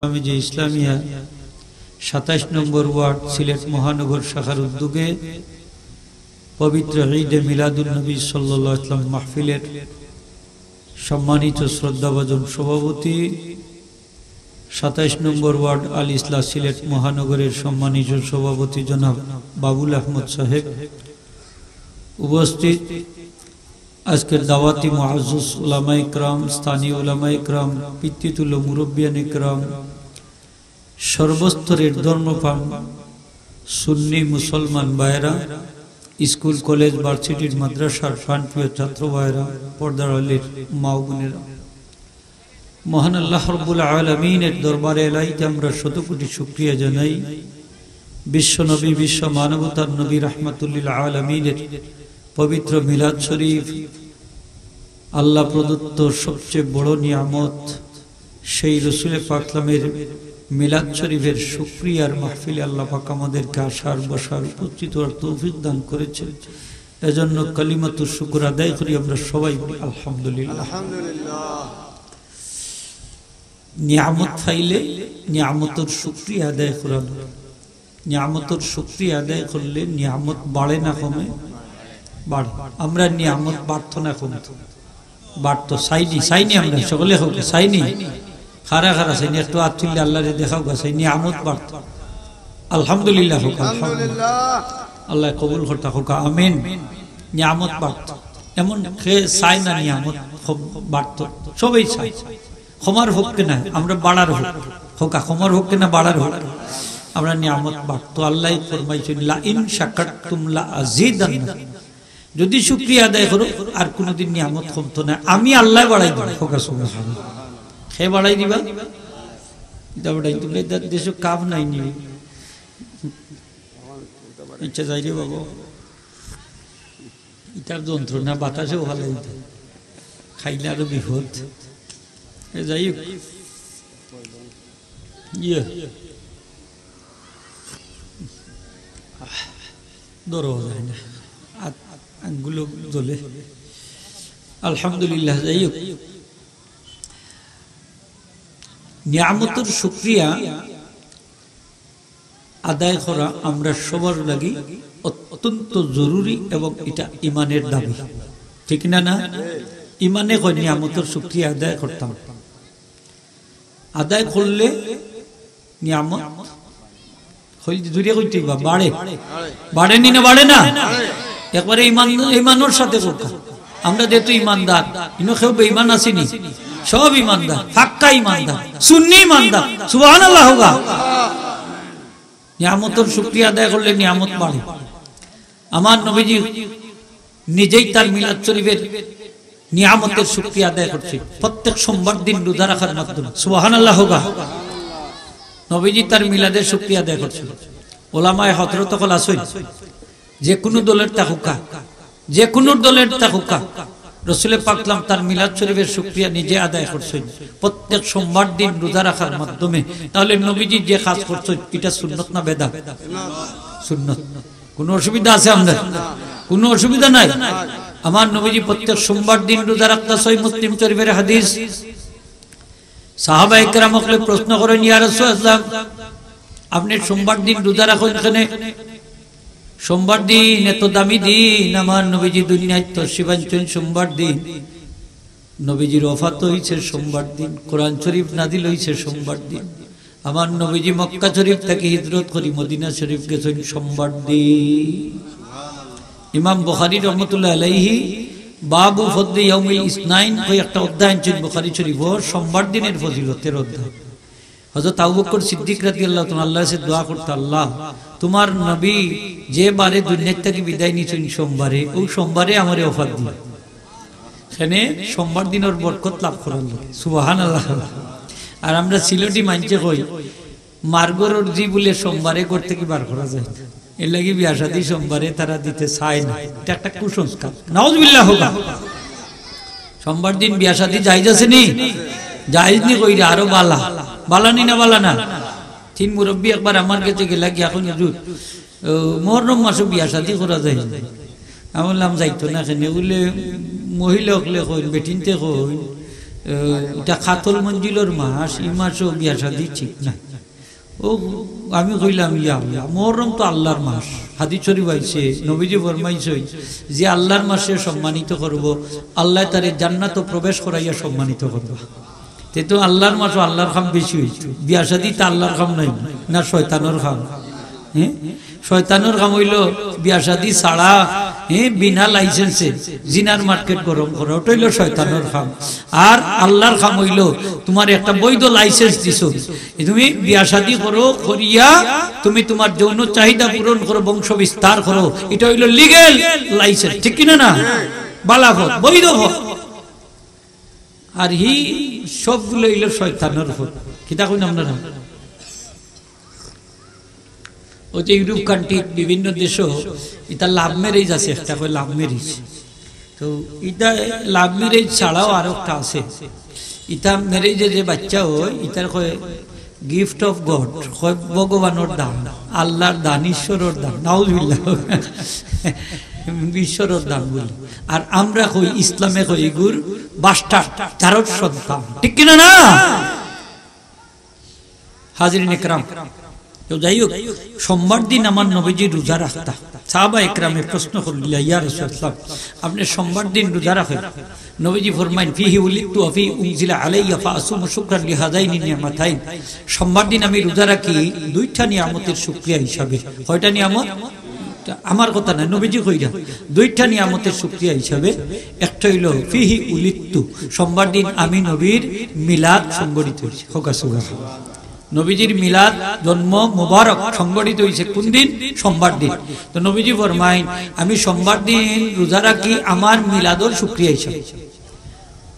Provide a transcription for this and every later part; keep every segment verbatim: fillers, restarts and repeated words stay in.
আমি যে ইসলামিয়া সাতাইশ নম্বর ওয়ার্ড সিলেট মহানগর শাখার উদ্যোগে পবিত্র ঈদে মিলাদুন নবী সাল্লাল্লাহু আলাইহি ওয়াসাল্লাম মাহফিলের সম্মানিত শ্রদ্ধাভাজন সভাপতি, সাতাইশ নম্বর ওয়ার্ড আল ইসলাহ সিলেট মহানগরের সম্মানিত সভাপতি জনাব বাবুল আহমদ সাহেব, উপস্থিত আজকের দাওয়াতি মুআজ্জাজ উলামায়ে কেরাম, স্থানীয় উলামায়ে কেরাম, পিতৃতুল্য মুরব্বিয়ানে কেরাম, সর্বস্তরের ধর্মপ্রাণ সুন্নি মুসলমান ভাইয়েরা, স্কুল, কলেজ, ভার্সিটির, মাদ্রাসার প্রাণপ্রিয় ছাত্র ভাইয়েরা, পর্দার আড়ালের মা ও বোনেরা, মহান আল্লাহ রাব্বুল আলামিনের দরবারে এলাহিতে আমরা শতকোটি শুকরিয়া জানাই। বিশ্বনবী, বিশ্ব মানবতার নবী, রাহমাতুল্লিল আলামিনের পবিত্র মিলাদ শরীফ, আল্লাহ প্রদত্ত সবচেয়ে বড় নিয়ামত। সেই রসুলে পাকলামের মিলাদ শরীফের শুকরিয়ার মাহফিলে আল্লাহ পাক আমাদেরকে আসার, বসার, উপস্থিত হওয়ার তৌফিক দান করেছেন। এজন্য কালিমাতুশ শুকুর আদায় করি আমরা সবাই, বলি আলহামদুলিল্লাহ। আলহামদুলিল্লাহ। নিয়ামত পাইলে নিয়ামতর শুকরিয়া আদায় করানো। নিয়ামতর শুকরিয়া আদায় করলে নিয়ামত বাড়ে না কমে? বাড়ে। আমরা নিয়ামত বাড়তো না কমতো? বাড়তো। চাইনি, চাইনি আমরা সকলে, কউক্কা চাইনি। কারা কারা চাইনি? একটু আত তুললে আল্লাহরে দেখাউক্কা, চাই নিয়ামত বাড়তো। আলহামদুলিল্লাহ কউক্কা, আলহামদুলিল্লাহ। আল্লাহ কবুল করতা কউক্কা, আমিন। নিয়ামত বাড়তো। এমন কে চায় না নিয়ামত কম বাড়তো? সবেই চায়। কমার পক্ষে না, আমরা বাড়ার পক্ষে। কউক্কা, কমার পক্ষে না, বাড়ার পক্ষে। আমরা নিয়ামত বাড়তো। আল্লাহ ফরমাইছইন, "লা ইন শাকারতুম লা আজিদান্নাকুম।" যদি শুকরিয়া আদায় করো, আর কোনোদিন নিয়ামত কমতো না, আমি আল্লাহ বাড়াই দিমু। কউক্কা সুবহানাল্লাহ। কে বাড়াই দিবা? ইটা বাড়াই দিবা, ইটা দেশো কাম নাই নি। ইচ্ছা যাই রে বাবা। ইটার যন্ত্রণা বাতাসেও ফালাই দিতে। খাইলে আরো বিপদ। এ যাই হোক। ইয়ে। আহ, ধরো যায় না। আত-, আঙ্গুলো জ্বলে। আলহামদুলিল্লাহ, যাই হোক। নিয়ামতর শুকরিয়া আদায় করা আমরা সবার লাগি অত্যন্ত জরুরি এবং ইটা ইমানের দাবি, ঠিক না? না, ইমানে কয় নিয়ামতর শুকরিয়া আদায় করতাম। আদায় করলে নিয়ামত, কইলে জুরে কইতে অইবা, বাড়ে। বাড়ে নি না, বাড়ে না? একবারে ইমান, ইমানর সাথে কউক্কা। আমরা যেহেতু ইমানদার, ইনো কেউ বেইমান আছেনি? সব ইমানদার, পাক্কা ইমানদার, সুন্নি ইমানদার। সুবহানাল্লাহ কউক্কা। নিয়ামতর শুকরিয়া আদায় করলে নিয়ামত বাড়ে। আমার নবীজি নিজেই তার মিলাদ শরীফের নিয়ামতের শুকরিয়া আদায় করছে প্রত্যেক সোমবার দিন রোজা রাখার মাধ্যমে। সুবহানাল্লাহ কউক্কা। নবীজি তার মিলাদের শুকরিয়া আদায় করছে। ওলামায়ে হযরত অকল আছইন, যে কোনো দলের থাকউক্কা, যে কোনো দলের থাকউক্কা, রসুলে পাকলাম তার মিলাদ শরীফের শুকরিয়া নিজে আদায় করছেন প্রত্যেক সোমবার দিন রোজা রাখার মাধ্যমে। তাহলে নবীজি যে কাজ করছেন, ইটা সুন্নত না বেদাত? সুন্নত। কোনো অসুবিধা আছে আপনার? কোনো অসুবিধা নাই। আমার নবীজি প্রত্যেক সোমবার দিন রোজা রাখতা, সহিহ মুসলিম শরীফের হাদিস। সাহাবায়ে কেরাম অকলে প্রশ্ন করেন, "ইয়া রাসূলুল্লাহ, আপনি সোমবার দিন রোজা রাখেন কেনে? সোমবার দিন এত দামি দিন, আমার নবীজি দুনিয়াত তশরিফ আনছেন সোমবার দিন, নবীজির ওফাত হইছে সোমবার দিন, কোরআন শরীফ নাজিল হইছে সোমবার দিন, আমার নবীজি মক্কা শরীফ থাকি হিজরত করি মদিনা শরীফ গেছেন সোমবার দিন।" ইমাম বুখারী রহমতুল্লাহ আলাইহি বাবু ফদলি ইয়াউমিল ইসনাইন কই একটা অধ্যায় আনছেন বুখারী শরীফ, ও সোমবার দিনের ফজিলতের অধ্যায়। হযরত আবু বকর সিদ্দিক রাদিয়াল্লাহু তাআলা আল্লাহর কাছে দোয়া করতা, "আল্লাহ, তোমার নবী যে বারে দুনিয়া থাকি বিদায় নিছেন সোমবারে, ওই সোমবারে আমারে ওফাত দিও।" কেনে সোমবার দিনর বরকত লাভ করার লাগি। সুবহানাল্লাহ। আর আমরা সিলেটি মানষে কই, "মার ঘরর ঝি বুলে সোমবারে ঘর থাকি বার করা যায় না।" এর লাগি বিয়া শাদী সোমবারে তারা দিতে চায় না। ইটা একটা কুসংস্কার। নাউজুবিল্লাহ কউক্কা। সোমবার দিন বিয়া শাদী জায়েজ আছে নি? জায়েজ নি কইরা আরো বালা। বালা নি না বালা না? তিন মুরব্বি একবার আমার গেছে গেলা গিয়া কইন, "হুজুর, ও, মহরম মাসো বিয়া শাদী করা যায় না।" আমি বললাম, "যাইতো না কেনে?" বুলে, "মহিলা অকলে কইন, বেটিন্তে কইন, আহ, ইটা খাতল মঞ্জিলর মাস, ই মাসো বিয়া শাদি ঠিক নায়। ও, আমি কইলাম, "ইয়া আল্লাহ, মহরম তো আল্লাহর মাস।" হাদিস শরীফ আইছে, নবীজি ফরমাইছইন, "যে আল্লাহর মাসে সম্মানিত করব, আল্লাহ তারে জান্নাতো প্রবেশ করাইয়া সম্মানিত করবা।" তে তো আল্লাহর মাসো আল্লাহর কাম বেশি অইতো। বিয়া শাদি তো আল্লাহর কাম নায়, না শয়তানর কাম? হ্যাঁ, শয়তানর কাম অইলো বিয়া শাদি ছাড়া, হ্যাঁ, বিনা লাইসেন্সে জিনার মার্কেট গরম করা, ওটা অইলো শয়তানর কাম। আর আল্লাহর কাম অইলো তুমার একটা বৈধ লাইসেন্স দিছো, তুমি বিয়া শাদি করো, করিয়া তুমি তুমার যৌন চাহিদা পূরণ করো, বংশ বিস্তার করো, ইটা অইলো লিগ্যাল লাইসেন্স, ঠিক কিনা না? বালা পথ, বৈধ পথ। আর হি সবগুলো অইলো শয়তানর পথ। কিতা কইন আপনারা? ওই যে ইউরোপ কান্ট্রি, বিভিন্ন দেশো ইতা লাভ ম্যারেজ আছে, একটা কয় লাভ ম্যারেজ। তো ইতা লাভ ম্যারেজ ছাড়াও আরো একটা আছে। ইতা ম্যারেজে যে বাচ্চা অয়, ইতার কয় গিফট অফ গড, কয় ভগবানর দান, আল্লাহর দান, ঈশ্বরর দান। নাউজুবিল্লাহ। ঈশ্বরর দান বলি। আর আমরা কই, ইসলামে কই, ইগুর বাস্টার্ড, জারর সন্তান। ঠিক কিনা না? হাজিরিন একরাম, তো যাই হোক, সোমবার দিন আমার নবীজি রোজা রাখতা। সাহাবা একরামে প্রশ্ন করলা, "ইয়া রাসূলুল্লাহ, আপনি সোমবার দিন রোজা রাখেন?" নবীজি ফরমাইন, "ফিহি উলিদতু ওয়া ফিহি উনজিলা আলাইয়া ফাআসুমু শুকরান লিহাযাইনি নি'মাতাইন।" সোমবার দিন আমি রোজা রাখি দুইটা নিয়ামতের শুকরিয়া হিসাবে। কয়টা নিয়ামত? তা আমার কথা না, নবীজি কইরা। দুইটা নিয়ামতের শুকরিয়া হিসাবে। একটা অইলো ফিহি উলিদতু, সোমবার দিন আমি নবীর মিলাদ সংঘটিত অইছে। কউক্কা সুবহানাল্লাহ। নবীজির মিলাদ, জন্ম মোবারক সংঘটিত অইছে কোন দিন? সোমবার দিন। তো নবীজি ফরমাইন, "আমি সোমবার দিন রোজা রাখি আমার মিলাদর শুকরিয়া হিসাবে।"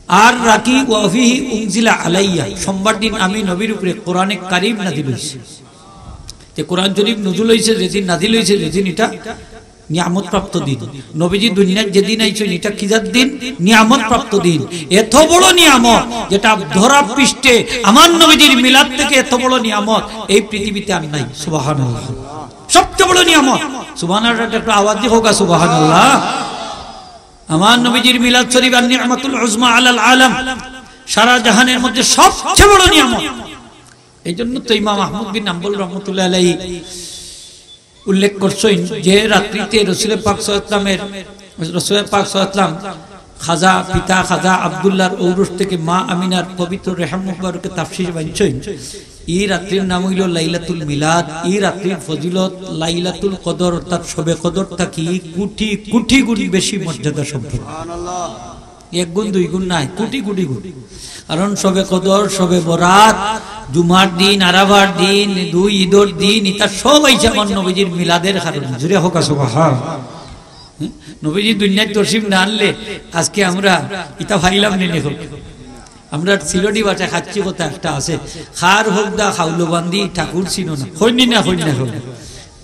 আর রাখি ওয়া ফিহি উনজিলা আলাইয়া, সোমবার দিন আমি নবীর উপরে কোরআনে কারীম নাজিল অইছে। যে কোরআন শরীফ নজুল অইছে যেদিন, নাজিল অইছে যেদিন, ইটা নিয়ামত প্রাপ্ত দিন। নবীজি দুনিয়াত যেদিন আইছইন, ইটা কিজাত দিন? নিয়ামত প্রাপ্ত দিন। এত বড় নিয়ামত, যেটা ধরা পৃষ্ঠে আমার নবীজির মিলাদ থেকে এত বড় নিয়ামত এই পৃথিবীতে আর নাই। সুবহানাল্লাহ। সবচেয়ে বড় নিয়ামত। সুবহানাল্লাহ, একটু আওয়াজ দিয়া কউক্কা সুবহানাল্লাহ। আমার নবীজির মিলাদ শরীফ আর নি'মাতুল উজমা আলাল আলাম, সারা জাহানের মধ্যে সবচেয়ে বড় নিয়ামত। এই জন্য তো ইমাম আহমদ বিন হাম্বল রহমতুল্লাহ আলাইহি উল্লেখ করছইন যে রাত্রিতে রসুল পাক সাল্লাল্লাহু আলাইহি ওয়াসাল্লামের, রসুল পাক সাল্লাল্লাহু আলাইহি ওয়াসাল্লাম খাজা, পিতা খাজা আব্দুল্লাহর ঔরস থেকে মা আমিনার পবিত্র রেহেম মুবারকে তাফসির বানছইন। এই রাত্রির নাম অইলো লাইলাতুল মিলাদ। এই রাত্রির ফজিলত লাইলাতুল কদর অর্থাৎ শবে কদর থাকি কোটি কোটি গুণ বেশি মর্যাদা সম্পন্ন। এক গুণ দুই গুণ নায়, কোটি কোটি গুণ। কারণ শবে কদর, শবে বরাত, জুমার দিন, আরাফার দিন, দুই ঈদর দিন, ইতা সব আইছে আমার নবীজির মিলাদের কারণে। জুরে কউক্কা সুবহান। হুম? নবীজি দুনিয়াত তশরিফ না আনলে আজকে আমরা ইতা পাইলাম নি, নি কউক্কা। আমরা সিলটি ভাষায় খাচ্ছি কথা একটা আছে, "খার হোক দা খাউলো বান্দি, ঠাকুর চিনো না।" কইন নি না, কইন না, কইন না।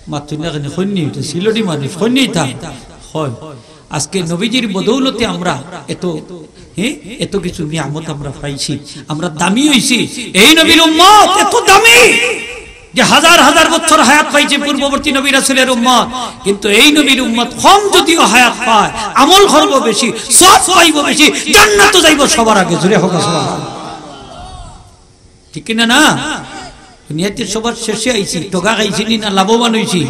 মাতইন না কেনে? কইন নি, ইটা সিলটি মানুষ, কইন নি ইতা? কয়। আজকে নবীজির বদৌলতে আমরা এত, হ্যাঁ, এত কিছু নিয়ামত আমরা পাইছি, আমরা দামি অইছি। এই নবীর উম্মত এত দামি যে হাজার হাজার বছর হায়াত পাইছে পূর্ববর্তী নবী রাসূলের উম্মত, কিন্তু এই নবীর উম্মত কম যদিও হায়াত পায়, আমল করবো বেশি, সওয়াব পাইবো বেশি, জান্নাতো যাইবো সবার আগে। জুরে কউক্কা সুবহানাল্লাহ। ঠিক কিনা না? দুনিয়াতে সবার শেষে আইছি, ঠগা খাইছি নি না লাভবান অইছি?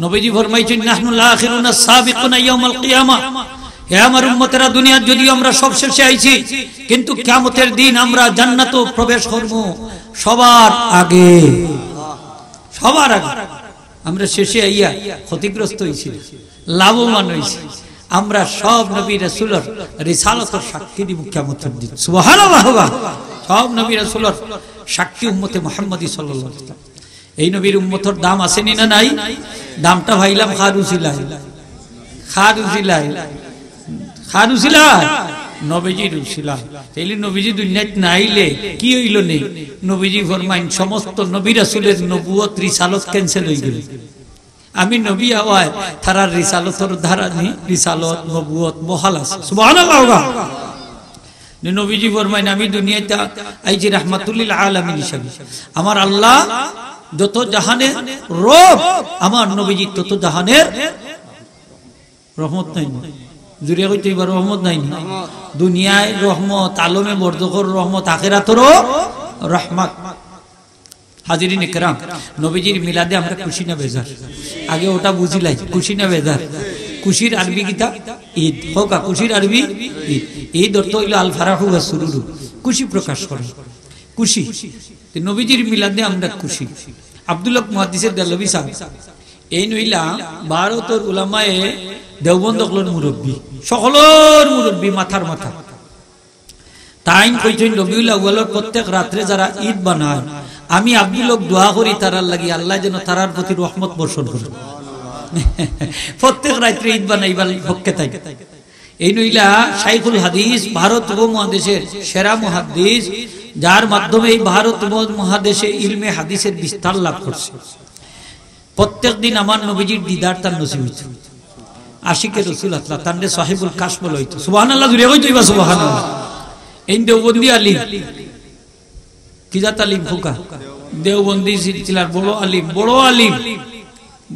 নবীজি ফরমাইছইন, "নাহনুল আখিরুনা সাবিকুনা ইয়াউমাল কিয়ামা।" হে আমার উম্মতেরা, দুনিয়াত যদিও আমরা সব শেষে আইছি, কিন্তু কিয়ামতের দিন আমরা জান্নাতো প্রবেশ করমু সবার আগে, সবার আগে। আমরা শেষে আইয়া ক্ষতিগ্রস্ত অইছি না, লাভবান অইছি। আমরা সব নবী রাসূলর রিসালতর সাক্ষী দিমু কিয়ামতের দিন। সুবহানাল্লাহ। সব নবী রাসূলর সাক্ষী উম্মতে মুহাম্মদী সাল্লাল্লাহু আলাইহি ওয়াসাল্লাম। এই নবীর উম্মতর দাম আছে নি না নাই? দামটা পাইলাম কার উছিলায়? কার উছিলায়? কার উছিলায়? নবীজির উছিলায়। তাইলে নবীজি দুনিয়াত না আইলে কি অইলো নে? নবীজি ফরমাইন, "সমস্ত নবী রাসূলের নবুয়ত, রিসালত cancel অইগেলো।" আমি নবী অওয়ায় তারার রিসালতর ধারা নি, রিসালত, নবুয়ত বহাল আছে। সুবহানাল্লাহ। নে নবীজি ফরমাইন, "আমি দুনিয়াত আইছি রাহমাতুল লিল আলামিন হিসাবে।" আমার আল্লাহ যত জাহানের রব, আমার নবীজি তত জাহানের রহমত নাই। জুরে কইতে অইবা, রহমত নায়নি? দুনিয়ার রহমত, আলমে বরজখর রহমত, আখেরাতরও রহমত। হাজিরিন একরাম, নবীজির মিলাদে আমরা খুশি না বেজার? আগে ওটা বুঝিলাই, খুশি না বেজার? খুশির আরবি কিতা? ঈদ। কউক্কা, খুশির আরবি ঈদ। ঈদ অর্থ অইলো আল ফারাহু ওয়া সুরুরু, খুশি প্রকাশ করা, খুশি। তে নবীজির মিলাদে আমরা খুশি। আব্দুল হক মুহাদ্দিসে দেহলভী সাব, এইন অইলা ভারতর উলামায়ে দেওবন্দ অকলর মুরব্বি, সকলর মুরব্বি, মাথার মাথা। তাইন কইছইন, রবিউল আউয়ালর প্রত্যেক রাত্রে যারা ঈদ বানায়, আমি আব্দুল হক দোয়া করি তারার লাগি, আল্লায় যেন তারার প্রতি রহমত বর্ষণ করে। প্রত্যেক রাত্রে ঈদ বানাইবার পক্ষে তাইন। এইন অইলা শাইখুল হাদিস, ভারত উপমহাদেশের সেরা মুহাদ্দিস, যার মাধ্যমে এই ভারত উপমহাদেশে ইলমে হাদিসের বিস্তার লাভ করছে। প্রত্যেক দিন আমার নবীজির দিদার তান নসিব অইতো। আশিকে রসুল আতলা, তানরে সাহেবুল কাশ বলা অইতো। সুবহানাল্লাহ, জুরে কইতে অইবা সুবহানাল্লাহ। এইন দেওবন্দি আলিম, কি জাত আলিম কউক্কা? দেওবন্দি সিলসিলার বড় আলিম, বড় আলিম,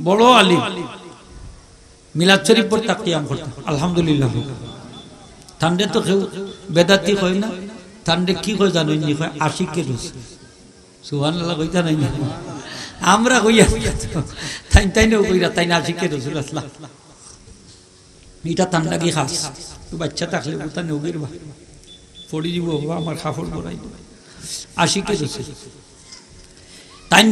বড় আলিম। মিলাদ শরীফ পড়তা, কিয়াম করতা, আলহামদুলিল্লাহ। তানরে তো কেউ বেদাতি কয় না, তানরে কি কয় জানইননি? কয় আশিকে রসুল। সুবহানাল্লাহ কইতা নায়নি? আমরা কইয়া তাইন, তাইনও কইরা, তাইন আশিকে রসুল আতলা। ইটা তান লাগি খাস। তো বাচ্চা থাকলে ওটা নেওগির বা পড়ি দিব বাবা, আমার কাপড় পরাই দিব। আশিকে রসুল। তাইন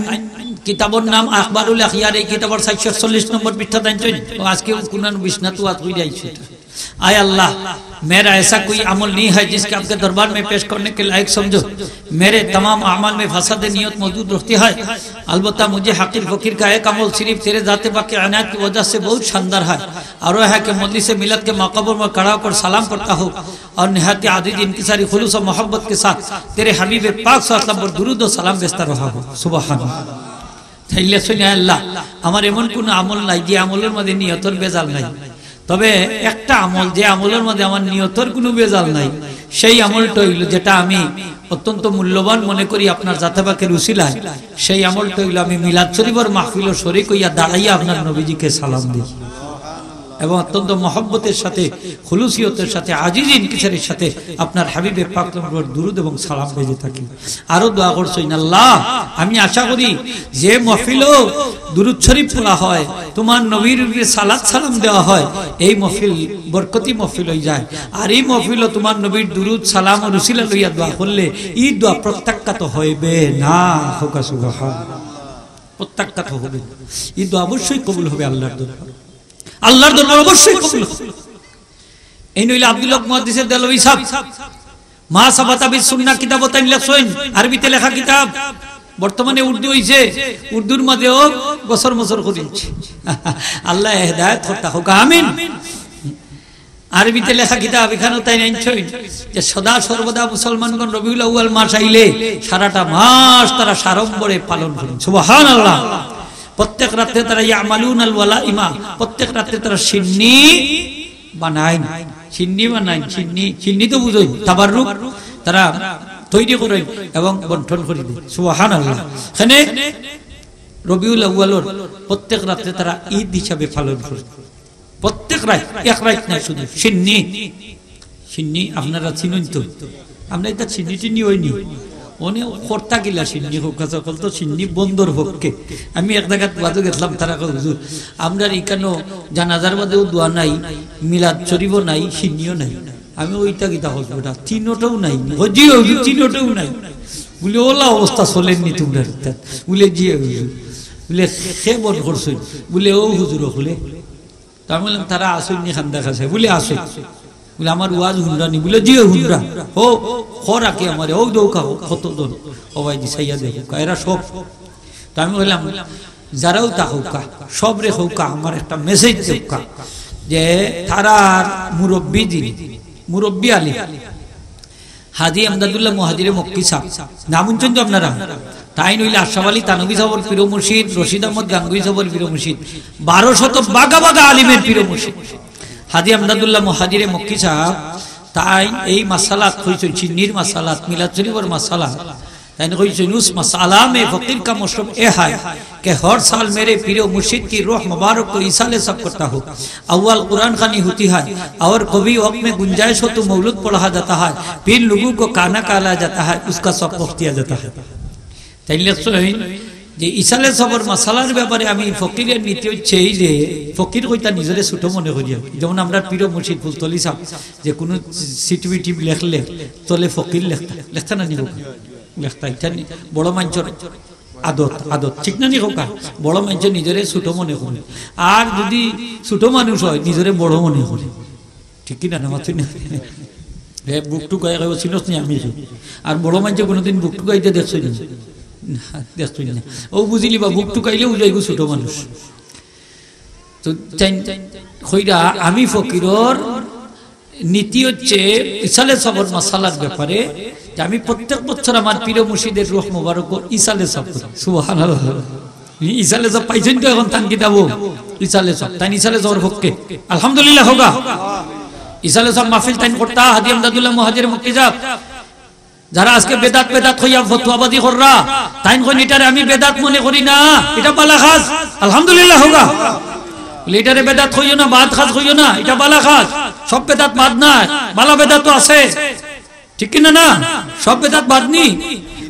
কিতাবর নাম আখবারুল আখিয়ার, এই কিতাবর চারশো আটচল্লিশ নম্বর পৃষ্ঠা তাইন চইন। ও আজকে কোন বিছনাত ওয়াজ কইরা আইছে এটা। आय अल्लाह, मेरा ऐसा कोई अमल नहीं है जिसके आपके दरबार में पेश करने के लायक समझो। मेरे तमाम अमाल में फसाद नियत मौजूद रहती है। अलबत्ता मुझे हकीर फकीर का एक अमल सिर्फ तेरे जाते पाक के अनायत की वजह से बहुत शानदार है, और वह है कि मजलिस मिलत के मौका पर मैं खड़ा होकर सलाम पढ़ता हूँ और नहायत आजिज इनकिसारी खुलूस और मोहब्बत के साथ तेरे हबीब पाक सल्लल्लाहु अलैहि वसल्लम पर दुरूद और सलाम भेजता रहा हूँ। सुबहान। তাইলে শুনে, আল্লাহ, আমার এমন কোনো আমল নাই যে আমলের মধ্যে নিয়তর ভেজাল নাই। তবে একটা আমল, যে আমলের মধ্যে আমার নিয়তর কোনো ভেজাল নাই, সেই আমলটা অইলো যেটা আমি অত্যন্ত মূল্যবান মনে করি আপনার জাতে পাকের উসিলায়। সেই আমলটা অইলো আমি মিলাদ শরীফর মাহফিলো শরিক অইয়া দাঁড়াইয়া আপনার নবীজিকে সালাম দেই এবং অত্যন্ত মহব্বতের সাথে, খুলুসিয়তের সাথে, আজিজ ইনকিসারের সাথে আপনার হাবিবে পাক নম্বর দুরুদ এবং সালাম ভেজে থাকি। আরো দোয়া করছইন, আল্লাহ, আমি আশা করি যে মহফিলো দুরুদ শরীফ পড়া হয়, তোমার নবীর উপরে সালাত সালাম দেওয়া হয়, এই মহফিল বরকতি মহফিল অইযায়। আর এই মহফিলো তোমার নবীর দুরুদ সালাম ও উসিলা লইয়া দোয়া করলে এই দোয়া প্রত্যাখ্যাত হইবে না। কউক্কা সুবহান। প্রত্যাখ্যাত হবে না। এই দোয়া অবশ্যই কবুল হবে আল্লাহর দরবারে। আল্লাহর দরবারে অবশ্যই কবুল হবে। এইন অইলা আব্দুল হক মুহাদ্দিসে দেহলভী সাব। মা সাবাতা বিস সুন্নাহ কিতাবো তাইন লেখছইন, আরবিতে লেখা কিতাব, বর্তমানে উর্দু অইছে, উর্দুর মাঝেও বছর বছর করিলছে। আল্লায় হেদায়েত করতা কউক্কা, আমিন। আরবিতে লেখা কিতাব, ইখানো তাইন আনছইন যে সদা সর্বদা মুসলমানগণ রবিউল আউয়াল মাস আইলে সারাটা মাস তারা সাড়ম্বরে পালন করইন। সুবহানাল্লাহ। প্রত্যেক রাত্রে তারা ইয়ামালুনাল ওয়ালাইমা, প্রত্যেক রাত্রে তারা শিন্নি বানাইন, শিন্নি বানাইন, শিন্নি, শিন্নি তো বুঝইন, তাবাররুক, তারা তৈরি করইন এবং বন্টন করি দেইন। সুবহানাল্লাহ। এখানে রবিউল আউয়ালর প্রত্যেক রাত্রে তারা ঈদ হিসাবে পালন করইন। প্রত্যেক রাইত, এক রাইত নায় শুধু, শিন্নি। শিন্নি আপনারা চিনইন তো? আমরা ইতা শিন্নি টিন্নি অইনি। অনে করতা কিলা শিন্নি কউক্কা, হকল তো শিন্নি বন্দর পক্ষে। আমি এক জাগাত ওয়াজো গেছলাম, তারা কয়, "হুজুর, আমরার ইকানো জানাজার বাদেও দোয়া নাই, মিলাদ শরীফও নাই, শিন্নিও নাই।" আমি কই, "ইতা কিতা কও বেটা, তিনোটাও নাই?" কয়, "জি হুজুর, তিনোটাও নাই।" বুলে, "অলা অবস্থা চলের নি তুমরার ইতাত?" বুলে, "জি হুজুর।" বুলে, "কে বন্ধ করছইন?" বুলে, "অউ হুজুর অকলে।" তে আমি কইলাম, "তারা আছইন নি কান্দা কাছে?" বুলে, "আছইন।" বুলে, "আমার ওয়াজ হুনরা নি?" বুলে, "জি হুনরা।" "হো, খো রাখে আমারে, অউ দেউক্কা, কতজন?" "ও ভাই জি, চাইয়া দেউক্কা, এরা সব।" তে আমি কইলাম, "যারাউ থাকউক্কা, সবরে কউক্কা, আমার একটা মেসেজ দেউক্কা, যে তারার মুরব্বি যিনি, মুরব্বি আলিম, হাজী আমদাদুল্লাহ মুহাজিরে মক্কি সাব, নাম হুনছইন তো আপনারা? তাইন অইলা আশরাফ আলী থানভী সাবর পীর মুর্শিদ, রশিদ আহমদ গাঙ্গুহী সাবর পীর মুর্শিদ, বারো শত বাগা বাগা আলিমের পীর মুর্শিদ। হাজী আমদাদুল্লাহ মুহাজিরে মক্কি সাব, তাইন এই মাসালাত কইছইন, শিন্নির মাসালাত, মিলাদ শরীফর মাসালাত। তাইন কইছইন, "উস মাসালা মে ফকির কা মশরব এ হায় کہ ہر سال میرے پیر و مرشد کی روح مبارک کو ایصال سب کرتا ہو۔ اول قرآن خوانی ہوتی ہے اور کبھی وقت میں گنجائش ہو تو مولود پڑھا جاتا ہے، پھر لوگوں کو کھانا کھلایا جاتا ہے، اس کا سب پوچھ دیا جاتا ہے۔ তাইন লেখছইন যে ইসালে সবর মাসালার ব্যাপারে আমি ফকিরের নীতি হচ্ছে এই যে ফকির কইতা নিজরে ছোট মনে করিয়া, যেমন আমরা পীর মুর্শিদ ফুলতলি সাহেব যে কোনো চিঠি বিঠি লেখলে তলে ফকির লেখতা, লেখতা না নিব, লেখতা ইটা নি-, বড় মানষর আদত, আদত, ঠিক না নি কউক্কা? বড় মানষে নিজরে ছোট মনে করে। আর যদি ছোট মানুষ হয়, নিজরে বড় মনে করে। ঠিক কি না? না, মাতছইন না? এ বুক টুকাই কইব, "চিনস নি আমি কে?" আর বড় মানষে কোনোদিন বুক টুকাইতে দেখছইন না? না, দেখছইন না। ও বুঝিলিবা, বুক টুকাইলে বুঝাইব ছোট মানুষ। তো তাইন কইরা আমি ফকিরর নীতি হচ্ছে ইসালে সবর মাসালার ব্যাপারে যে আমি প্রত্যেক বছর আমার পীর মুর্শিদের রুহ মোবারক ইসালে সব করি। সুবহানাল্লাহ। ইসালে সব পাইছইন তো এখন তান কিতাবো ইসালে সব। তাইন ইসালে সবর পক্ষে। আলহামদুলিল্লাহ কউক্কা। ইসালে সব মাহফিল তাইন করতা, হাজী আমদাদুল্লাহ মুহাজির মক্কি সাহেব। যারা আজকে বেদাত বেদাত কইয়া ফতোয়াবাজি কররা, তাইন কইন, "ইটারে আমি বেদাত মনে করি না, ইটা বালা কাজ।" আলহামদুলিল্লাহ কউক্কা। বলে, "ইটারে বেদাত কইও না, বাদ কাজ কইও না, ইটা বালা কাজ। সব বেদাত বাদ না, বালা বেদাত তো আছে।" ঠিক কি না? না, সব বেদাত বাদ নি।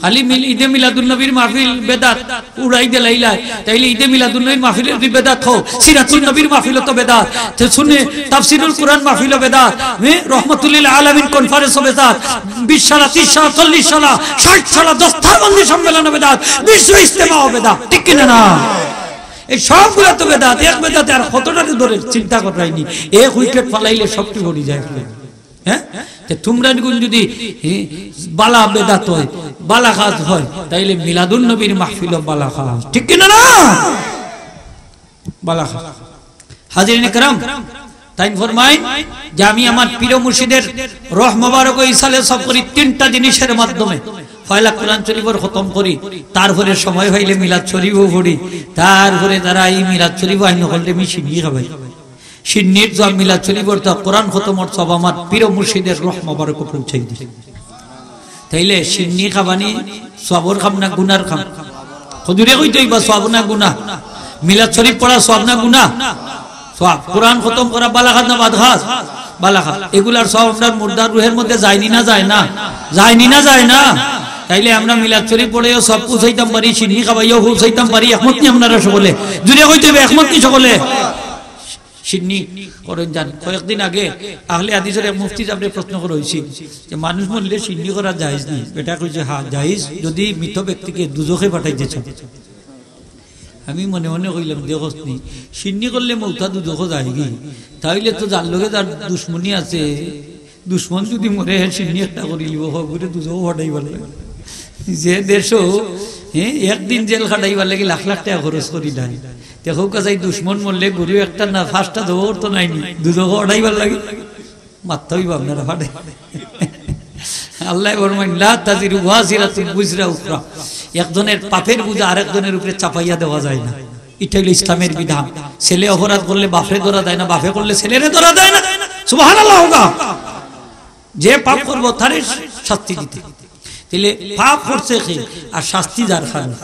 খালি মিল-, ঈদে মিলাদুন নবীর মাহফিল বেদাত উড়াই দিলাইলায়, তাইলে ঈদে মিলাদুন নবীর মাহফিলে যদি বেদাত কও, সিরাতুন নবীর মাহফিলো তো বেদাত, তে শুনে তাফসিরুল কোরআন মাহফিলো বেদাত, হ্যাঁ, রহমতুল্লিল আলামিন কনফারেন্সও বেদাত, বিশ সালা, ত্রিশ সালা, চল্লিশ সালা, ষাট সালা, দস্তারবন্দি সম্মেলনও বেদাত, বিশ্ব ইজতেমাও বেদাত, ঠিক কি না? না, এই সবগুলা তো বেদাত। এক বেদাতে আর কতটারে ধরে চিন্তা কররায়নি, এক উইকেট ফালাইলে সবটি পড়ি যায়। হ্যাঁ, তে তুমরাইনগুন যদি, হ্যাঁ, বালা বেদাত হয়, বালা কাজ হয়, তাইলে মিলাদুন নবীর মাহফিলও বালা কাজ, ঠিক কি না? না, বালা কাজ। হাজিরিন কেরাম, তাইন ফরমাইন যে আমি আমার পীর মুর্শিদের রুহ মোবারক ইসালে সব করি তিনটা জিনিসের মাধ্যমে। পয়লা কোরআন শরীফর খতম করি, তারপরে সময় পাইলে মিলাদ শরীফও পড়ি, তারপরে যারা এই মিলাদ শরীফ আইন করলে আমি শিন্নি খাবাই। শিন্নির সওয়াব মিলাদ শরীফর তা কোরআন খতমর সওয়াব আমার পীর মুর্শিদের রুহ মোবারকো পৌঁছাই দেই। তাইলে শিন্নি খাবানি সওয়াবর কাম না গুনার কাম? হুজুরে কইতে অইবা সওয়াব না গুনা? মিলাদ শরীফ পড়া সওয়াব না গুনা? সওয়াব। কোরআন খতম করা বালা কাজ না বাদ কাজ? বালা কাজ। এগুলার সওয়াব আমরার মুর্দার রুহের মধ্যে যায়নি না যায় না? যায়নি না যায় না? তাইলে আমরা মিলাদ শরীফ পড়েও সওয়াব পৌঁছাইতাম পারি, শিন্নি খাবাইও পৌঁছাইতাম পারি, একমত নি আপনারা সকলে? জুরে কইতে অইবা, একমত নি সকলে? শিন্নি করইন যান। কয়েকদিন আগে আহলে হাদিসর এক মুফতি সাবরে প্রশ্ন করা অইছিল যে মানুষ মরলে শিন্নি করা জায়েজ নি? বেটায় কইছে, "হ্যাঁ, জায়েজ, যদি মৃত ব্যক্তিকে দুজখে পাঠাইতে চায়।" আমি মনে মনে কইলাম, "দেখছনি, শিন্নি করলে মউতা দুজখো যায়গি, তাইলে তো যার লগে যার দুশমনি আছে, দুশমন যদি মরে, হে শিন্নি একটা করিলিবো, হগুরে দুজখো পাঠাইবার লাগি।" যে দেশো, হ্যাঁ, একদিন জেল খাটাইবার লাগি লাখ লাখ টেকা খরচ করি দেয়। দেখউক্কা চাই, দুশমন মরলে গরু একটা না, পাঁচটা জবো করতো নায় নি, দুজখো পাঠাইবার লাগি। মাততে অইবা আপনারা পারে। আল্লায় ফরমাইন, "লা তাজিরু ওয়াজিরাতুন ওয়িজরা উখরা।" একজনের পাপের বোঝা আরেকজনের উপরে চাপাইয়া দেওয়া যায় না। ইটা অইলো ইসলামের বিধান। ছেলে অপরাধ করলে বাপরে ধরা দেয় না, বাপে করলে ছেলেরে ধরা দেয় না। সুবহানাল্লাহ কউক্কা। যে পাপ করবো তারে শাস্তি দিতে। তাইলে পাপ করছে কে আর শাস্তি যার খান।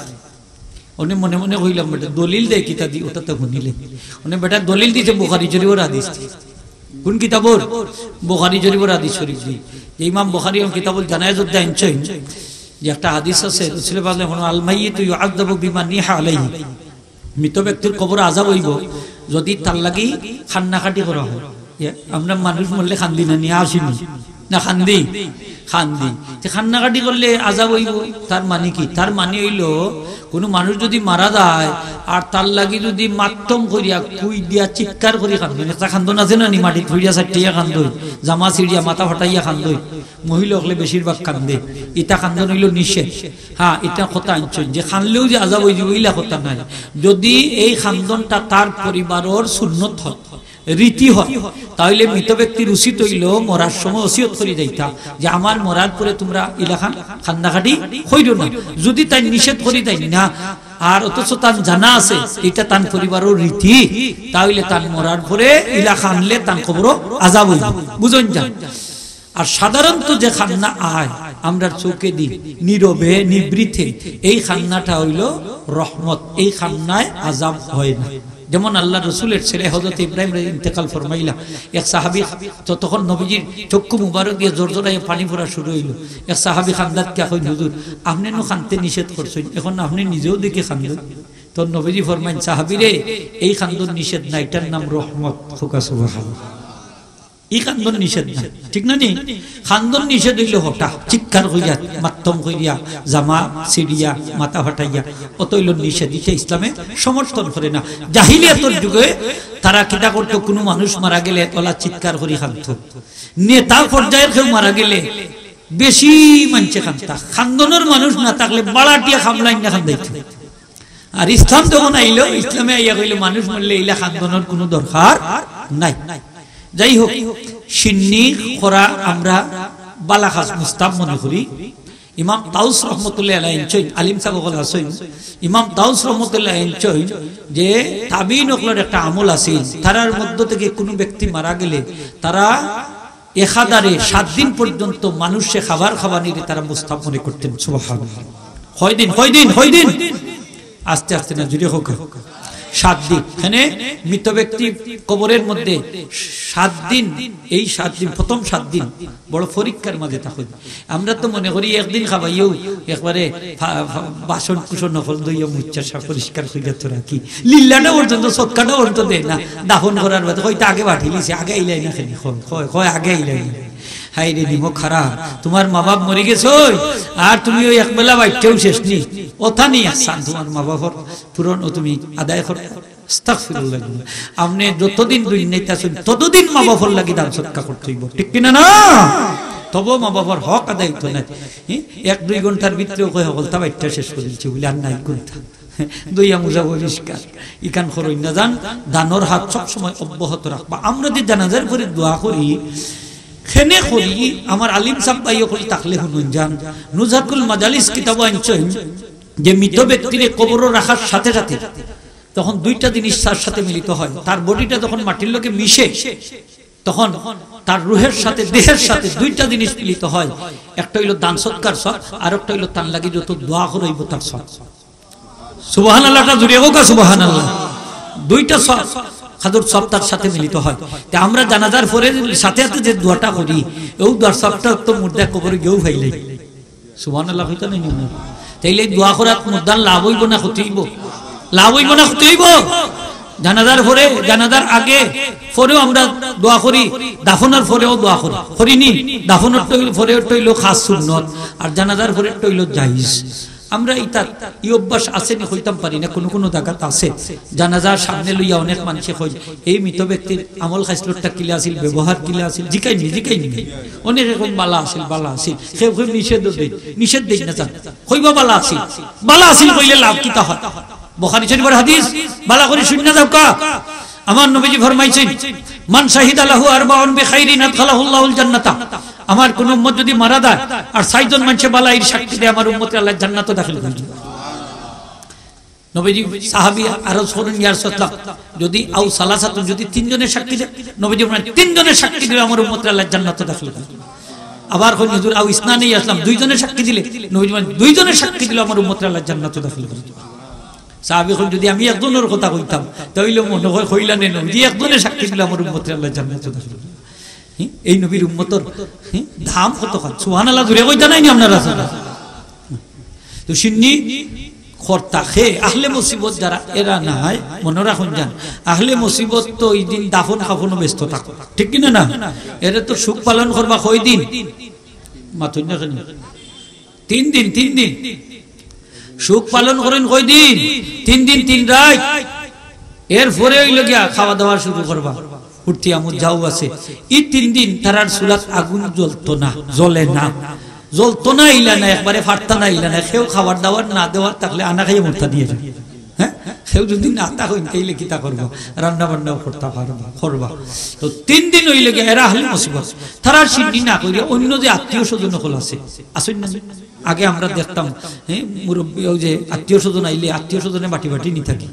অনে মনে মনে কইলাম, "বেটা দলিল দেয় কিতা দি, ওটা তো হুনিলে।" অনে বেটা দলিল দিছে বুখারী শরীফর হাদিস দি। কোন কিতাবর? বুখারী শরীফর হাদিস শরীফ দি। যে ইমাম বুখারী অউ কিতাবুল জানায়েজ অধ্যে আনছইন, যে একটা হাদিস আছে, রাসূলে পাকে ফরমাইন, "আল মাইয়িতু ইউআযাবু বিমা নিহা আলাইহি।" মৃত ব্যক্তির কবর আযাব অইবো, যদি তার লাগি কান্নাকাটি করা হয়। এ, আমরা মানুষ মরলে কান্দি না নি, আসিনি না কান্দি? কান্দি। তে কান্নাকাটি করলে আযাব অইবো, তার মানে কি? তার মানে অইলো, কোনো মানুষ যদি মারা যায় আর তার লাগি যদি মাতম করিয়া, কুই দিয়া, চিৎকার করি কান্দইন, একটা কান্দন আছে না নি, মাটিত পড়িয়া সাটিয়া কান্দইন, জামা ছিড়িয়া, মাথা ফাটাইয়া কান্দইন, মহিলা অকলে বেশিরভাগ কান্দে, ইটা কান্দন অইলো নিষেধ। হ্যাঁ, ইটা কথা আনছইন যে কানলেউ যে আযাব অইযিবো, ইলা কথা নায়। যদি এই কান্দনটা তার পরিবারর সুন্নত হয়, রীতি হয়, তাইলে মৃত ব্যক্তির উচিত অইলো মরার সময় ওসিয়ত করি যাইতা যে, "আমার মরার পরে তুমরা ইলাখান কান্নাকাটি কইরো না।" যদি তাইন নিষেধ করি দেইন না, আর অথচ তান জানা আছে ইটা তান পরিবারর রীতি, তাইলে তান মরার পরে ইলা কানলে তান কবরো আযাব অইবো। বুঝইন যান। আর সাধারণত যে কান্না আয়, আমরার চউখেদি, নীরবে, নিভৃতে, এই কান্নাটা অইলো রহমত, এই কান্নায় আযাব হয় না। যেমন আল্লার রসুলের ছেলে হযরত ইব্রাহিমরে ইন্তেকাল ফরমাইলা, এক সাহাবী, তো তখন নবীজির চক্ষু মুবারক দিয়া জরজরাইয়া পানি পড়া শুরু অইলো। এক সাহাবী কান্দাত গিয়া কইন, "হুজুর, আপনে নু কানতে নিষেধ করছইন, এখন আপনে নিজেও দেখি কান্দইন।" তো নবীজি ফরমাইন, "সাহাবীরে, এই কান্দন নিষেধ না, ইটার নাম রহমত।" কউক্কা সুবহানাল্লাহ। ই কান্দন নিষেধ না, ঠিক না নি? কান্দন নিষেধ অইলো হটা, চিৎকার করিয়া, মাতম করিয়া, জামা ছিড়িয়া, মাথা ফাটাইয়া, অতা অইলো নিষেধ। ইটা ইসলামে সমর্থন করে না। জাহিলিয়াতর যুগে তারা কিতা করতো, কুনু মানুষ মারা গেলে অলা চিৎকার করি কানতো। নেতা পর্যায়ের কেউ মারা গেলে বেশি মানষে কানতা। কান্দনর মানুষ না থাকলে বাড়াটিয়া কামলা আইন্না কান্দাইতো। আর ইসলাম যখন আইলো, ইসলামে আইয়া কইলো, মানুষ মরলে ইলা কান্দনর কুনু দরকার নাই। যাই হোক, শিন্নি করা আমরা বালা কাজ মুস্তাহাব মনে করি। ইমাম তাউস রহমতুল্লাহ আলাইহি আনছইন, আলিম সাব অকল আছইন, ইমাম তাউস রহমতুল্লাহ আলাইহি আনছইন যে তাবিঈন অকলর একটা আমল আছিল, তারার মধ্য থেকে কুনু ব্যক্তি মারা গেলে তারা একাধারে সাত দিন পর্যন্ত মানুষরে খাবার খাওয়ানিরে তারা মুস্তাহাব মনে করতেন। সুবহানাল্লাহ। কয়দিন, কয়দিন, কয়দিন? আস্তে আস্তে না, জুরে কউক্কা। সাত দিন। এখানে মৃত ব্যক্তি কবরের মধ্যে সাত দিন, এই সাত দিন, প্রথম সাত দিন বড় পরীক্ষার মাঝে থাকইন। আমরা তো মনে করি একদিন খাবাইও একবারে ফা-, ফা-, বাসন কুসন অকল ধইয়া মুচ্ছা সা পরিষ্কার করিয়া তো রাখি। লিল্লাটা পর্যন্ত, সদকাটা পর্যন্ত দেয় না। দাফন করার বাদে কইতা আগে বাটি লিছে, আগে আইলাই না কেনে? কয়, কয়, কয় আগে আইলাই না। হায় রে নিমক হারাম, তুমার মা বাপ মরি গেছে, আর তুমি ওই একবেলা বাইট্টাও শেষ নি। অতা নি আছান তুমার মা বাপর পূরণ ও তুমি আদায় করো। আস্তাগফিরুল্লাহ। আপনে যতদিন দুনিয়াত আছইন, ততদিন মা বাপর লাগি দান সদকা করতে অইবো, ঠিক কিনা না? তবু মা বাপর হক আদায় অইতো নায়। হি? এক দুই ঘন্টার ভিতরেও কয়, "হকলতা বাইট্টা শেষ করি দিছি, বুলে আর নাই কুন্তা।" দুইয়া মুজা পরিষ্কার। ইখান করইন না যান, দানর হাত সবসময় অব্যাহত রাখবা। আমরা যে জানাজার পরে দোয়া করি, কেনে করি, আমার আলিম সাব ভাই অকল থাকলে হুনইন যান। নুজহাতুল মাজালিস কিতাবো আনছইন যে মৃত ব্যক্তিরে কবরো রাখার সাথে সাথে তখন দুইটা জিনিস তার সাথে মিলিত হয়। তার বডিটা যখন মাটির লগে মিশে, তখন তার রুহের সাথে, দেহের সাথে দুইটা জিনিস মিলিত হয়। একটা অইলো দান সদকার সওয়াব, আর একটা অইলো তার লাগি যত দোয়া করা অইবো তার সওয়াব। সুবহানাল্লাহটা জুরে কউক্কা, সুবহানাল্লাহ। দুইটা সওয়াব, খাদুর সওয়াব তার সাথে মিলিত হয়। তে আমরা জানাজার পরে সাথে সাথে যে দোয়াটা করি, অউ দোয়ার সওয়াবটা তো মুর্দা কবরে গিয়াউ পাইলাই। সুবহানাল্লাহ কইতা নায় নি? তাইলে এই দোয়া করাত মুর্দার লাভ অইবো না ক্ষতি অইবো? লাভ অইবো না ক্ষতি অইবো? জানাজার পরে, জানাজার আগে, পরেও আমরা দোয়া করি, দাফনর পরেও দোয়া করি, করি নি? দাফনর তো, পরে তো অইলো খাস সুন্নত, আর জানাজার পরে তো অইলো জায়েজ। আমরা ইতা, ই অভ্যাস আছে নি কইতাম পারি না, কুনু কুনু জাগাত আছে। জানাজার সামনে লইয়া অনেক মানষে কয়, "এই মৃত ব্যক্তির আমল খাইছলতটা কিলা আছিল, ব্যবহার কিলা আছিল, জিকাইন নি, জিকাইন নি।" অনেকে কয়, "বালা আছিল, বালা আছিল।" কেউ কেউ নিষেধও দেয়, নিষেধ দেয় না, জান। কইবা বালা আছিল, বালা আছিল কইলে লাভ কিতা হয়? বুখারী শরীফর হাদিস, বালা করি হুনিয়া যাউক্কা। আমার নবীজি ফরমাইছইন, "মান শাহিদা লাহু আরবাউন বিখাইরিন আদখালাহুল্লাহুল জান্নাতা।" আমার কোন উম্মত যদি মারা যায় আর চাইরজন মানষে বালা ইর সাক্ষী দেয়, আমার উম্মতরে আল্লাহ জান্নাতো দাখিল করি দিবা। নবীজি সাহাবী আরজ করইন, "ইয়া রাসূলুল্লাহ, যদি আও সালাসাতুন, যদি তিনজনে সাক্ষী দেয়?" নবীজি ফরমাইন, "তিনজনে সাক্ষী দিলে আমার উম্মতরে আল্লাহ জান্নাতো দাখিল করি দিবা।" আবার কইন, "হুজুর, আও ইসনানি ইয়াসলাম, দুইজনে সাক্ষী দিলে?" নবীজি ফরমাইন, "দুইজনে সাক্ষী দিলে আমার উম্মতরে আল্লাহ জান্নাতো দাখিল করি দিবা।" সাহাবী কইন, "যদি আমি একজনর কথা কইতাম, তা অইলে মনে হয় কইলা নে নবীজি, একজনে সাক্ষী দিলে আমার উম্মতরে আল্লাহ জান্নাতো দাখিল করি দিবা।" হি? এই নবীর উম্মতর, হি? দাম কতখান? সুবহানাল্লাহ জুরে কইতা নায় নি আপনারা? তো শিন্নি কর্তা খে, আহলে মুসিবত যারা এরা নায়, মনো রাখইন যান, আহলে মুসিবত তো ওই দিন দাফন কাফনো ব্যস্ত থাকো, ঠিক কিনা না? এরা তো শোক পালন করবা কয় দিন? মাতইন না কেনে? তিন দিন, তিন দিন। শোক পালন করইন কয় দিন? তিন দিন, তিন রাইত। এরপরে অইলো গিয়া খাওয়া দাওয়া শুরু করবা, ফুর্তি আমোদ যাও আছে। ই তিন দিন তারার চুলাত আগুন জ্বলতো না, জ্বলে না, জ্বলতো না ইলা না, একবারে ফারতা না ইলা না। কেউ খাবার দাবার না দেওয়ার থাকলে আনা খাইয়া মরতা নিয়া যায়। হ্যাঁ, কেউ যদি না থাকইন তাইলে কিতা করবা? রান্না বান্নাও করতা পারবা, করবা। তো তিন দিন অইলো গিয়া এরা আহলে মুসিবত। তারা শিন্নি না করিয়া অন্য যে আত্মীয় স্বজন অকল আছে, আছইন না? আগে আমরা দেখতাম, হ্যাঁ, মুরব্বি, ওই যে আত্মীয় স্বজন আইলে আত্মীয় স্বজনে বাটি বাটি নিতা কি।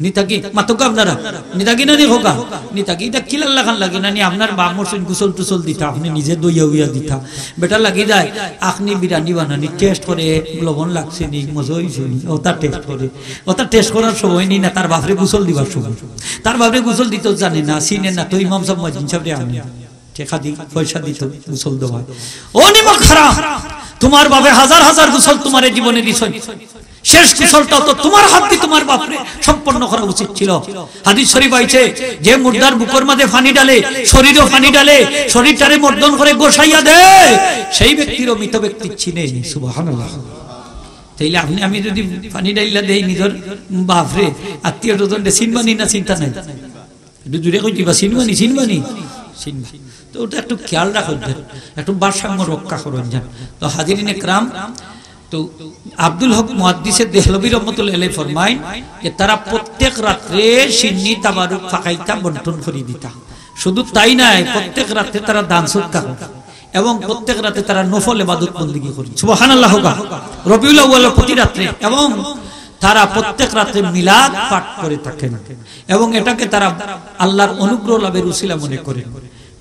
নিতাকি মাতকা আপনারা, নিতাকি না নি খোকা, নিতাকি ইটা কিলার লাখান লাগি না নি? আপনার বাপ মরছইন, গোসল টুসল দিতা, আপনে নিজে দইয়া উইয়া দিতা, বেটা লাগি যায়, আপনে বিরিয়ানি বানানি টেস্ট করে, লবণ লাগছে নি, মজা অইছে নি, ওটা টেস্ট করে, ওটা টেস্ট করার সময় নি না, তার বাপরে গোসল দিবার সময়। তার বাপরে গোসল দিতেও জানে না, চিনে না, তো ইমাম সাব মুয়াজ্জিন সাবরে আনে। টেকা দি, পয়সা দিত, গোসল দেওয়ায়। ও নিমক হারাম, তোমার বাপে হাজার হাজার গোসল তোমারে জীবনে দিছইন, শেষ গোসলটা তো তোমার হাত দি তোমার বাপরে সম্পন্ন করা উচিত ছিল। হাদিস শরীফ আইছে, যে মুর্দার বুকর মাঝে পানি ডালে, শরীরও পানি ডালে, শরীরটারে মর্দন করে গোসাইয়া দেয়, সেই ব্যক্তিরও মৃত ব্যক্তির চিনে। সুবহানাল্লাহ। তাইলে আপনে আমি যদি পানি ডাইলা দেই নিজর বাপরে, আত্মীয় স্বজনরে, চিনবানি না চিন্তা নাই? একটু জোরে কই দিবা, চিনবানি, চিনবানি, চিনবা। তো ওটা একটু খেয়াল রাখইন, একটু ভারসাম্য রক্ষা করইন যান। তো হাজিরিন একরাম, তো আব্দুল হক মুহাদ্দিসে দেহলভী রহমতুল্লাহ আলাইহি ফরমাইন যে তারা প্রত্যেক রাত্রে শিন্নি তাবারুক ফাকাইতা বন্টন করি দিতা। শুধু তাই নয়, প্রত্যেক রাত্রে তারা দান সদকা করে এবং প্রত্যেক রাতে তারা নফল ইবাদত বন্দেগী করে। সুবহানাল্লাহ হোক। রবিউল আউয়ালের প্রতি রাত্রে এবং তারা প্রত্যেক রাতে মিলাদ পাঠ করে থাকেন এবং এটাকে তারা আল্লাহর অনুগ্রহ লাভের উসিলা মনে করেন।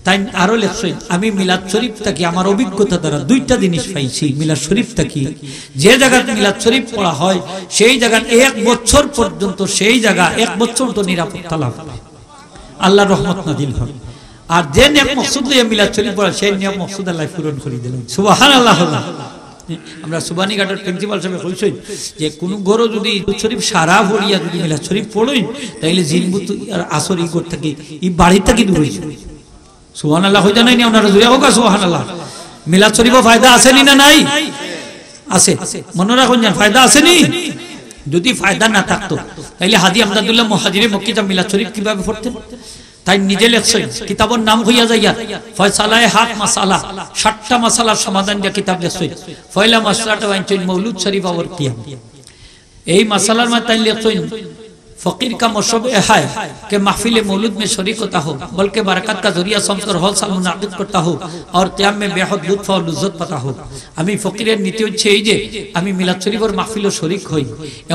তাইন আরো লেখছইন, আমি মিলাদ শরীফ থাকি আমার অভিজ্ঞতা দ্বারা দুইটা জিনিস পাইছি। মিলাদ শরীফ থাকি যে জায়গাত মিলাদ শরীফ পড়া হয়, সেই জায়গাত এক বছর পর্যন্ত সেই জায়গা এক বছর তো নিরাপত্তা লাভ করে, আল্লাহর রহমত নাজিল হয়। আর যে নেক মকসুদ লইয়া মিলাদ শরীফ পড়া, সেই নেক মকসুদ আল্লাহ পূরণ করি দিলেন। সুবহানাল্লাহ। আমরা সুবানীঘাটর প্রিন্সিপাল সাহেব কইছইন যে কোনো ঘরো যদি দুরূদ শরীফ সারা পড়িয়া যদি মিলাদ শরীফ পড়ইন, তাইলে জিন ভূত আর আসর ই ঘর থাকি, ই বাড়ি থাকি দূর অইছে। সুবহানাল্লাহ কইতা নায় নি আপনারা? জোরে কউক্কা সুবহানাল্লাহ। মিলাদ শরীফো ফায়দা আছে নি না নাই? আছে। মনো রাখইন যান, ফায়দা আছে নি? যদি ফায়দা না থাকতো, তাইলে হাজী আমদাদুল্লাহ মুহাজিরে মক্কি সাব মিলাদ শরীফ কিভাবে পড়তেন? তাইন নিজে লেখছইন, কিতাবর নাম কইয়া যাইয়ার, ফয়সালায়ে হাত মাসালা, সাতটা মাসালার সমাধান দিয়া কিতাব লেখছইন। পয়লা মাসালাটা আনছইন মৌলুদ শরীফ আর কিয়াম। এই মাসালার মাঝে তাইন লেখছইন, ফকির কা মশরব এ হায় কে মাহফিলে মৌলুদ মে শরিক হতা হো, বলকে বারাকাত কা জরিয়া সমঝকর হর সাল মুনাকিদ করতা হো, আর কিয়াম মে বেহদ লুৎফ আর লুজ্জত পাতা হো। আমি ফকিরের নীতি হচ্ছে এই যে আমি মিলাদ শরীফর মাহফিলো শরিক হই,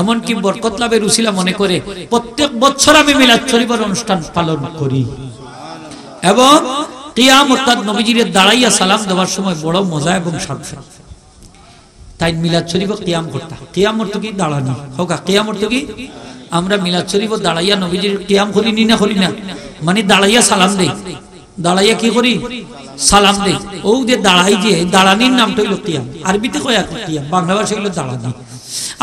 এমনকি বরকত লাভের উসিলা মনে করে প্রত্যেক বছর আমি মিলাদ শরীফর অনুষ্ঠান পালন করি। এবং কিয়াম অর্থাৎ নবীজিরে দাঁড়াইয়া সালাম দেওয়ার সময় বড় মজা এবং স্বাদ। তাইন মিলাদ শরীফো কিয়াম করতা। কিয়াম অর্থ কি? দাঁড়ানি। কউক্কা, কিয়াম অর্থ কি? আমরা মিলাদ শরীফো দাঁড়াইয়া নবীজির কিয়াম করি নি না করি না? মানে দাঁড়াইয়া সালাম দেই। দাঁড়াইয়া কি করি? সালাম দেই। ও যে দাঁড়াই, যে দাঁড়ানির নামটা অইলো কিয়াম। আরবিতে কয় আর কিয়াম, বাংলা ভাষায় অইলো দাঁড়ানি।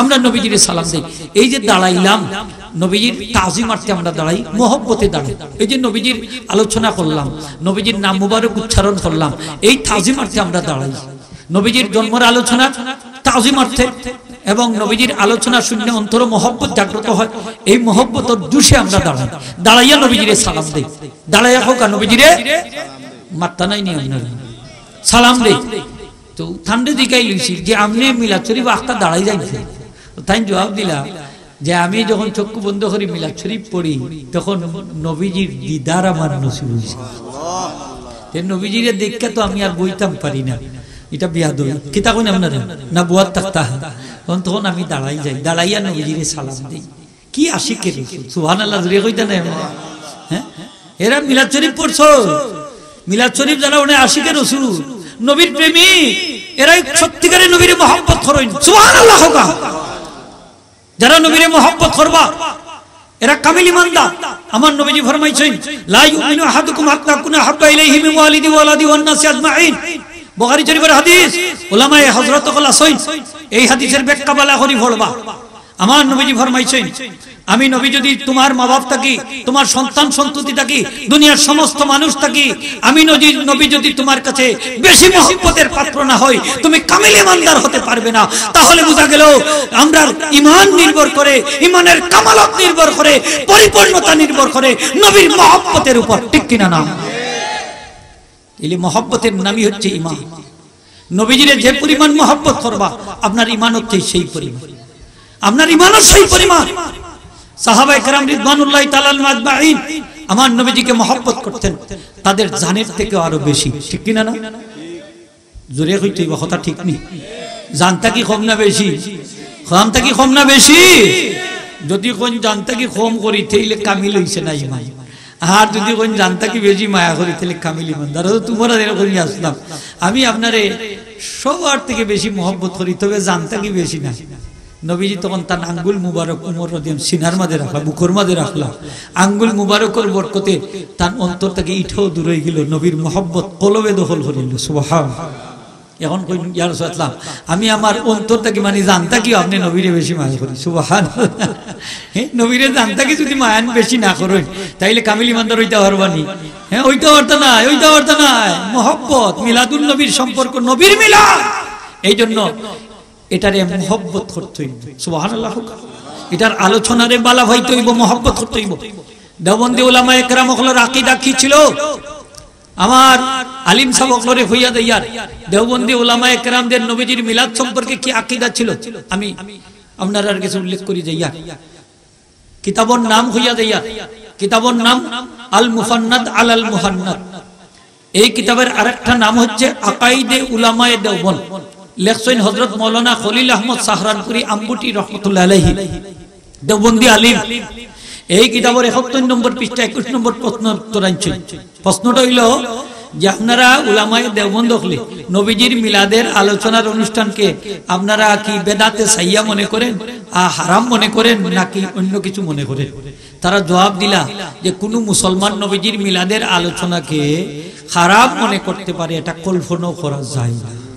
আমরা নবীজিরে সালাম দেই। এই যে দাঁড়াইলাম, নবীজির তাজিমার্থে আমরা দাঁড়াই, মহব্বতে দাঁড়াই। এই যে নবীজির আলোচনা করলাম, নবীজির নাম মুবারক উচ্চারণ করলাম, এই তাজিমার্থে আমরা দাঁড়াই। নবীজির জন্মর আলোচনা তাজিমার্থে এবং নবীজির আলোচনা শুনে অন্তরো মহব্বত জাগ্রত হয়, এই মহব্বতর জোশে আমরা দাঁড়াই, দাঁড়াইয়া নবীজিরে সালাম দেই। দাঁড়াইয়া কউক্কা নবীজিরে, মাত্তা নাই নি আপনার, সালাম দেই। তো তানরে জিকাইলিছি যে আপনে মিলাদ শরীফো আখতা দাঁড়াই যাইন কে? তো তাইন জবাব দিলা যে আমি যখন চক্ষু বন্ধ করি মিলাদ শরীফ পড়ি, তখন নবীজির দিদার আমার নসিব অইছে। তে নবীজিরে দেখিয়া তো আমি আর বইতাম পারি না, ইটা বেয়াদবি। কিতা কইন আপনারা? না বওয়াত থাকতা? তখন, তখন আমি দাঁড়াই যাই, দাঁড়াইয়া নবীজিরে সালাম দেই। কি আশিকে রসুল, সুবহানাল্লাহ, জোরে কইতা নায় আমরা? হ্যাঁ, এরা মিলাদ শরীফ পড়ছো, মিলাদ শরীফ যারা অনে আশিকে রসুল, নবীর প্রেমিক, এরাউ সত্যিকারে নবীরে মহব্বত করইন। সুবহানাল্লাহ কউক্কা। যারা নবীরে মহব্বত করবা, এরা কামিল ইমানদার। আমার নবীজি ফরমাইছইন, "লা ইউমিনু আহাদুকুম হাত্তা আকুনা আহাব্বা ইলাইহি মিন ওয়ালিদি ওয়ালাদি ওয়ান নাসি আজমাইন।" বুখারী শরীফর হাদিস। উলামায়ে হযরত অকল আছইন, এই হাদিসর ব্যাখ্যা ভালা করি পড়বা। আমার নবীজি ফরমাইছইন, "আমি নবী যদি তোমার মা বাপ থাকি, তোমার সন্তান সন্ততি থাকি, দুনিয়ার সমস্ত মানুষ থাকি, আমি নবী, নবী যদি তোমার কাছে বেশি মহব্বতের পাত্র না হই, তুমি কামিল ইমানদার হতে পারবে না।" তাহলে বুঝা গেল, আমরার ইমান নির্ভর করে, ইমানের কামালত নির্ভর করে, পরিপূর্ণতা নির্ভর করে নবীর মহব্বতের উপর, ঠিক কিনা না? তাইলে মহব্বতের নামই হচ্ছে ইমান। নবীজিরে যে পরিমাণ মহব্বত করবা, আপনার ইমানও ঠিক সেই পরিমাণ, আপনার ইমানও সেই পরিমাণ। সাহাবায়ে কেরাম রিদওয়ানুল্লাহি তাআলা আলাইহিম আজমাইন আমার নবীজিকে মহব্বত করতেন, তাদের জানের থেকেও আরো বেশি, ঠিক কিনা না? জোরে কইতে অইবো, কথা ঠিক নি? জান থাকি কম না বেশি? জান থাকি কম না বেশি? যদি কইন জান থাকি কম করি, তাইলে কামিল অইছে না ইমান। আর যদি কইন জান থাকি বেশি মায়া করি, তাইলে কামিল ইমানদার। তো তুমরা যেরকম আসলাম, আমি আপনারে সবার থাকি বেশি মহব্বত করি, তবে জান থাকি বেশি না। নবীজি তখন তান আঙ্গুল মুবারক উমর রাদিয়াল্লাহু সিনার মাঝে রাখলা, বুকর মাঝে রাখলা। আঙ্গুল মুবারকর বরকতে তান অন্তর থাকি ইঠাও দূর অইগেল, নবীর মহব্বত কলবে দখল করিল। সুবহান। এখন কইন, "ইয়া রাসূলুল্লাহ, আমি আমার অন্তর থাকি, মানে, জান থাকিও আপনে নবীরে বেশি মায়া করি।" সুবহান। হে, নবীরে জান থাকি যদি মায়ান বেশি না করইন, তাইলে কামিল ইমানদার অইতা পারবা নি? হে, অইতা পারতা নায়, অইতা পারতা নায়। মহব্বত, মিলাদুন নবীর সম্পর্ক, নবীর মিলাদ। এই জন্য এটারে মহব্বত করতে অইব। সুবহানাল্লাহ। এটার আলোচনারে বালা পাইতে অইব, মহব্বত করতে অইব। দেওবন্দি উলামায়ে কেরাম অকলর আকিদা কি ছিল? আমার আলিম সাব অকলরে কইয়া যাইয়ার, দেওবন্দি উলামায়ে কেরামদের নবীজির মিলাদ সম্পর্কে কি আকিদা ছিল, আমি আপনারার গেছে উল্লেখ করি যাইয়ার। কিতাবর নাম কইয়া যাইয়ার, কিতাবর নাম আল মুফান্নাদ আলাল মুহান্নাদ। এই কিতাবের আরেকটা নাম হচ্ছে আকাইদে উলামায়ে দেওবন্দ। লেখছইন হযরত মাওলানা খলিল আহমদ সাহরানপুরী আমবুটি রহমতুল্লাহ আলাইহি, দেওবন্দি আলিম। এই কিতাবর একাত্তর নম্বর পৃষ্ঠা, একুশ নম্বর প্রশ্ন উত্তর আনছইন। প্রশ্নটা অইল যে, আপনারা উলামায়ে দেওবন্দ অকলে নবীজির মিলাদের আলোচনার অনুষ্ঠানকে আপনারা কি বেদাতে সাইয়া মনে করেন, আর হারাম মনে করেন, নাকি অন্য কিছু মনে করেন? তারা জবাব দিলা যে, কোনো মুসলমান নবীজির মিলাদের আলোচনাকে খারাপ মনে করতে পারে, এটা কল্পনাও করা যায় না।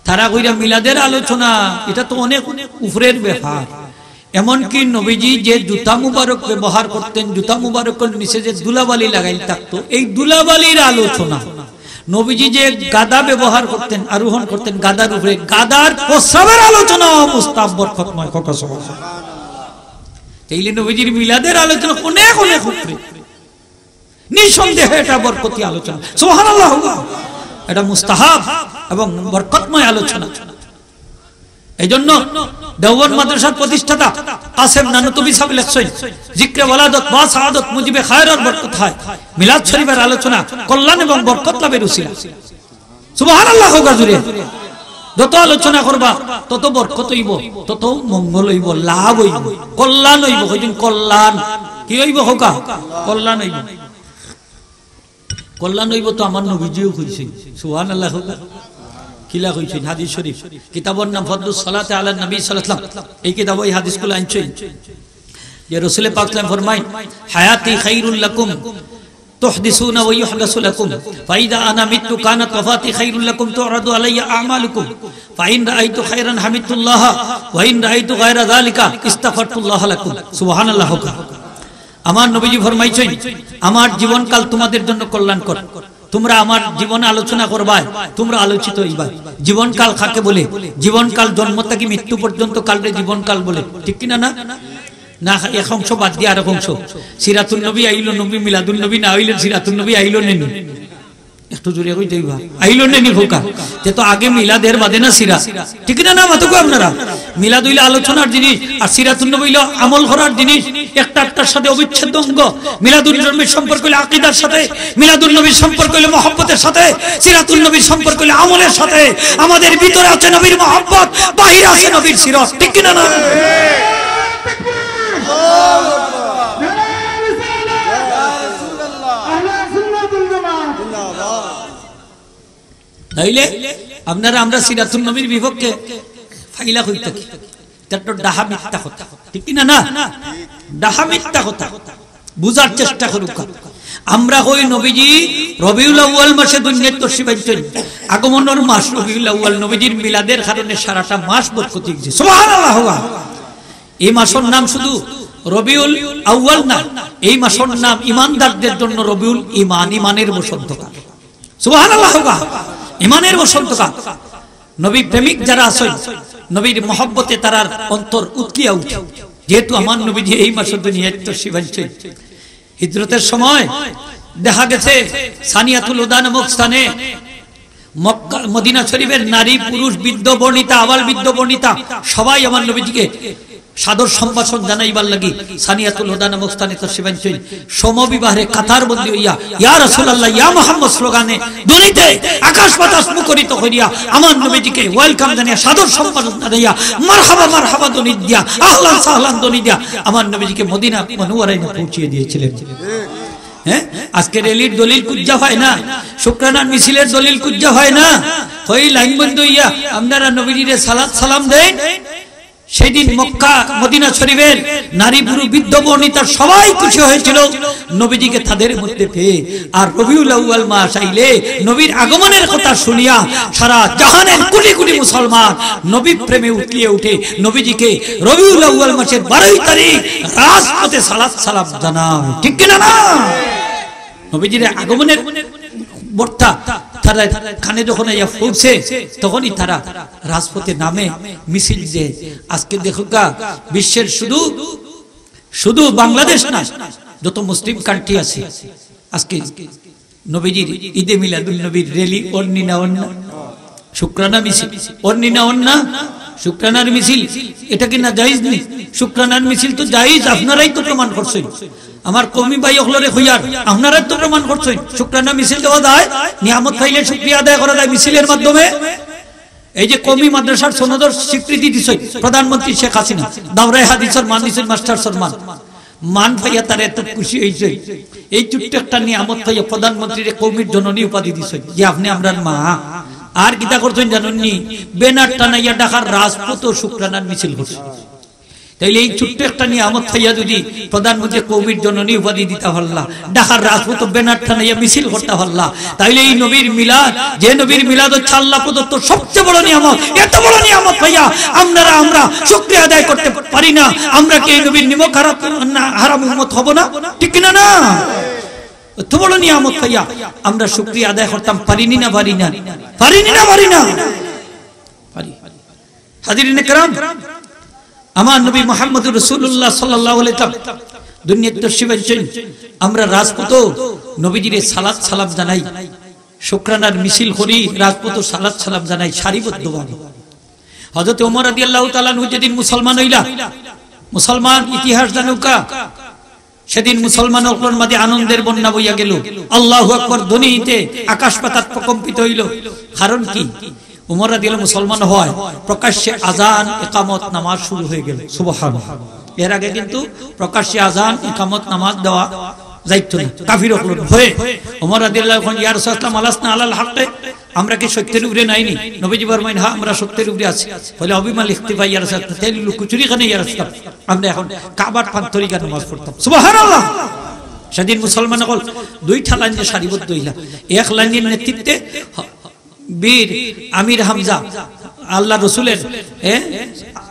তারা কইরা, মিলাদের আলোচনা, এটা তো অনেক উপরের ব্যাপার। এমনকি নবীজি যে জুতা মুবারক ব্যবহার করতেন, জুতা মুবারকর নিচে যে ধুলাবালি লাগাইল থাকতো, এই ধুলাবালির আলোচনা, নবীজি যে গাদা ব্যবহার করতেন, আরোহণ করতেন গাদার উপরে, গাদার প্রস্রাবের আলোচনাও মুস্তাহাব, বরকতময়। কওকা সুবহানাল্লাহ। তাইলে নবীজির মিলাদের আলোচনা অনেক, অনেক উপরে। নিঃসন্দেহে এটা বরকতি আলোচনা। সুবহানাল্লাহ। এটা মুস্তাহাব এবং বরকতময় আলোচনা। এই জন্য দেওবন্দ মাদ্রাসার প্রতিষ্ঠাতা কাসেম নানুতুবি সাহেব লেখছইন, "জিক্রে ওয়ালাদত বা সাআদত মুজিবে খায়রর বরকত হয়।" মিলাদ শরীফের আলোচনা কল্যাণ এবং বরকত লাভের উসিলা। সুবহানাল্লাহ কওকা জুরে। যত আলোচনা করবা, তত বরকত অইব, তত মঙ্গল অইব, লাভ অইব, কল্যাণ অইব। কইছইন কল্যাণ। কি অইব কওকা? কল্যাণ অইব। কল্যাণ অইব তো আমার নবীজিও কইছইন। সুবহানাল্লাহ কওকা। কিলা কইছইন? হাদিস শরীফ। কিতাবর নাম ফদলুস সালাতে আলা নবী সাল্লাল্লাহু আলাইহি ওয়াসাল্লাম। এই কিতাবো এই হাদিসগুলা আনছইন যে রসুলে পাক সাল্লাল্লাহু আলাইহি ওয়াসাল্লাম ফরমাইন, "হায়াতি খাইরুল লাকুম, তুহদিসুনা ওয়া ইউহদাসু লাকুম, ফাইদা আনা মিতু কানাত ওয়াফাতি খাইরুল লাকুম, তুরাদু আলাইয়া আমালুকুম, ফাইন রাআইতু খাইরান হামিদতুল্লাহ, ওয়া ইন রাআইতু গায়রা যালিকা ইস্তাগফারতুল্লাহ লাকুম।" সুবহানাল্লাহ কওকা। আমার নবীজি ফরমাইছইন, "আমার জীবনকাল তোমাদের জন্য কল্যাণকর, তোমরা আমার জীবন আলোচনা করবায়, তোমরা আলোচিত অইবায়।" জীবনকাল কাকে বলে? জীবনকাল জন্ম থাকি মৃত্যু পর্যন্ত কালরে জীবনকাল বলে, ঠিক কিনা না? না, এক অংশ বাদ দিয়া আরেক অংশ। সিরাতুন নবী আইলো, নবী মিলাদুন নবী না অইলে সিরাতুন নবী আইলো নি নি? একটু জুরে কইতা অইবা, আইলো নি নি কওকা? তে তো আগে মিলাদ, এর বাদে না সিরাত, ঠিক না? না মাতউক্কা আপনারা। মিলাদ অইলো আলোচনার জিনিস, আর সিরাতুন নবী অইলো আমল করার জিনিস। একটা একটার সাথে অবিচ্ছেদ্য অঙ্গ। মিলাদুন নবীর সম্পর্ক অইলো আকিদার সাথে, মিলাদুন নবীর সম্পর্ক অইলো মহব্বতের সাথে, সিরাতুন নবীর সম্পর্ক অইলো আমলের সাথে। আমাদের ভিতরে আছে নবীর মহব্বত, বাহিরে আছে নবীর সিরাত, ঠিক কিনা না? তাইলে আপনারা আমরা সিরাতুন নবীর বিপক্ষে ফাইলা কইতা কি? এটা তো ডাহা মিথ্যা কথা, ঠিক কিনা না? ডাহা মিথ্যা কথা। বুঝার চেষ্টা করউক্কা। আমরা কই নবীজি রবিউল আউয়াল মাসে দুনিয়াত তশরিফ আনছইন। আগমনর মাস রবিউল আউয়াল, নবীজির মিলাদের কারণে সারাটা মাস বরকতি অইগেছে। সুবহানাল্লাহ। এই মাসর নাম শুধু রবিউল আউয়াল না, এই মাসর নাম ইমানদারদের জন্য রবিউল ইমান, ইমানের বসন্তকাল। সুবহানাল্লাহ কওকা। ইমানের বসন্তকাল। নবী প্রেমিক যারা আছইন, নবীর মহব্বতে তারার অন্তর উতলিয়া উঠে, যেহেতু আমার নবীজি এই মাসে দুনিয়াত তশরিফ আনছইন। হিজরতের সময় দেখা গেছে সানিয়াতুল ওদা নামক স্থানে মক্কা, মদিনা শরীফের নারী, পুরুষ, বৃদ্ধ, বনিতা, আবাল বৃদ্ধ, বনিতা সবাই আমার নবীজিকে সাদর সম্ভাষণ জানাইবার লাগি সানিয়াতুল হুদা নামক স্থানে তশরিফ আনছইন। সমবিবাহে কাতারবন্দী অইয়া "ইয়া রাসূলুল্লাহ, ইয়া মুহাম্মদ" স্লোগানে ধ্বনিতে আকাশ বাতাস মুখরিত করিয়া আমার নবীজিকে welcome জানাইয়া, সাদর সম্ভাষণ জানাইয়া, "মারহাবা, মারহাবা" ধ্বনি দিয়া, "আহলান সাহলান" ধ্বনি দিয়া আমার নবীজিকে মদিনা মুনাওয়ারায় পৌঁছিয়ে দিয়েছিলেন। হ্যাঁ, আজকে র‍্যালির দলিল খুঁজা পায় না, শুকরানার মিছিলের দলিল খুঁজা পায় না। কই লাইন বন্ধ অইয়া আপনারা নবীজিরে সালাত সালাম দেন। সেদিন মক্কা মদিনা শরীফের নারী পুরুষ বৃদ্ধ বনিতা সবাই খুশি হয়েছিল নবীজিকে তাদের মধ্যে পেয়ে। আর রবিউল আউয়াল মাস আইলে নবীর আগমনের কথা শুনিয়া সারা জাহানের কোটি কোটি মুসলমান নবী প্রেমে উতলিয়ে উঠে নবীজিকে রবিউল আউয়াল মাসের বারোই তারিখ রাজপথে সালাত সালাম জানায়। ঠিক কিনা না? নবীজির আগমনের বার্তা তারা কানে যখন আইয়া পৌঁছে, তখনই তারা রাজপথে নামে মিছিল যে আজকে দেখুক্কা, বিশ্বের শুধু, শুধু বাংলাদেশ না, যত মুসলিম কান্ট্রি আছে আজকে নবীজির ঈদে মিলাদুন নবীর র‍্যালি অর নি না অর না? শুকরানা মিছিল অর নি না অর না? শুকরানার মিছিল, এটা কি না জায়েজ নি? শুকরানার মিছিল তো জায়েজ, আপনারাই তো প্রমাণ করছইন। আমার কওমি ভাই অকলরে কইয়ার, আপনারাই তো প্রমাণ করছইন। শুকরানা মিছিল দেওয়া যায়, নিয়ামত পাইলে শুকরিয়া আদায় করা যায় মিছিলের মাধ্যমে। এই যে কওমি মাদ্রাসার সনদর স্বীকৃতি দিছইন প্রধানমন্ত্রী শেখ হাসিনা, দাওরায়ে হাদিসর মান দিছইন, মাস্টার্সর মান, মান পাইয়া তারা এত খুশি অইছে। এই ছোট্ট একটা নিয়ামত পাইয়া প্রধানমন্ত্রীরে কওমির জননী উপাধি দিছইন যে আপনে আমরার মা। আর কিতা করছইন জানইন নি? ব্যানার টানাইয়া ঢাকার রাজপথো শুকরানার মিছিল করছইন। তাইলে এই ছোট্ট একটা নিয়ামত পাইয়া যদি প্রধানমন্ত্রী কওমির জননী উপাধি দিতা পারলা, ঢাকার রাজপথো ব্যানার টানাইয়া মিছিল করতা পারলা, তাইলে এই নবীর মিলাদ, যে নবীর মিলাদ হচ্ছে আল্লাহ প্রদত্ত সবচেয়ে বড় নিয়ামত, এত বড় নিয়ামত পাইয়া আপনারা আমরা শুকরিয়া আদায় করতে পারি না। আমরা কি এই নবীর নিমক হারাম, না, হারাম উম্মত হব না? ঠিক কিনা না? এত বড় নিয়ামত পাইয়া আমরা শুকরিয়া আদায় করতাম পারিনি না পারি না? পারিনি না পারি না? পারি। হাজিরিনে কেরাম, আমার নবী মুহাম্মদুর রাসূলুল্লাহ সাল্লাল্লাহু আলাইহি ওয়াসাল্লাম দুনিয়াত তশরিফ আনছইন, আমরা রাজপথো নবীজিরে সালাত সালাম জানাই, শুকরানার মিছিল করি, রাজপথো সালাত সালাম জানাই সারিবদ্ধভাবে। হযরত ওমর রাদিয়াল্লাহু তাআলা আনহু যেদিন মুসলমান অইলা, মুসলমান ইতিহাস জানুক্কা, সেদিন মুসলমান অকলর মাঝে আনন্দের বন্যা বইয়া গেল। আল্লাহু আকবার ধ্বনিতে আকাশ পাতাল প্রকম্পিত অইল। কারণ কি? উমর রাদিয়াল্লাহু মুসলমান হয়, প্রকাশ্যে আজান, ইকামত, নামাজ শুরু হয়ে গেল। সুবহানাল্লাহ। এর আগে কিন্তু প্রকাশ্যে আজান, ইকামত, নামাজ দেওয়া যাইত না, কাফির অকলর ভয়ে। উমর রাদিয়াল্লাহু আনহু, "ইয়া রাসূলুল্লাহ, আলাসনা আলাল হাক্কে?" আমরা কি সত্যের উপরে নাইনি? নবীজি ফরমাইন, "হ্যাঁ, আমরা সত্যের উপরে আছি।" বলে, "অবিমাল ইখতিফা ইয়া রাসূলুল্লাহ, তাইলে লুকোচুরি কেনে ইয়া রাসূলুল্লাহ? আমরা এখন কাবার প্রান্তরে গিয়া নামাজ পড়তাম।" সুবহানাল্লাহ। সেদিন মুসলমান অকল দুইটা লাইনে সারিবদ্ধ অইলা। এক লাইনের নেতৃত্বে হ-, বীর আমির হামজা, আল্লাহ রসুলের, এ,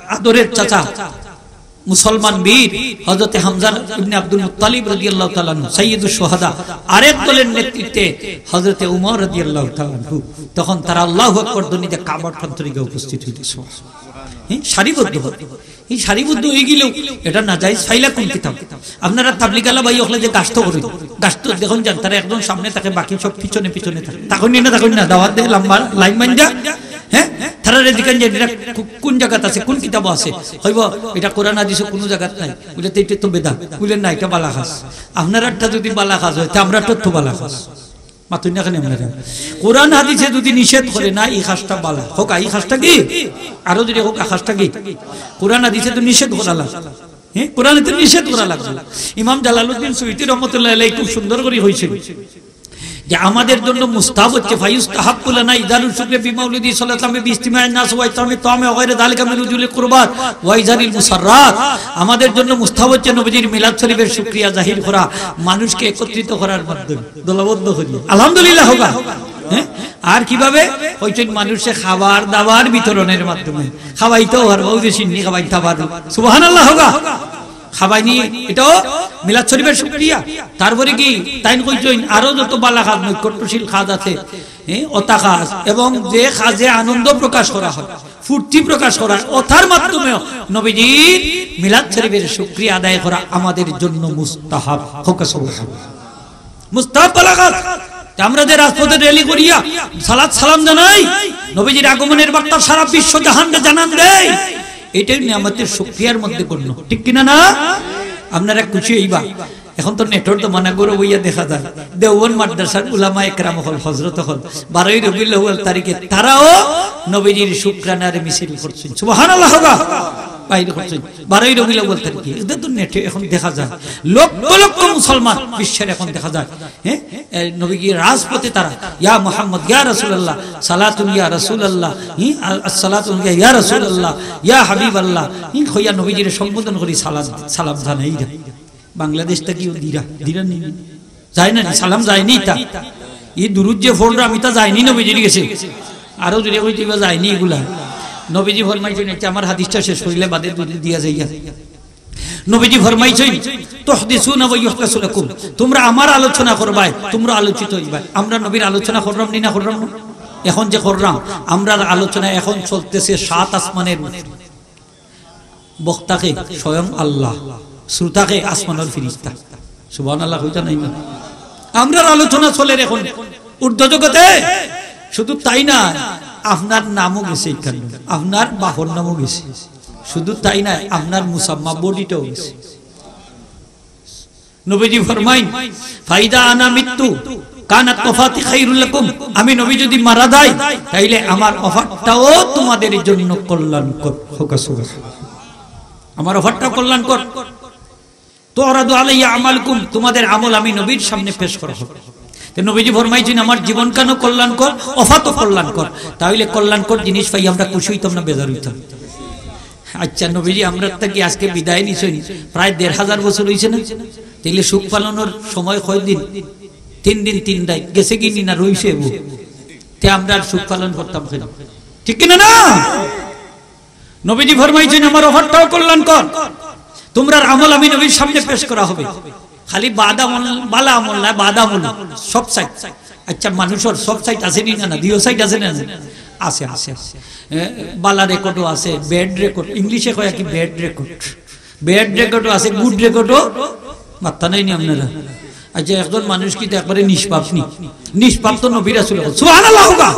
আদরের চাচা, মুসলমান বীর হযরতে হামজা ইবনে আব্দুল মুত্তালিব রাদিয়াল্লাহু তাআলা আনহু, সাইয়্যিদুশ শুহাদা, আরেক দলের নেতৃত্বে হযরতে উমর রাদিয়াল্লাহু তাআলা আনহু। তখন তারা আল্লাহু আকবার ধ্বনিতে কাবার প্রান্তরে গিয়া উপস্থিত অইল। হ্যাঁ, সারিবদ্ধ। এই সারিবদ্ধ অইগেলেও এটা নাজায়েজ পাইলা কোন কিতাব? আপনারা তাবলিগ আলা ভাই অকলে যে গাছতো করেন, গাছতো দেখইন যান, তারা একজন সামনে থাকে, বাকি সব পিছনে পিছনে থাকে। থাকইন নি না, থাকইন না, দাওয়াত দেয়, লম্বা লাইন বান্ধা। হ্যাঁ, তারারে জিকাইন যে এটা কো-, কোন জাগাত আছে, কোন কিতাবো আছে? কইবো, "এটা কোরআন হাদিসো কোনো জাগাত নাই।" বলে, "তে এটা তো বেদাত।" বলে, "না, এটা বালা কাজ।" আপনারারটা যদি বালা কাজ হয়, তে আমরারটা তো বালা কাজ। মাতইন না কেনে আপনারা? কোরআন হাদিসে যদি নিষেধ করে না, এই কাজটা বালা। কউক্কা, এই কাজটা কি? আরো যদি কউক্কা, কাজটা কি? কোরআন হাদিসে তো নিষেধ করা লাগছে। হ্যাঁ, কোরআনে তো নিষেধ করা লাগছে। ইমাম জালালউদ্দিন সুয়ুতী রহমতুল্লাহ আলাইহি খুব সুন্দর করি কইছইন যে আমাদের জন্য মুস্তাহাব হচ্ছে, "ফায়ুস্তাহাব্বু লানা ইজহারুশ শুকরি বিমাউলিদি সাল্লাল্লাহু আলাইহি ওয়াসাল্লাম বিইজতিমাইন নাস ওয়া ইতআমি তাআমি ওয়া গায়রি যালিকা মিন উজুলিল কুরবাত ওয়া ইজহারিল মুসাররাত।" আমাদের জন্য মুস্তাহাব হচ্ছে নবীজির মিলাদ শরীফের শুকরিয়া জাহির করা, মানুষকে একত্রিত করার মাধ্যমে, দলবদ্ধ করি। আলহামদুলিল্লাহ কউক্কা। হ্যাঁ? আর কিভাবে? কইছইন মানুষে খাবার দাবার বিতরণের মাধ্যমে। খাওয়াইতেও পারবা, অউ যে শিন্নি খাওয়াইতা পারো। সুবহানাল্লাহ কউক্কা। খাওয়াইনি, এটাও মিলাদ শরীফের শুকরিয়া। তারপরে কি? তাইন কইছইন আরো যত বালা কাজ, নৈকট্যশীল কাজ আছে, হ্যাঁ, অতা কাজ, এবং যে কাজে আনন্দ প্রকাশ করা হয়, ফুর্তি প্রকাশ করা হয়, অতার মাধ্যমেও নবীজির মিলাদ শরীফের শুকরিয়া আদায় করা আমাদের জন্য মুস্তাহাব। কউক্কা সুবহানাল্লাহ। মুস্তাহাব বালা কাজ। তে আমরা যে রাজপথে র‍্যালি করিয়া সালাত সালাম জানাই, নবীজির আগমনের বার্তা সারা বিশ্ব জাহানরে জানান দেই, এটাই নিয়ামতের শুকরিয়ার মধ্যে গণ্য, ঠিক কিনা না? আপনারা খুশি হইবা। এখন তো নেটর জমানা, ঘরো বইয়া দেখা যায় দেওবন্দ মাদ্রাসার উলামা একরাম অকল, হজরত অকল, বারোই রবিউল আউয়াল তারিখে তারাও নবীজির শুকরানার মিছিল করছেন। সুবহানাল্লাহ, হবা বাইর করছেন বারোই রবিউল আউয়াল তারিখে। এটা তো নেটে এখন দেখা যায়, লক্ষ লক্ষ মুসলমান বিশ্বের এখন দেখা যায়। হ্যাঁ, এ, নবীজি রাজপথে তারা, "ইয়া মুহাম্মদ, ইয়া রাসূলুল্লাহ, সালাতুন ইয়া রাসূলুল্লাহ, হি, আ-, আসসালাতু ইয়া, ইয়া রাসূলুল্লাহ, ইয়া হাবিবাল্লাহ", হি, কইয়া নবীজিরে সম্বোধন করি সালাম, সালাম জানাইরা। বাংলাদেশ থাকিও দিরা, দিরা নি? যায় না নি? সালাম যায়নি তা? ই দুরুদ যে পড়রাম, ইতা যায়নি নবীজির গেছে? আরো জোরে কইতে অইবা, যায়নি ইগুলা? নবীজি ফরমাইছইন, আচ্ছা, আমার হাদিসটা শেষ করিলে বাদে দুরুদ দিয়া যাইয়া। নবীজি ফরমাইছইন, "তুহদিসুনা ওয়া ইউহদাসু লাকুম", তোমরা আমার আলোচনা করবায়, তোমরা আলোচিত হইবায়। আমরা নবীর আলোচনা কররাম নি না কররাম না? এখন যে কররাম, আমরার আলোচনা এখন চলতেছে সাত আসমানের উপরে। বক্তাকে স্বয়ং আল্লাহ, শ্রোতাকে আসমানের ফিরিস্তা। সুবহানাল্লাহ কইতা নাই না? আমরার আলোচনা চলের এখন ঊর্ধ্ব জগতে। শুধু তাই না, আপনার নামও গেছে এখানে, আপনার বাপর নামও গেছে। শুধু তাই না, আপনার মুসাম্মা বডিটাও গেছে। নবীজি ফরমাইন, "ফাইদা আনা মিত্তু কানাত ওয়াফাতি খাইরুল লাকুম", আমি নবী যদি মারা যাই, তাইলে আমার ওফাতটাও তোমাদের জন্য কল্যাণকর। হোক সুবহান। আমার ওফাতটাও কল্যাণকর। "তুরাদু আলাইয়া আমালুকুম", তোমাদের আমল আমি নবীর সামনে পেশ করা হবে। তো নবীজি ফরমাইছইন, "আমার জীবনখানও কল্যাণকর, ওফাতও কল্যাণকর।" তাইলে কল্যাণকর জিনিস পাই আমরা খুশি হইতাম না বেজার হইতাম? আচ্ছা, নবীজি আমরার থাকি আজকে বিদায় নিছইন, প্রায় দেড় হাজার বছর হইছে না? তাইলে শোক পালনের সময় কয়দিন? তিন দিন তিন রাইত। গেছে কি নি না রইছে? তে আমরা আর শোক পালন করতাম কেনে? ঠিক কিনা না? নবীজি ফরমাইছইন, "আমার ওফাতটাও কল্যাণকর, তোমরার আমল আমি নবীর সামনে পেশ করা হবে।" খালি বাদ আমল, বালা আমল না, বাদ আমল, সব সাইড। আচ্ছা, মানুষর সব সাইড আছে নি না? না, দুইও সাইড আছে না? আছে, আছে, আছে। এ, বালা রেকর্ডও আছে, ব্যাড রেকর্ড, ইংলিশে কয় কি ব্যাড রেকর্ড, ব্যাড রেকর্ডও আছে, গুড রেকর্ডও। মাত্তা নাই নি আপনারা? আচ্ছা, একজন মানুষ কি তো একবারে নিষ্পাপ নি? নিষ্পাপ তো নবী রাসূল অকল। সুবহানাল্লাহ কউক্কা।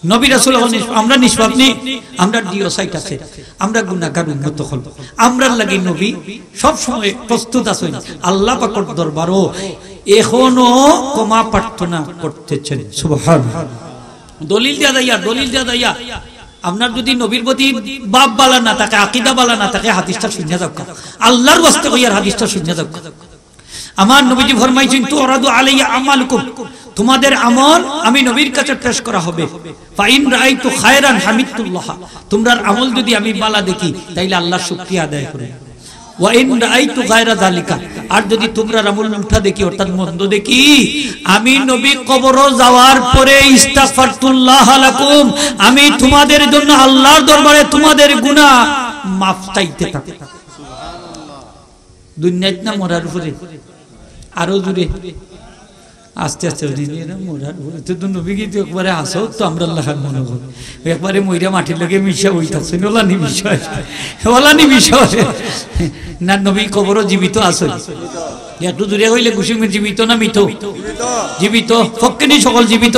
নবী রাসূল অকল নিষ্পাপ, আমরা নিষ্পাপ নি? আমরা দুইও সাইড আছে, আমরা গুনাহগার উম্মত অকল। আমরার লাগি নবী সব সময় প্রস্তুত আছইন। আল্লাহ পাকর দরবারও এখনো ক্ষমা প্রার্থনা করতেছেন। সুবহানাল্লাহ। দলিল দিয়া যাইয়া, দলিল দিয়া যাইয়া। আপনার যদি নবীর প্রতি ভাব বালা না থাকে, আকিদা বালা না থাকে, হাদিসটা শুনিয়া যাউক্কা। আল্লাহর ওয়াস্তে কইয়ার হাদিসটা শুনিয়া যাউক্কা। আমার নবীজি ফরমাইছইন, "তুরাদু আলাইয়া আমালুকুম", তোমাদের আমল আমি নবীর কাছে পেশ করা হবে। "ফাইন রাআইতু খায়রান হামিদতুল্লাহ", তোমরার আমল যদি আমি বালা দেখি, তাইলে আল্লাহর শুকরিয়া আদায় করি। "ওয়া ইন রাআইতু গায়রা যালিকা", আর যদি তোমরার আমল উল্টা দেখি, অর্থাৎ মন্দ দেখি, আমি নবী কবরো যাওয়ার পরে ইস্তাগফারতুল্লাহ লাকুম, আমি তোমাদের জন্য আল্লাহর দরবারে তোমাদের গুনাহ মাফ চাইতে থাকি। দুনিয়াত না মরার উপরে, আরো জোরে, আস্তে আস্তে, এরা মরার উপরে। তো, তো নবী কিন্তু একবারে আসো তো আমরা লাখান মনে করি, একবারে মইরা মাটির লগে মিশা হইতাছে, ওলা নি বিষয়, ওলা নি বিষয়। না, নবী কবরো জীবিত আছে। একটু জোরে কইলে খুশি হইবেন, জীবিত না মৃত? জীবিত। পক্ষে নি সকল জীবিত,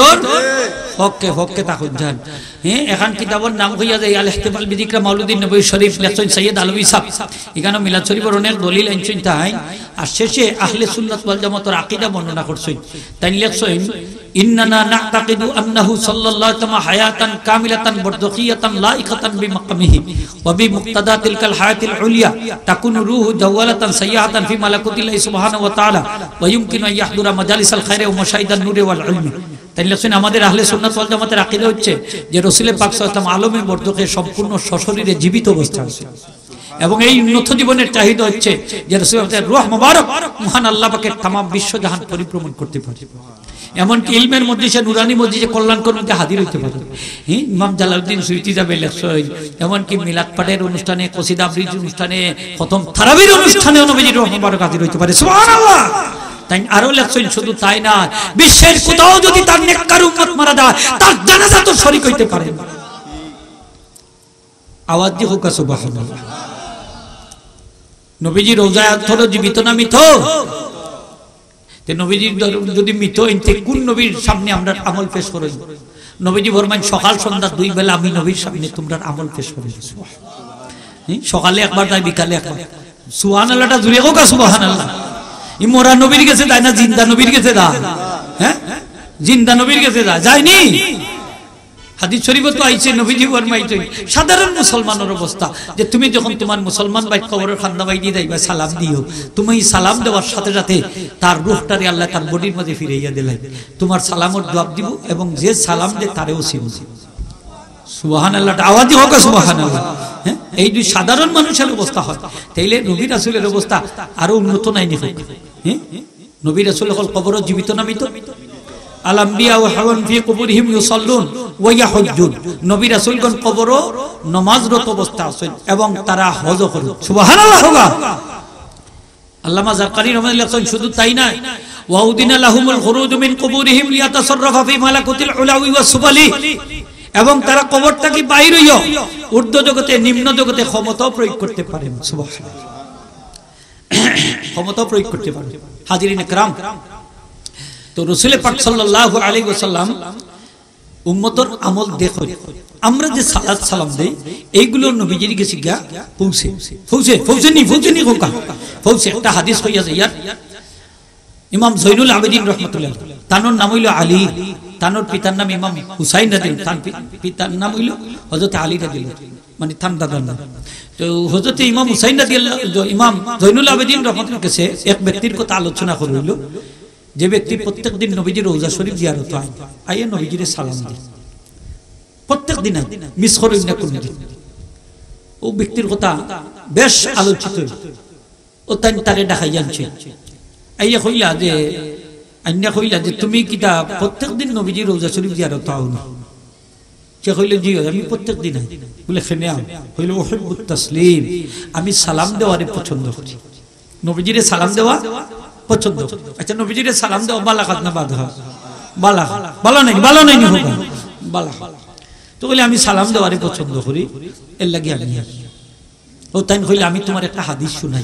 পক্ষে, পক্ষে থাকুন যান। হ্যাঁ, এখান কিতাবর নাম কইয়া যায় আল ইহতিফাল বিযিকরা মাউলিদিন নবী শরীফ, লেখছইন সৈয়দ আলবী সাহেব। ইখানো মিলাদ শরীফর অনেক দলিল আনছইন তাইন। আর শেষে আহলে সুন্নাত ওয়াল জামাতর আকিদা বর্ণনা করছইন। তাইন লেখছইন, "ইন্নানা না'তাকিদু আন্নাহু সাল্লাল্লাহু আলাইহি ওয়াসাল্লাম হায়াতান কামিলাতান বারজাখিয়াতান লাইকাতান বিমাকামিহি ওয়া বিমুক্তাদা তিলকাল হায়াতিল উলিয়া তাকুনু রুহু জাওয়ালাতান সাইয়াহাতান ফি মালাকুতিল্লাহি সুবহানাহু ওয়া তাআলা ওয়া ইউমকিনু আন ইয়াহদুরা মাজালিসাল খায়রি ওয়া মাশাহিদান নূরি ওয়াল ইলমি।" তাইন লেখছইন, "আমাদের আহলে সুন্নাত ওয়াল জামাতের আকিদা হচ্ছে যে রসুল পাক সাল্লাল্লাহু আলাইহি ওয়াসাল্লাম আলমে বরজখে সম্পূর্ণ সশরীরে জীবিত অবস্থায় আছে, এবং এই উন্নত জীবনের চাহিদা হচ্ছে যে রসুল পাকের রূহ মোবারক মহান আল্লাহ পাকের তামাম বিশ্বজাহান পরিভ্রমণ করতে পারে, এমনকি ইলমের মজলিসে, নুরানি মজলিসে, কল্যাণকর মধ্যে হাজির হইতে পারে।" হ্যাঁ, ইমাম জালালউদ্দিন সুয়ুতী সাহেবে লেখছইন, এমনকি মিলাদ পাঠের অনুষ্ঠানে, কসিদা আবৃত্তির অনুষ্ঠানে, খতম তারাবির অনুষ্ঠানেও নবীজির রূহ মোবারক হাজির হইতে পারে। সুবহানাল্লাহ। তাইন আরো লেখছইন, শুধু তাই না, বিশ্বের কোথাও যদি তার নেককার উম্মত মারা যায়, তার জানাজাত শরিক হইতে পারে না। আওয়াজ দি কউক্কা সুবহানাল্লাহ। নবীজি রওজায় আতহরো জীবিত না মৃত? তে নবীজি ধর-, যদি মৃত হইন, তে কোন নবীর সামনে আমরার আমল পেশ করইন? নবীজি ফরমাইন, "সকাল সন্ধ্যা দুই বেলা আমি নবীর সামনে তোমরার আমল পেশ করইন।" হুম? সকালে একবার যায়, বিকালে একবার। সুবহানাল্লাহটা জুরে কউক্কা, সুবহানাল্লাহ। ই মরা নবীর গেছে যায় না, জিন্দা নবীর গেছে যায়? হ্যাঁ, জিন্দা নবীর গেছে যায়, যায়নি? হাদিস শরীফো তো আইছে, নবীজি ফরমাইছইন, সাধারণ মুসলমানর অবস্থা, যে তুমি যখন তুমার মুসলমান ভাইর কবরর কান্দা বায়দি যাইবায়, সালাম দিও। তুমি সালাম দেওয়ার সাথে সাথে তার রুহটারে আল্লায় তার বডির মাঝে ফিরাইয়া দিলাইন। তুমার সালামর জুয়াব দিবো এবং যে সালাম দে তারেও চিনবো। সুবহানাল্লাহ, আওয়াজ দি কউক্কা সুবহানাল্লাহ। হ্যাঁ, এই দুই সাধারণ মানুষর অবস্থা হয়, তাইলে নবী রাসূলর অবস্থা আরো উন্নত নায়নি কউক্কা? হ্যাঁ, নবী রাসূল অকল কবরো জীবিত না মৃত? আল আম্বিয়া ওয়া হুম ফি কুবুরিহিম ইউসাল্লুন ওয়া ইয়াহুজ্জুন। নবী রাসূলগণ কবরো নমাজরত অবস্থা আছইন এবং তারা হজও করইন। সুবহানাল্লাহ কউক্কা। আল্লামা জারকানী রহমাতুল্লাহ লেখছইন, শুধু তাই নায়, ওয়া উযিনা লাহুমুল খুরুজু মিন কুবুরিহিম লিয়াতাসাররাফা ফি মালাকুতিল উলাউই ওয়াস সুফালি, এবং তারা কবর থাকি বাইর অইয়া ঊর্ধ্ব জগতে, নিম্ন জগতে ক্ষমতাও প্রয়োগ করতে পারেন। সুবহানাল্লাহ। ক্ষমতাও প্রয়োগ করতে পারেন। হাজিরিন একরাম, তো রসুলে পাক সাল্লাল্লাহু আলাইহি ওয়াসাল্লাম উম্মতর আমল দেখইন। আমরা যে সালাত সালাম দেই, এইগুলো নবীজির গেছে গিয়া পৌঁছে, পৌঁছে, পৌঁছেনি, পৌঁছেনি কউক্কা? পৌঁছে। একটা হাদিস কইয়া যাইয়ার, ইমাম জৈনুল আবেদিন রহমতুল্লাহ, তানর নাম অইলো আলী, তানর পিতার নাম ইমাম হুসাইন রাদিয়াল্লাহু, তান পি-, পিতার নাম অইলো হযরত আলী রাদিয়াল্লাহু, মানে তান দাদার নাম। তো হযরত ইমাম হুসাইন রাদিয়াল্লাহু, ইমাম জৈনুল আবেদিন রহমতুল্লাহর গেছে এক ব্যক্তির কথা আলোচনা করা অইলো, যে ব্যক্তি প্রত্যেক দিন নবীজির রওজা শরীফ জিয়ারত আয়, আইয়া নবীজিরে সালাম দেয়, প্রত্যেক দিন আয়, মিস করইন না কুনুদিন। অউ ব্যক্তির কথা বেশ আলোচিত অইলো। অউ তাইন তারে ডাকাইয়া আনছে, আইয়া কইলা যে, আইনা কইলা যে, "তুমি কিতা প্রত্যেক দিন নবীজির রওজা শরীফ জিয়ারত আও নি?" সে কইলো, "জি অয়, আমি প্রত্যেক দিন আই।" বুলে, "কেনে আও?" কইলো, "উহিব্বুত তাসলিম, আমি সালাম দেওয়ারে পছন্দ করি।" নবীজিরে সালাম দেওয়া পছন্দ করি। আচ্ছা, নবীজিরে সালাম দেওয়া ভালা কাজ না বাদ কাজ? ভালা কাজ। ভালা নায়নি, ভালা নায়নি কউক্কা? ভালা কাজ। তো কইলে, "আমি সালাম দেওয়ারে পছন্দ করি, এরলাগি আমি।" অউ তাইন কইলা, "আমি তুমারে একটা হাদিস শুনাই,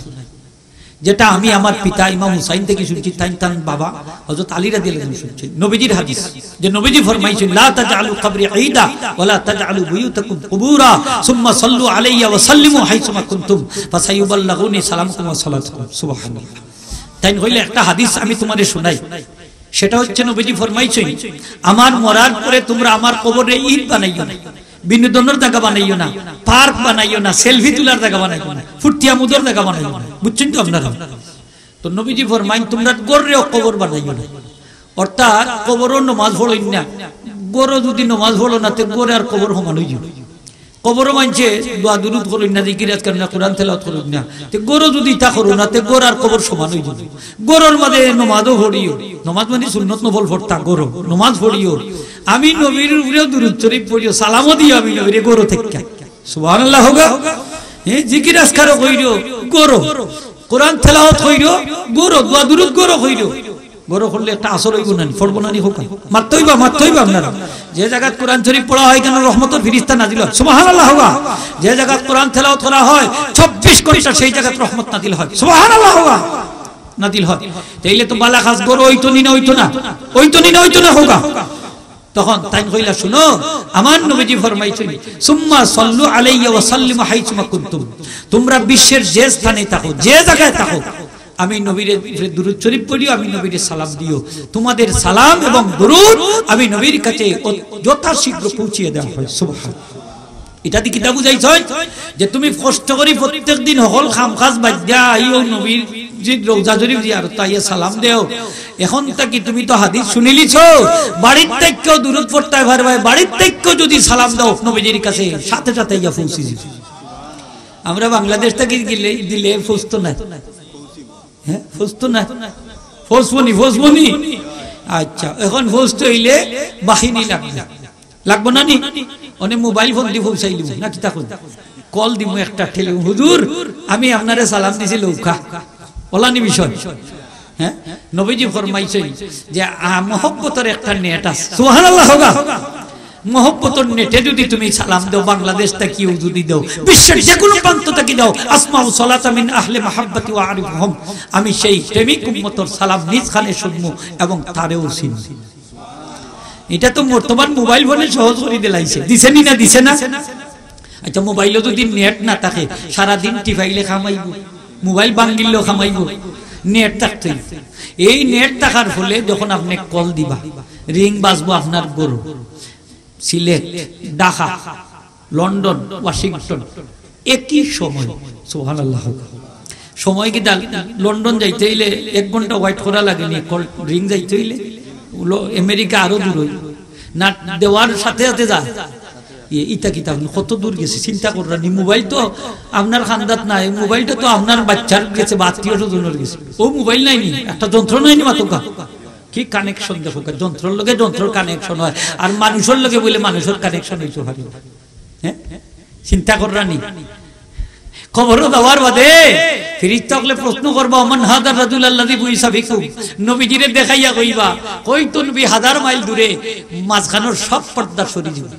যেটা আমি আমার পিতা ইমাম হুসাইন থাকি শুনছি, তাইন তান বাবা হযরত আলী রাদিয়াল্লাহু আনহু শুনছি, নবীজির হাদিস, যে নবীজি ফরমাইছইন, লা তাজআলু কবরি ঈদা ওয়া লা তাজআলু বুয়ুতাকুম কুবুরা, সুম্মা সাল্লু আলাইয়া ওয়া সাল্লিমু হাইসুমা কুনতুম, ফাসায়ুবাল্লিগুনি সালামাকুম ওয়া সালাতাকুম।" সুবহানাল্লাহ। তাইন কইলা, "একটা হাদিস আমি তুমারে শুনাই, সেটা হচ্ছে নবীজি ফরমাইছইন, আমার মরার পরে তুমরা আমার কবররে ঈদ বানাইও না, বিনোদনর জাগা বানাইও না, পার্ক বানাইও না, সেলফি তুলার জাগা বানাইও না, ফুর্তি আমোদর জাগা বানাইও না।" বুঝছইন তো আপনারা? তো নবীজি ফরমাইন, "তুমরা ঘররেও কবর বানাইও না।" অর্থাৎ কবরো নমাজ পড়ইন না। ঘরো যুদি নমাজ পড়ো না, তে ঘর আর কবর সমান অইযিবো। কবরো মানষে দোয়া দুরুদ করইন না, জিকির আজকার না, কোরআন তেলাওয়াত করইন না, তে ঘরো যুদি ইতা করো না, তে ঘর আর কবর সমান অইযিবো। ঘরর মাঝে নমাজও পড়িও, নমাজ মানে সুন্নত নফল পড়তা, ঘরো নমাজ পড়িও। আমি নবীর উপরেও দুরুদ শরীফ পড়িও, সালামও দিও আমি নবীরে ঘরো থাকি। সুবহানাল্লাহ কউক্কা। হ্যাঁ, জিকির আজকারও করিও ঘরো, কোরআন তেলাওয়াত করিও ঘরো, দোয়া দুরুদ ঘরো করিও। ঘরো করলে একটা আসর অইবো না নি, পড়বো না নি কউক্কা? মাততে অইবা, মাততে অইবা আপনারা। যে জাগাত কোরআন শরীফ পড়া হয়, কেনে রহমতর ফিরিস্তা নাজিল হয়। সুবহানাল্লাহ কউক্কা। যে জাগাত কোরআন তেলাওয়াত করা হয়, চব্বিশ ঘন্টা সেই জাগাত রহমত নাজিল হয়। সুবহানাল্লাহ কউক্কা। নাজিল হয়। তাইলে তো ভালা কাজ ঘরো অইতো নি না, অইতো না? অইতো নি না, অইতো না কউক্কা? তখন তাইন কইলা, "শুনো, আমার নবীজি ফরমাইছইন, সুম্মা সাল্লু আলাইয়া ওয়া সাল্লিমু হাইসুমা কুনতুম।" তুমরা বিশ্বের যে স্থানে থাকো, যে জাগায় থাকো, আমি নবীর উপরে দুরুদ শরীফ পড়িও, আমি নবীরে সালাম দিও। তোমাদের সালাম এবং দুরুদ আমি নবীর কাছে অ-, যথাশীঘ্র পৌঁছিয়ে দেওয়া হয়। সুবহান। ইটা দি কিতা বুঝাইছইন? যে তুমি কষ্ট করি প্রত্যেক দিন হকল কাম কাজ বাদ দিয়া আইও নবীর যে রওজা শরীফ জিয়ারত আইয়া সালাম দেও। এখন থাকি তুমি তো হাদিস শুনিলিছো, বাড়ির থাকিও দুরুদ পড়তায় পারবায়, বাড়ির থাকিও যুদি সালাম দেও নবীজির কাছে সাথে সাথে আইয়া পৌঁছি যাইবো। আমরা বাংলাদেশ থাকি গেলে দিলে পৌঁছতো না। হ্যাঁ, পৌঁছতো না। পৌঁছবো নি, পৌঁছবো নি। আচ্ছা, এখন পৌঁছতে অইলে বাহিনী লাগবো। লাগবো না নি? অনে মোবাইল ফোন দি পৌঁছাই দিমু, না কিতা কইন? কল দিমু একটা ঠেলে, "হুজুর, আমি আপনারে সালাম দিছি লউক্কা।" অলা নি বিষয়। হ্যাঁ? নবীজি ফরমাইছইন যে, আ, মহব্বতর একটা নেট আছে। সুবহানাল্লাহ কউক্কা। মহব্বতর নেটে যুদি তুমি সালাম দেও, বাংলাদেশ থাকিও যুদি দেও, বিশ্বের যে কুনু প্রান্ত থাকি দেও, আসমাউ সালাতা মিন আহলে মাহাব্বাতি ওয়া আরিফুহুম, আমি সেই প্রেমিক উম্মতর সালাম নিজ কানে শুনমু এবং তারেও চিনমু। ইটা তো বর্তমান মোবাইল ফোনে সহজ করি দিলাইছে। দিছে নি না, দিছে না? আচ্ছা, মোবাইলো যদি নেট না থাকে, সারাদিন টিপাইলে কামাইবো? মোবাইল ভাঙ্গিলেও কামাইবো? নেট থাকতে অইবো। এই নেট থাকার ফলে যখন আপনে কল দিবা, রিং বাজবো আপনার ঘরো, সিলেট, ঢাকা, লন্ডন, ওয়াশিংটন, একই সময়। সুবহানাল্লাহ। সময় কিতা? লন্ডন যাইতে অইলে এক ঘন্টা ওয়েট করা লাগে নি, কল রিং যাইতে অইলে? আমেরিকা আরো দূর অইবো। না, দেওয়ার সাথে সাথে যায়। ইয়ে, ইতা কিতা, কত দূর গেছে চিন্তা কররা নি। মোবাইল তো আপনার কান্দাত নাই, মোবাইলটা তো আপনার বাচ্চার গেছে বা আত্মীয় স্বজনের গেছে। ও মোবাইল নাই নি, একটা যন্ত্র নাই নি মাতউক্কা। কি কানেকশন দেখউক্কা, যন্ত্রর লগে যন্ত্রর কানেকশন হয়, আর মানুষর লগে বলে মানুষর কানেকশন অইতো পারে না। হ্যাঁ, চিন্তা কররা নি। কবরো যাওয়ার বাদে ফিরিস্তা অকলে প্রশ্ন করবা, "মান হাদার রাজুল আল্লাযী বুইসা ফিকুম?" নবীজিরে দেখাইয়া কইবা, কই তো নবী হাজার মাইল দূরে, মাঝখানোর সব পর্দা সরি দিবা।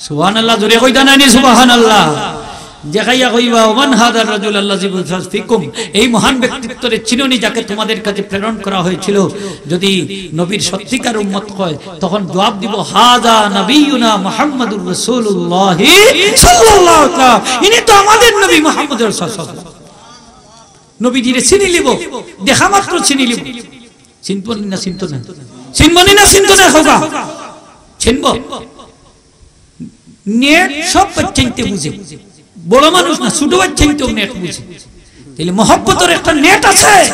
সুবহানাল্লাহ, জোরে কইতা নানি সুবহানাল্লাহ। দেখাইয়া কইবা, "ওমান হাদার রাজুল আল্লাযী বুইসা ফিকুম?" এই মহান ব্যক্তিত্বরে চিনো নি, যাকে তোমাদের কাছে প্রেরণ করা হয়েছিল। যদি নবীর সত্যিকার উম্মত হয়, তখন জবাব দিব, "হাদা নবিয়ুনা মুহাম্মাদুর রাসূলুল্লাহ সাল্লাল্লাহু আলাইহি ওয়াসাল্লাম।" ইনি তো আমাদের নবী মুহাম্মদ রাসূলুল্লাহ। নবীজিরে চিনি লিব, দেখা মাত্র চিনি লিব। চিনবো নি না চিনতো না? চিনবো নি না চিনতো না? কউক্কা, চিনবো। নেট সব বাচ্চাইন্তে বুঝে, বড় মানুষ না, ছোট বাচ্চাইন্তেও নেট বুঝে। তাইলে মহব্বতর একটা নেট আছে।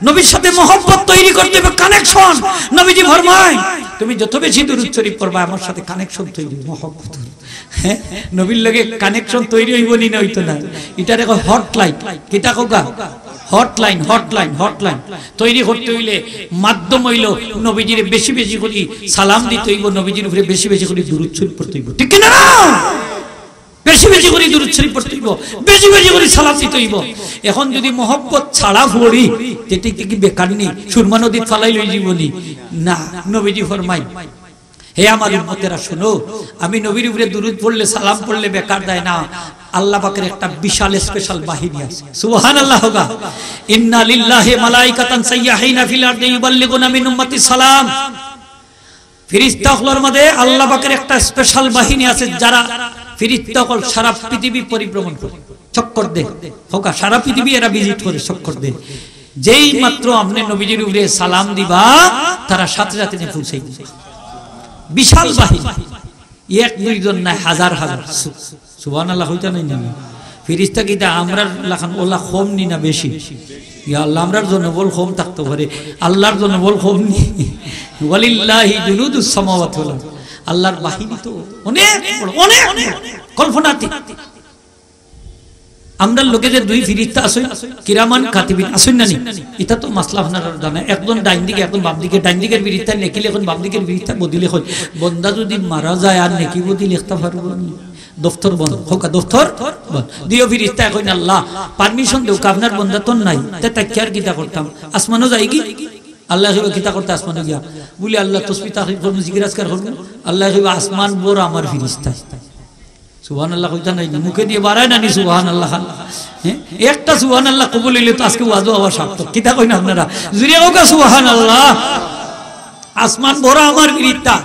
নবীর সাথে মহব্বত তৈরি করতে হবে, কানেকশন। নবীজি ফরমায়, "তুমি যত বেশি দুরূদ শরীফ পড়বা, আমার সাথে কানেকশন তৈরি হবে মহব্বতর।" হ্যাঁ, নবীর লগে কানেকশন তৈরি অইবো নি না অইতো না? ইটারে কয় হটলাইন। কিতা কউক্কা? Hotline, hotline, hotline. তৈরি করতে অইলে মাধ্যম অইলো নবীজিরে বেশি বেশি করি সালাম দিতে অইবো, নবীজির উপরে বেশি বেশি করি দুরূদ শরীফ পড়তে অইবো, ঠিক কি না? বেশি বেশি করি দুরূদ শরীফ পড়তে অইবো, বেশি বেশি করি সালাম দিতে অইবো। এখন যদি মহব্বত ছাড়া পড়ি, তে ইটা কি বেকার নি? সুরমা নদীত ফালাই লই যাইবো নি? না, নবীজি ফরমাইন, "হে আমার উম্মতেরা, শুনো, আমি নবীর উপরে দুরূদ পড়লে, সালাম পড়লে বেকার যায় না। আল্লাহ পাকের একটা বিশাল স্পেশাল বাহিনী আছে।" সুবহানাল্লাহ কউক্কা। "ইন্না লিল্লাহি মালাইকাতান সাইয়াহিনা ফিল আরদি ইউবাল্লিগুনা মিন উম্মতি সালাম।" ফিরিস্তা অকলর মাঝে আল্লাহ পাকের একটা স্পেশাল বাহিনী আছে, যারা ফিরিস্তা অকল সারা পৃথিবী পরিভ্রমণ করে, চক্কর দেয়। কউক্কা, সারা পৃথিবী এরা ভিজিট করে, চক্কর দেয়। যেই মাত্র আপনে নবীজির উপরে সালাম দিবা, তারা সাথে সাথে নিয়া পৌঁছাই দিবা। বিশাল বাহিনী, এক দুইজন নায়, হাজার হাজার। সু-, সুবহানাল্লাহ কইতা নায় নি? ফিরিস্তা কিতা আমরার লাখান অলা কম নি না বেশি? ইয়া আল্লাহ, আমরার জনবল কম থাকতো পারে, আল্লাহর জনবল কম নি। ওয়ালিল্লাহি জুনুদুস সামাওয়াতি ওয়াল আরদ। আল্লাহর বাহিনী তো অনেক বড়, অনেক বড়, কল্পনাতীত। আমরার লগে যে দুই ফিরিস্তা আছইন, কিরামান কাতিবিন আছইন না নি? ইটা তো মাসলা আপনারার জানা, একজন ডাইন দিকে, একজন বাম দিকে। ডাইন দিকের ফিরিস্তা নেকি লেখইন, বাম দিকের ফিরিস্তা বদি লেখইন। বন্দা যদি মারা যায় আর নেকি বদি লেখতা পারবো নি? দফতর বন্ধ, কউক্কা দফতর বন্ধ। দুইও ফিরিস্তায় কইন, "আল্লাহ, পারমিশন দেউক্কা, আপনার বন্দা তো নাই, তে তাকিয়া আর কিতা করতাম? আসমানো যাইগি?" আল্লায় কইবা, "কিতা করতা আসমানো গিয়া?" বুলে, "আল্লাহ, তসবি তাহলিল করমু, জিকির আজকার করমু।" আল্লায় কইবা, "আসমান ভর আমার ফিরিস্তা।" সুবহানাল্লাহ কইতা নায় নি? মুখে দিয়ে বাড়ায় না নি সুবহানাল্লাহ? হ্যাঁ, একটা সুবহানাল্লাহ কবুল অইলে তো আজকে ওয়াজও আবার সার্থক। কিতা কইন আপনারা? জুরে কউক্কা সুবহানাল্লাহ। আসমান ভরা আমার ফিরিস্তা।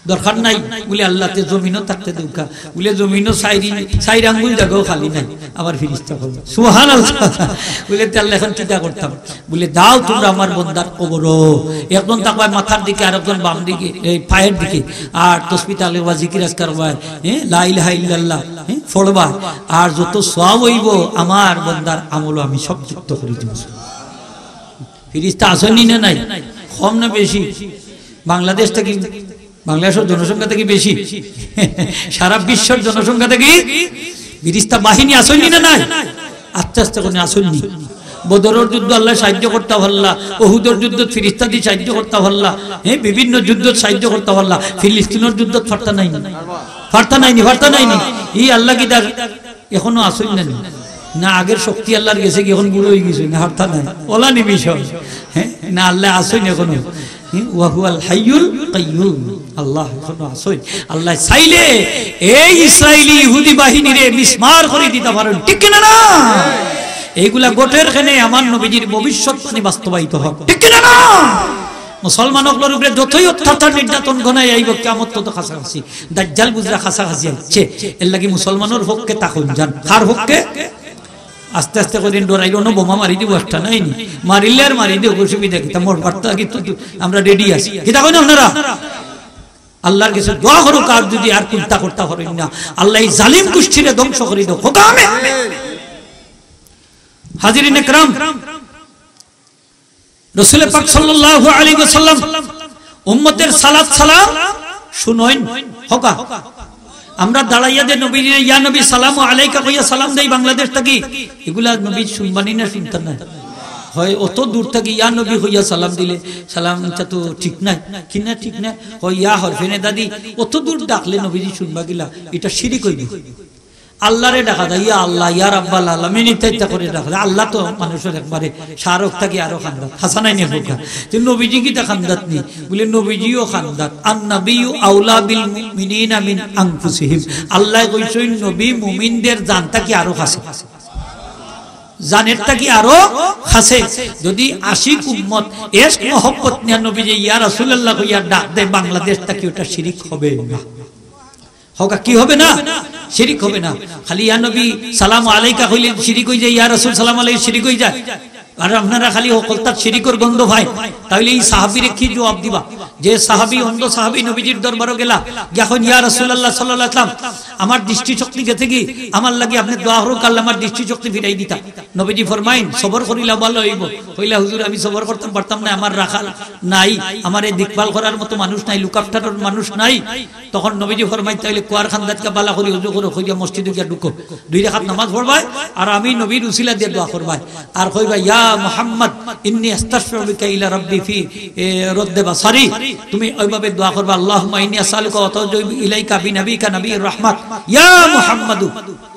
দরকার নাই। বুলে, "আল্লাহ, তে জমিনো থাকতে দেউক্কা।" বুলে, "জমিনো চাইর ইঞ্চি, চাইর আঙ্গুল জাগাও খালি নাই।" আবার ফিরিস্তা কইন, "সুবহানাল্লাহ।" বুলে, "তে আল্লাহ, এখন কিতা করতাম?" বুলে, "যাও তুমরা আমার বন্দার কবরো, একজন থাকবায় মাথার দিকে, আর একজন বাম দিকে, এই পায়ের দিকে, আর তসবি তাহলিল বা জিকির আজকার বা, হ্যাঁ, লা ইলাহা ইল্লাল্লাহ, হ্যাঁ, পড়বা, আর যত সওয়াব অইবো আমার বন্দার আমলো আমি সব যুক্ত করি দিমু।" ফিরিস্তা আছইন নি না নাই? কম না বেশি? বাংলাদেশ থাকি, বাংলাদেশর জনসংখ্যা থাকি বেশি, সারা বিশ্বর জনসংখ্যা থাকি ফিরিস্তা বাহিনী আছইন নি না নাই? আস্তে আস্তে করি আছইন নি। বদরর যুদ্ধ আল্লায় সাহায্য করতা পারলা, উহুদর যুদ্ধত ফিরিস্তা দি সাহায্য করতা পারলা, হ্যাঁ, বিভিন্ন যুদ্ধত সাহায্য করতা পারলা। ফিলিস্তিনর যুদ্ধত পারতা নায় নি, পারতা নায় নি, পারতা নায় নি। ই আল্লাহ কিতার এখনো আছইন না নি? না, আগের শক্তি আল্লাহর গেছে গি, এখন বুড়া অইগেছইন, না, পারতা নায়। অলা নি বিষয়। হ্যাঁ? না, আল্লাহ আছইন এখনো। হ্যাঁ? ওয়া হুয়াল হাইয়ুল কাইয়ুম। আল্লাহ এখনো আছইন। আল্লায় চাইলে এই ইসরাইলি ইহুদি বাহিনীরে মিসমার করি দিতা পারইন। ঠিক কি না, না? এইগুলা ঘটের কেনে আমার নবীজির ভবিষ্যৎবাণী বাস্তবায়িত অয়। ঠিক কি না, না? মুসলমান অকলর উপরে যতই অত্যাচার নির্যাতন ঘনাই আইব, কিয়ামত তত কাছাকাছি। দাজ্জাল বুঝরা কাছাকাছি আইছে। এর লাগি মুসলমানর পক্ষে থাকইন যান। কার পক্ষে? আস্তে আস্তে করিন ডরাইল, অনো বোমা মারি দিব একটা, নাই নি? মারিলে আর মারি দিও, অসুবিধা কিতা? মরবার তো আগে তো আমরা রেডি আছি। কিতা কইন আপনারা? আল্লাহর কাছে দোয়া করো, কার যদি আর কুন্তা করতা পারেন না, আল্লাহ এই জালিম গোষ্ঠীরে ধ্বংস করি দাও। খোদা আমিন। হাজিরিন একরাম, রসুল পাক সাল্লাল্লাহু আলাইহি ওয়াসাল্লাম উম্মতের সালাত সালাম শুনইন। হকা, আমরা দাঁড়াইয়া যে নবীর ইয়া নবী সালামু আলাইকা কইয়া সালাম দেই বাংলাদেশ থাকি, এগুলা নবী শুনবানি না শুনতা না? হয় অত দূর থাকি ইয়া নবী কইয়া সালাম দিলে, সালাম ইটা তো ঠিক নাই, কি না ঠিক না? হয় ইয়া হরফে নেদা দি অত দূর ডাকলে নবীজি শুনবা গিলা, ইটা শিরিক অইব। আল্লাহরে ডাকা যায়, ইয়া আল্লাহ, ইয়া রাব্বাল আলামিন, ইতা ইতা করে ডাকা যায়। আল্লাহ তো মানুষর একবারে শাহরুখ থাকি আরো খান্দাত, হাসানাই নেই বোকা। তো নবীজি কিতা খান্দাত নি? বলে, নবীজিও খান্দাত। আন নাবিয়্যু আওলা বিল মুমিনিনা মিন আনফুসিহিম। আল্লাহ কইছইন, নবী মুমিনদের জান থাকি আরো কাছে, জানের থাকি আরো কাছে। যদি আশিক উম্মত এশক মহব্বত নিয়া নবীজি ইয়া রাসূলুল্লাহ কইয়া ডাক দেয় বাংলাদেশ থাকি, ওটা শিরিক হবে না। হকা, কি হবে না? শিরিক হবে না। খালি ইয়া নবী সালাম আলাইকা কইলে শিরিক অই যায়, ইয়া রাসূল সালাম আলাইকা শিরিক অই যায়। আর আপনারা খালি হকলতাত শিরিকর গন্ধ পাইন, তাইলে এই সাহাবীরে কি জবাব দিবা? যে সাহাবী, অন্ধ সাহাবী নবীজির দরবারো গেলা, গিয়া কইন, ইয়া রাসূলুল্লাহ সাল্লাল্লাহু আলাইহি ওয়াসাল্লাম, আমার দৃষ্টিশক্তি গেছে কি, আমার লাগি আপনে দোয়া করউক্কা, আল্লাহ আমার দৃষ্টিশক্তি ফিরাই দিতা। নবীজি ফরমাইন, সবর করিলা ভালা অইব। কইলা, হুজুর, আমি সবর করতাম পারতাম না, আমার রাখাল নাই, আমারে দেখভাল করার মতো মানুষ নাই, look after-র মানুষ নাই। তখন নবীজি ফরমাইন, তাইলে কুয়ার খান্দাত গিয়া ভালা করি অজু করো, কইয়া মসজিদো গিয়া ঢুকো, দুই রাকাত নামাজ পড়বায়, আর আমি নবীর উসিলা দিয়া দোয়া করবায়, আর কইবায়, ইয়া মুহাম্মদ, ইন্নী আস্তাশফিউ বিকা ইলা রাব্বি ফি, এ, রদ্দে বাসারি। তুমি ওইভাবে দোয়া করবায়, আল্লাহুম্মা ইন্নী আসআলুকা ওয়া আতাওয়াজ্জাহু ইলাইকা বিনাবিকা নাবিয়্যির রাহমাত, ইয়া মুহাম্মাদু।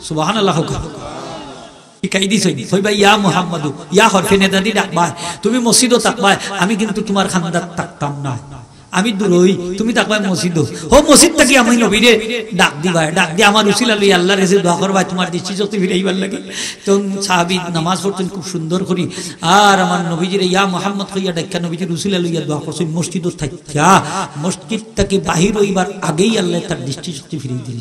সুবহানাল্লাহ। শিখাই দিছইন, কইবায়, ইয়া মুহাম্মাদু, ইয়া হরফে নেদা দি ডাকবায়, তুমি মসজিদো থাকবায়, আমি কিন্তু তুমার খান্দাত থাকতাম না, আমি দূরই, তুমি থাকবায় মসজিদো। হউ মসজিদ থাকি আমি নবীরে ডাক দিবায়, ডাক দি আমার উসিলা লইয়া আল্লাহর কাছে দোয়া করবায়, তুমার দৃষ্টিশক্তি ফিরাইবার লাগি। তো সাহাবী নামাজ পড়ছইন খুব সুন্দর করি, আর আমার নবীজিরে ইয়া মুহাম্মদ কইয়া ডাকিয়া নবীজির উসিলা লইয়া দোয়া করছইন মসজিদো থাকিয়া, মসজিদ থাকি বাহির অইবার আগেই আল্লাহ তার দৃষ্টি ফিরাই দিল।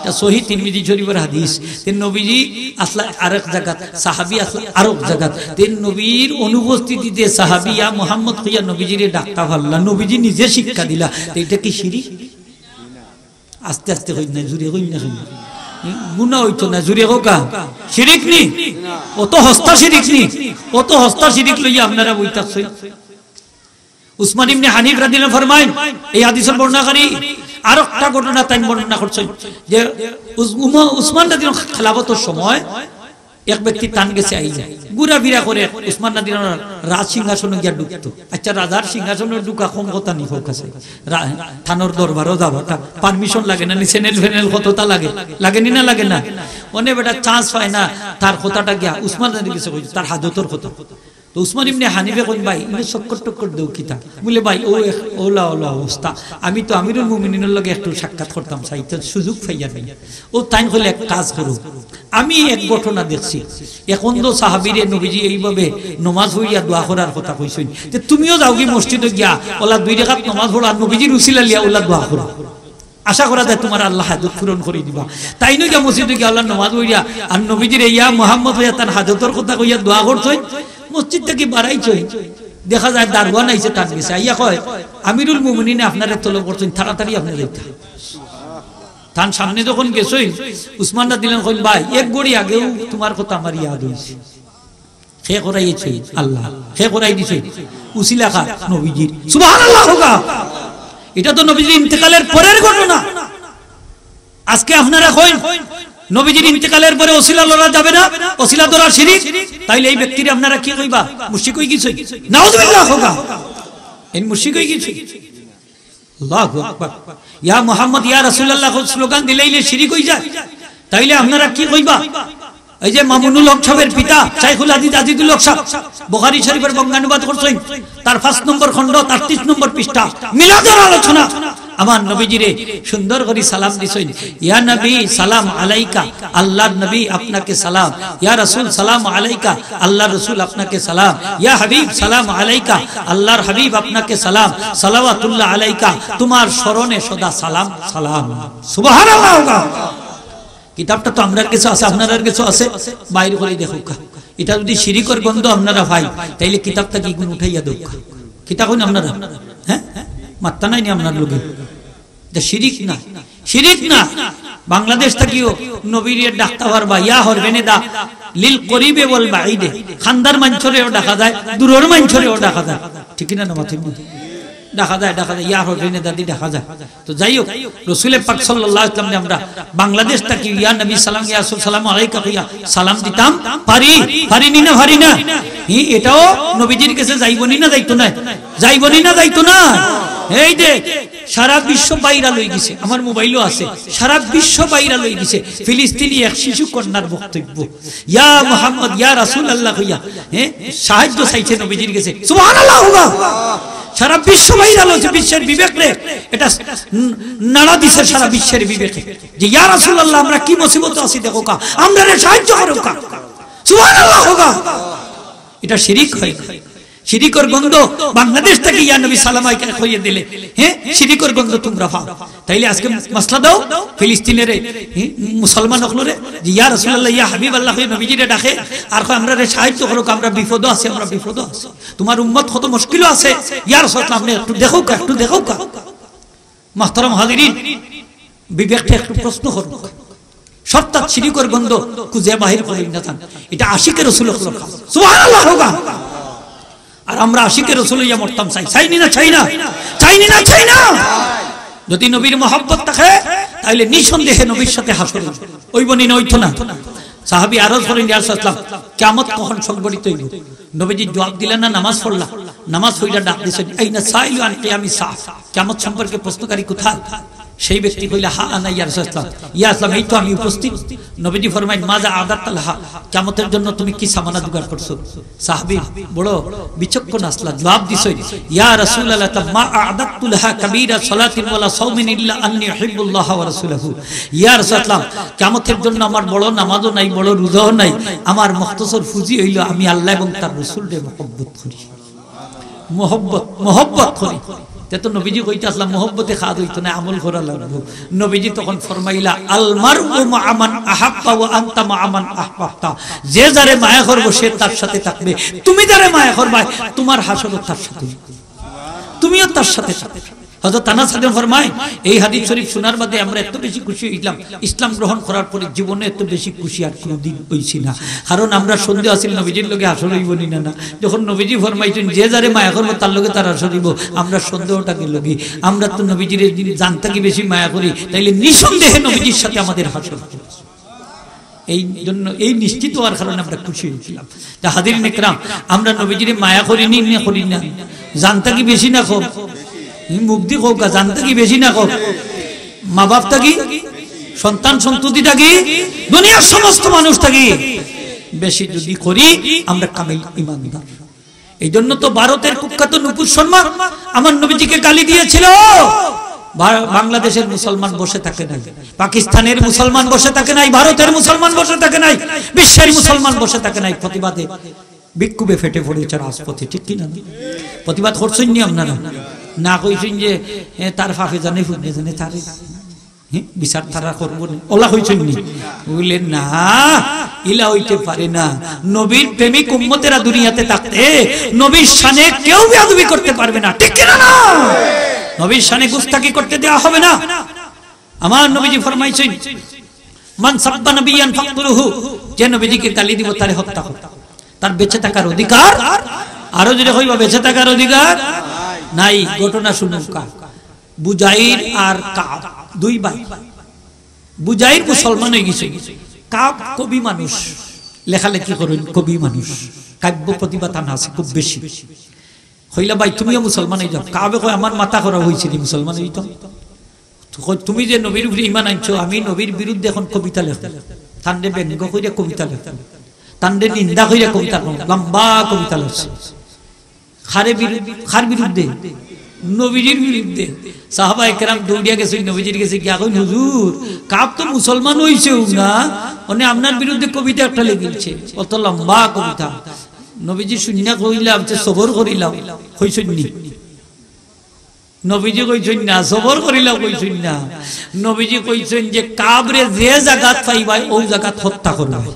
ইটা সহিহ তিরমিজি শরীফর হাদিস। তে নবীজি আছলা আরক জাগাত, সাহাবী আছলা আরক জাগাত। তে নবীর অনুপস্থিতিতে সাহাবী ইয়া মুহাম্মদ কইয়া নবীজিরে ডাকতা পারলা, নবীজি নিজে শিক্ষা দিলা। তে ইটা কি শিরিক? আস্তে আস্তে কইন না, জুরে কইন না, কইন না। গুনা অইতো না, জুরে কউক্কা। শিরিক নি? অত হস্তা শিরিক নি? অত হস্তা শিরিক লইয়া আপনারা বই থাকছইন। উসমান ইবনে হানিফ রাদিয়াল্লাহু আনহু ফরমাইন, এই হাদিসর বর্ণনাকারী আরো একটা ঘটনা তাইন বর্ণনা করছইন যে উস-, উম-, উসমান রাদিয়াল্লাহু আনহু খেলাফতর সময় এক ব্যক্তি তান গেছে আইয়া ঘুরাফিরা করে উসমান রাদিয়াল্লাহু আনহু রাজ সিংহাসনো গিয়া ঢুকতো। আচ্ছা, রাজার সিংহাসনো ঢুকা কম কথা নি, কউক্কা চাই। রা-, তানর দরবারো যাওয়াটা permission লাগে না নি, সেনেল ফেনেল কততা লাগে, লাগে নি না লাগে না? অনে বেটা chance পায় না, তার কথাটা গিয়া উসমান রাদিয়াল্লাহু আনহুর গেছে কইতো, তার হাজতর কথা। তো উসমান ইবনে হানিফে কইন, ভাই, ইনো চক্কর টক্কর দেও কিতা? বলে, ভাই, অউ এক অউলা অউলা অবস্থা, আমি তো আমিরুল মুমিনিনর লগে একটু সাক্ষাৎ করতাম চাই, তো সুযোগ পাইয়ার না। অউ তাইন কইলা, এক কাজ করো, আমি এক ঘটনা দেখছি, এক অন্ধ সাহাবীরে নবীজি এইভাবে নমাজ পড়িয়া দোয়া করার কথা কইছইন, তে তুমিও যাওগি মসজিদো গিয়া অউলা দুই রাকাত নমাজ পড়ো, আর নবীজির উসিলা লইয়া অউলা দোয়া করো। আশা করা যায় তুমার আল্লায় হাজত পূরণ করি দিবা। তাইন গিয়া মসজিদো গিয়া আল্লাহর নমাজ পড়িয়া আর নবীজিরে ইয়া মুহাম্মদ কইয়া তান হাজতর কথা কইয়া দোয়া করছইন, মসজিদ থাকি বারাইছইন, দেখা যায় দারোয়ান আইছে তান গেছে, আইয়া কয়, আমিরুল মুমিনিনে আপনারে তলব করছইন, তাড়াতাড়ি আপনে যাইতা। তান সামনে যখন গেছইন, উসমান রাদিয়াল্লাহু আনহু কইন, ভাই, এক ঘড়ি আগেউ তুমার কথা আমার ইয়াদ অইছে। কে করাইছে? আল্লাহ। কে করাই দিছে? উসিলা কার? নবীজির। সুবহানাল্লাহ কউক্কা। ইটা তো নবীজির ইন্তেকালের পরের ঘটনা। আজকে আপনারা কইন, নবীজির ইন্তেকালের পরে উসিলা লওয়া যাবে না, উসিলা ধরা শিরিক, তাইলে এই ব্যক্তিরে আপনারা কি কইবা? মুশরিক অই গেছে। নাউজুবিল্লাহ কউক্কা। এই মুশরিক অই গেছে। আল্লাহু আকবার। ইয়া মুহাম্মদ, ইয়া রাসূলুল্লাহ স্লোগান দিলাইলে শিরিক অই যায়। তাইলে আপনারা কি কইবা? এই যে মামুনুল হক সাহেবের পিতা শাইখুল হাদিস আজিজুল হক সাহেব বুখারী শরীফের বঙ্গানুবাদ করছইন, তার পাঁচ নম্বর খণ্ড, আটত্রিশ নম্বর পৃষ্ঠা, মিলাদর আলোচনা। আমার নবীজিরে সুন্দর করি সালাম দিছইন, "ইয়া নবী সালাম আলাইকা, আল্লাহর নবী আপনাকে সালাম। ইয়া রাসূল সালাম আলাইকা, আল্লাহর রাসূল আপনাকে সালাম। ইয়া হাবিব সালাম আলাইকা, আল্লাহর হাবিব আপনাকে সালাম। সালাওয়াতুল্লাহ আলাইকা, তোমার স্মরণে সদা সালাম, সালাম।" সুবহানাল্লাহ। কিতাবটা তো আমরার গেছে আছে, আপনারার গেছে আছে, বাইর করি দেখউক্কা। ইটা যদি শিরিকর গন্ধ আপনারা পাইন, তাইলে কিতাব থাকি ইগুন উঠাইয়া দেউক্কা। কিতা কইন আপনারা? হ্যাঁ, মাত্তা নাই নি আপনার লগে? ইটা শিরিক না, শিরিক না। বাংলাদেশ থাকিও নবীরে ডাকতা পারবা, ইয়া হরফে নেদা, লিল করিবে ওয়াল বাঈদে। খান্দার মানষরেও ডাকা যায়, দূরর মানষরেও ডাকা যায়, ঠিক কিনা না মাতইন? ডাকা যায়, ডাকা যায়, ইয়া হরফে নেদা দি ডাকা যায়। তো যাই হোক, রসুলে পাক সাল্লাল্লাহু আলাইহি ওয়াসাল্লামরে আমরা বাংলাদেশ থাকি ইয়া নবী সালাম, ইয়া রাসূল সালাম আলাইকা কইয়া সালাম দিতাম পারি, পারি নি না, পারি না? হি, ইটাও নবীজির গেছে যাইবো নি না যাইতো না? যাইবো নি না যাইতো না? এই যে সারা বিশ্ব ভাইরাল অই গেছে, আমার মোবাইলও আছে, সারা বিশ্ব ভাইরাল অই গেছে ফিলিস্তিনি এক শিশু কন্যার বক্তব্য, "ইয়া মুহাম্মদ, ইয়া রাসূলুল্লাহ" কইয়া, হ্যাঁ, সাহায্য চাইছে নবীজির গেছে। সুবহানাল্লাহ কউক্কা। সারা বিশ্ব ভাইরাল অইছে, বিশ্বের বিবেকরে ইটা ন-, নাড়া দিছে সারা বিশ্বের বিবেকে যে, "ইয়া রাসূলুল্লাহ, আমরা কি মুসিবতে আছি দেখউক্কা, আমরারে সাহায্য করউক্কা।" সুবহানাল্লাহ কউক্কা। ইটা শিরিক হয় না? শিরিকর গন্ধ বাংলাদেশ থাকি ইয়া নবী সালাম আলাইকা কইয়া দিলে, হ্যাঁ, শিরিকর গন্ধ তুমরা পাও। তাইলে আজকে মাসলা দেও ফিলিস্তিনরে, হ্যাঁ, মুসলমান অকলরে, যে ইয়া রাসূলুল্লাহ, ইয়া হাবিবাল্লাহ, কইয়া নবীজিরে ডাকে, আর কয়, "আমরারে সাহায্য করউক্কা, আমরা বিপদো আছি, আমরা বিপদো আছি। তোমার উম্মত কত মুশকিলো আছে, ইয়া রাসূলুল্লাহ, আপনে একটু দেখউক্কা, একটু দেখউক্কা।" মুহতারাম হাজিরিন, বিবেকরে একটু প্রশ্ন করউক্কা। সবতাত শিরিকর গন্ধ খুজিয়া বাহির করইন না যান। ইটা আশিকে রসুল অকলর কাম। সুবহানাল্লাহ কউক্কা। আর আমরা আশিকে রসুল অইয়া মরতাম চাই, চাই নি না, চাই না? চাই নি না, চাই না? যদি নবীর মহব্বত থাকে, তাইলে নিঃসন্দেহে নবীর সাথে হাশর অইবো। অইবো নি না, অইতো না? সাহাবী আরজ করইন, "ইয়া রাসূলুল্লাহ, কিয়ামত কখন সংঘটিত অইবো?" নবীজি জবাব দিলা না, নামাজ পড়লা, নামাজ পড়িয়া ডাক দিছইন, "আইনা সাইলু আন কিয়ামিস সাআহ?" কিয়ামত সম্পর্কে প্রশ্নকারী কোথায়? সেই ব্যক্তি কইলা, "হা আনা ইয়া রাসূলুল্লাহ।" "ইয়া রাসূলুল্লাহ, এই তো আমি উপস্থিত।" নবীজি ফরমাইন, "মাযা আ'দাদতা লাহা?" কিয়ামতের জন্য তুমি কি সামানা জোগাড় করছো? সাহাবী বড় বিচক্ষণ আছলা, জবাব দিছইন, "ইয়া রাসূলুল্লাহ, মা আ'দাদতু লাহা কাবীরা সালাতিন ওয়ালা সাওমিন ইল্লা আন্নী উহিব্বুল্লাহা ওয়া রাসূলাহু।" ইয়া রাসূলুল্লাহ, কিয়ামতের জন্য আমার বড় নামাজও নাই, বড় রোজাও নাই, আমার মুখতসর পুঁজি অইলো আমি আল্লাহ এবং তার রসুলরে মহব্বত করি। মহব্বত, মহব্বত করি। তে তো নবীজি কইতা আছলা, মহব্বতে কাজ অইতো না, আমল করা লাগবো। নবীজি তখন ফরমাইলা, "আল মারউ মাআ মান আহাব্বা ওয়া আনতা মাআ মান আহবাবতা।" যে যারে মায়া করবো, সে তার সাথে থাকবে। তুমি যারে মায়া করবায়, তোমার হাশরও তার সাথে, তুমিও তার সাথে থাকবে। হযরত আনাস আদম ফরমায়, এই হাদিস শরীফ শোনার বাদে আমরা এত বেশি খুশি অইলাম, ইসলাম গ্রহণ করার পরে জীবনে এত বেশি খুশি আর কোনোদিন অইছি না। কারণ আমরা সন্দেহ আছিল নবীজির লগে হাশর অইবো নি না, না। যখন নবীজি ফরমাইছইন, "যে যারে মায়া করবো তার লগে তার হাশর অইবো", আমরা সন্দেহটা গেল গি? আমরা তো নবীজিরে জান থাকি বেশি মায়া করি, তাইলে নিঃসন্দেহে নবীজির সাথে আমাদের হাশর। এই জন্য, এই নিশ্চিত অওয়ার কারণে আমরা খুশি অইছিলাম। তে হাজিরিন একরাম, আমরা নবীজিরে মায়া করি নি না করি না? জান থাকি বেশি না কম? মুখ দি কউক্কা, জান থাকি বেশি না কম? মা বাপ থাকি, সন্তান সন্ততি থাকি, দুনিয়ার সমস্ত মানুষ থাকি বেশি যদি করি, আমরা কামিল ইমানদার। এই জন্য তো ভারতের কুখ্যাত নুপুর শর্মা আমার নবীজিকে গালি দিয়েছিল। বা-, বাংলাদেশের মুসলমান বসে থাকে নাই, পাকিস্তানের মুসলমান বসে থাকে নাই, ভারতের মুসলমান বসে থাকে নাই, বিশ্বের মুসলমান বসে থাকে নাই। প্রতিবাদে বিক্ষোভে ফেটে পড়েছে রাজপথে, ঠিক কি না? প্রতিবাদ করছইন নি আপনারা? না কইছইন যে, "এ, তার পাপে জানে, পুণ্যে জানে, তারে, হে, বিচার তারা করবো নি?" ওলা কইছইন নি? বলে, "না, ইলা অইতে পারে না। নবীর প্রেমিক উম্মতেরা দুনিয়াতে থাকতে নবীর শানে কেউ বেয়াদবি করতে পারবে না, ঠিক কি না, না? নবীর শানে গুস্তাখি করতে দেওয়া হবে না।" আমার নবীজি ফরমাইছইন, "মান সাব্বা নাবিয়্যান ফাকতুলুহু", যে নবীজিকে গালি দিব তারে হত্যা করো। তার বেঁচে থাকার অধিকার, আরো জোরে কইবা, বেঁচে থাকার অধিকার নাই। ঘটনা শুনউক্কা। বুজাইর আর কাব দুই ভাই। বুজাইর মুসলমান অই গেছে, কাব কবি মানুষ, লেখালেখি করইন, কবি মানুষ, কাব্য প্রতিভা তান আছে খুব বেশি। কইলা, "ভাই, তুমিও মুসলমান অই যাও।" কাবে কয়, "আমার মাথা খারাপ অইছে নি, মুসলমান অইতাম?" তো কয়, "তুমি যে নবীর উপরে ঈমান আনছো, আমি নবীর বিরুদ্ধে এখন কবিতা লেখমু।" তানরে ব্যঙ্গ কইরা কবিতা লেখমু, তানরে নিন্দা কইরা কবিতা লেখমু, লম্বা কবিতা লেখছে। কারে বিরু-, কার বিরুদ্ধে? নবীজির বিরুদ্ধে। সাহাবা একরাম দৌড়িয়া গেছইন নবীজির গেছে গিয়া কইন, "হুজুর, কাব তো মুসলমান অইছেউ না, অনে আপনার বিরুদ্ধে কবিতা একটা লেখিলছে, অত লম্বা কবিতা।" নবীজি শুনিয়া কইলা, "আপনি সবর করিলাও।" কইছইন নি? নবীজি কইছইন না, "সবর করিলাও" কইছইন না। নবীজি কইছইন যে, "কাবরে যে জাগাত পাইবায়, অউ জাগাত হত্যা করবায়।"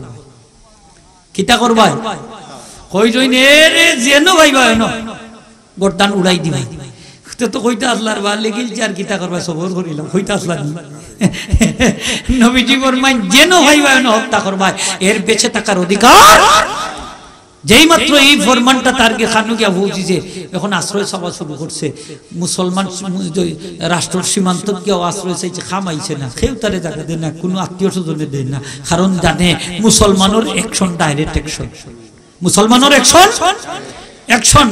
কিতা করবায়? কইছইন, "এরে যেন পাইবায়, অনো গর্দান উড়াই দিবায়।" তে তো কইতা আছলা, "বার লেখিলছে, আর কিতা করবায়, সবর করিলাও", কইতা আছলা নি? নবীজি ফরমাইন, "যেন পাইবায়, অনো হত্যা করবায়, এর বেঁচে থাকার অধিকার।" যেই মাত্র এই ফরমানটা তার গিয়া কানো গিয়া পৌঁছিছে, এখন আশ্রয় চাওয়া শুরু করছে। মুসলমান সীম-, যে রাষ্ট্রর সীমান্ত গিয়াও আশ্রয় চাইছে, কাম আইছে না, কেউ তারে জাগা দেয় না, কুনু আত্মীয় স্বজনে দেয় না, কারণ জানে মুসলমানর action direct action। মুসলমানর action, action,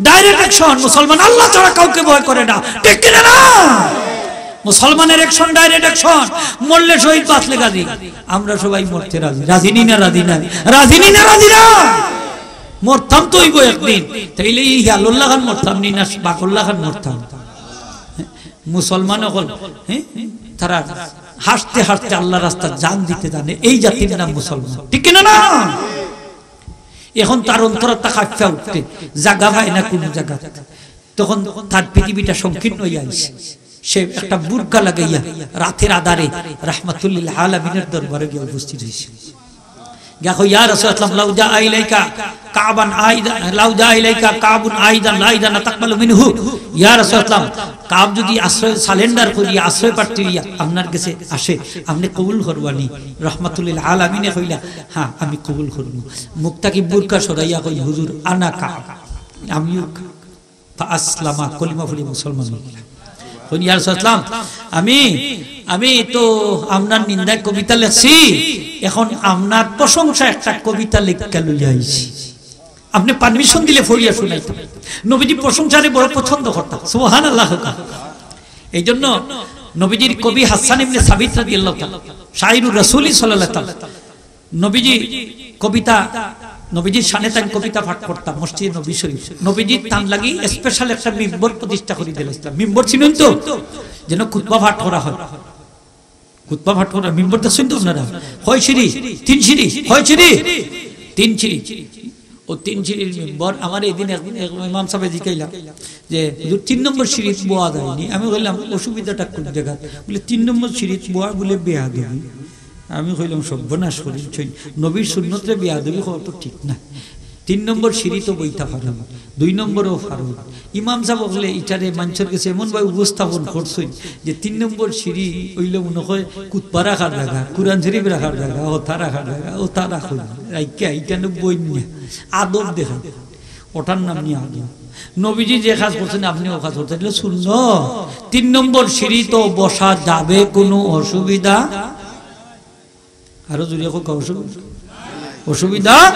direct action। মুসলমান আল্লাহ ছাড়া কাউকে ভয় করে না, ঠিক কিনা না? মুসলমানের action direct action। মরলে শহীদ, বাঁচলে গাজী। আমরা সবাই মরতে রাজি, রাজি নি না, রাজি না, রাজি নি না, রাজি না? মরতাম তো অইবো একদিন। তাইলে ই হিয়ালর লাখান মরতাম নি না বাঘর লাখান মরতাম? মুসলমান অকল, হ্যাঁ, তারা হাঁটতে হাঁটতে আল্লাহর রাস্তাত জান দিতে জানে, এই জাতির নাম মুসলমান, ঠিক কিনা না? এখন তার অন্তর একটা কাঁপিয়া উঠে, জাগা পায় না কুনু জাগাত, তখন তার পৃথিবীটা সংকীর্ণ অইয়া আইছে। সে একটা বুরকা লাগাইয়া রাতের আধারে রাহমাতুল্লিল আলামিনের দরবারে গিয়া উপস্থিত অইছে। গিয়া কয়, "ইয়া রাসূলুল্লাহ, লাউ জাআ ইলাইকা কাবান আইদা, লাউ জাআ ইলাইকা কাবুন আইদান লা ইদান তাকবালু মিনহু।" ইয়া রাসূলুল্লাহ, কাব যদি আশ্রয়, surrender করিয়া, আশ্রয় প্রার্থী অইয়া আপনার গেছে আসে, আপনে কবুল করবা নি? রাহমাতুল্লিল আলামিনে কইলা, "হ্যাঁ, আমি কবুল করমু।" মুখ থাকি বুরকা সরাইয়া কইন, "হুজুর, আনা কাব, আমিও কাব।" ফাআসলামা, কলিমা পড়ি মুসলমান অইলা। কইন, "ইয়া রাসূলুল্লাহ, আমি, আমি তো আপনার নিন্দায় কবিতা লেখছি, এখন আপনার প্রশংসা একটা কবিতা লেখিয়া লইয়া আইছি, আপনে permission দিলে পড়িয়া শুনাইতাম।" নবীজি প্রশংসারে বড় পছন্দ করতা, সুবহানাল্লাহ। এই জন্য নবীজির কবি হাসান ইবনে সাবিত রাদিয়াল্লাহু তাআলা, শাইরুর রাসূলি সাল্লাল্লাহু আলাইহি ওয়াসাল্লাম, নবীজি কবিতা, নবীজির শানে তাইন কবিতা পাঠ করতা মসজিদে নবী শরীফ। নবীজি তান লাগি special একটা মিম্বর প্রতিষ্ঠা করি দিলাইছলা। মিম্বর চিনইন তো? যেন খুতবা পাঠ করা হয়। খুতবা পাঠ করা, মিম্বর দেখছইন তো আপনারা? কয় সিঁড়ি? তিন সিঁড়ি। কয় সিঁড়ি? তিন সিঁড়ি। অউ তিন সিঁড়ির মিম্বর। আমারে এদিন এক, এক ইমাম সাবে জিকাইলা যে, "হুজুর, তিন নম্বর সিঁড়িত বওয়া যায় নি?" আমি কইলাম, "অসুবিধাটা কুন জাগাত?" বুলে, "তিন নম্বর সিঁড়িত বওয়া বুলে বেয়াদবি।" আমি কইলাম, "সর্বনাশ করিলছইন, নবীর সুন্নতরে বেয়াদবি কওয়া তো ঠিক না। তিন নম্বর সিঁড়িত বইতা পারইন, দুই নম্বরও পারইন।" ইমাম সাব অকলে ইটারে মানষর গেছে এমন ভাবে উপস্থাপন করছইন যে তিন নম্বর সিঁড়ি অইলো মনে হয় কুতবা রাখার জাগা, কুরআন শরীফ রাখার জাগা, হতা রাখার জাগা, হতা রাখইন। রাখিয়া ইটা নু বইন না, আদব দেখাইন। ওটার নাম নি আদব। নবীজি যে কাজ করছইন, আপনে অউ কাজ করতা, ইটা অইলো সুন্নত। তিন নম্বর সিঁড়িত বসা যাবে, কুনু অসুবিধা? আরো জোরে কউক্কা, অসুবিধা? অসুবিধা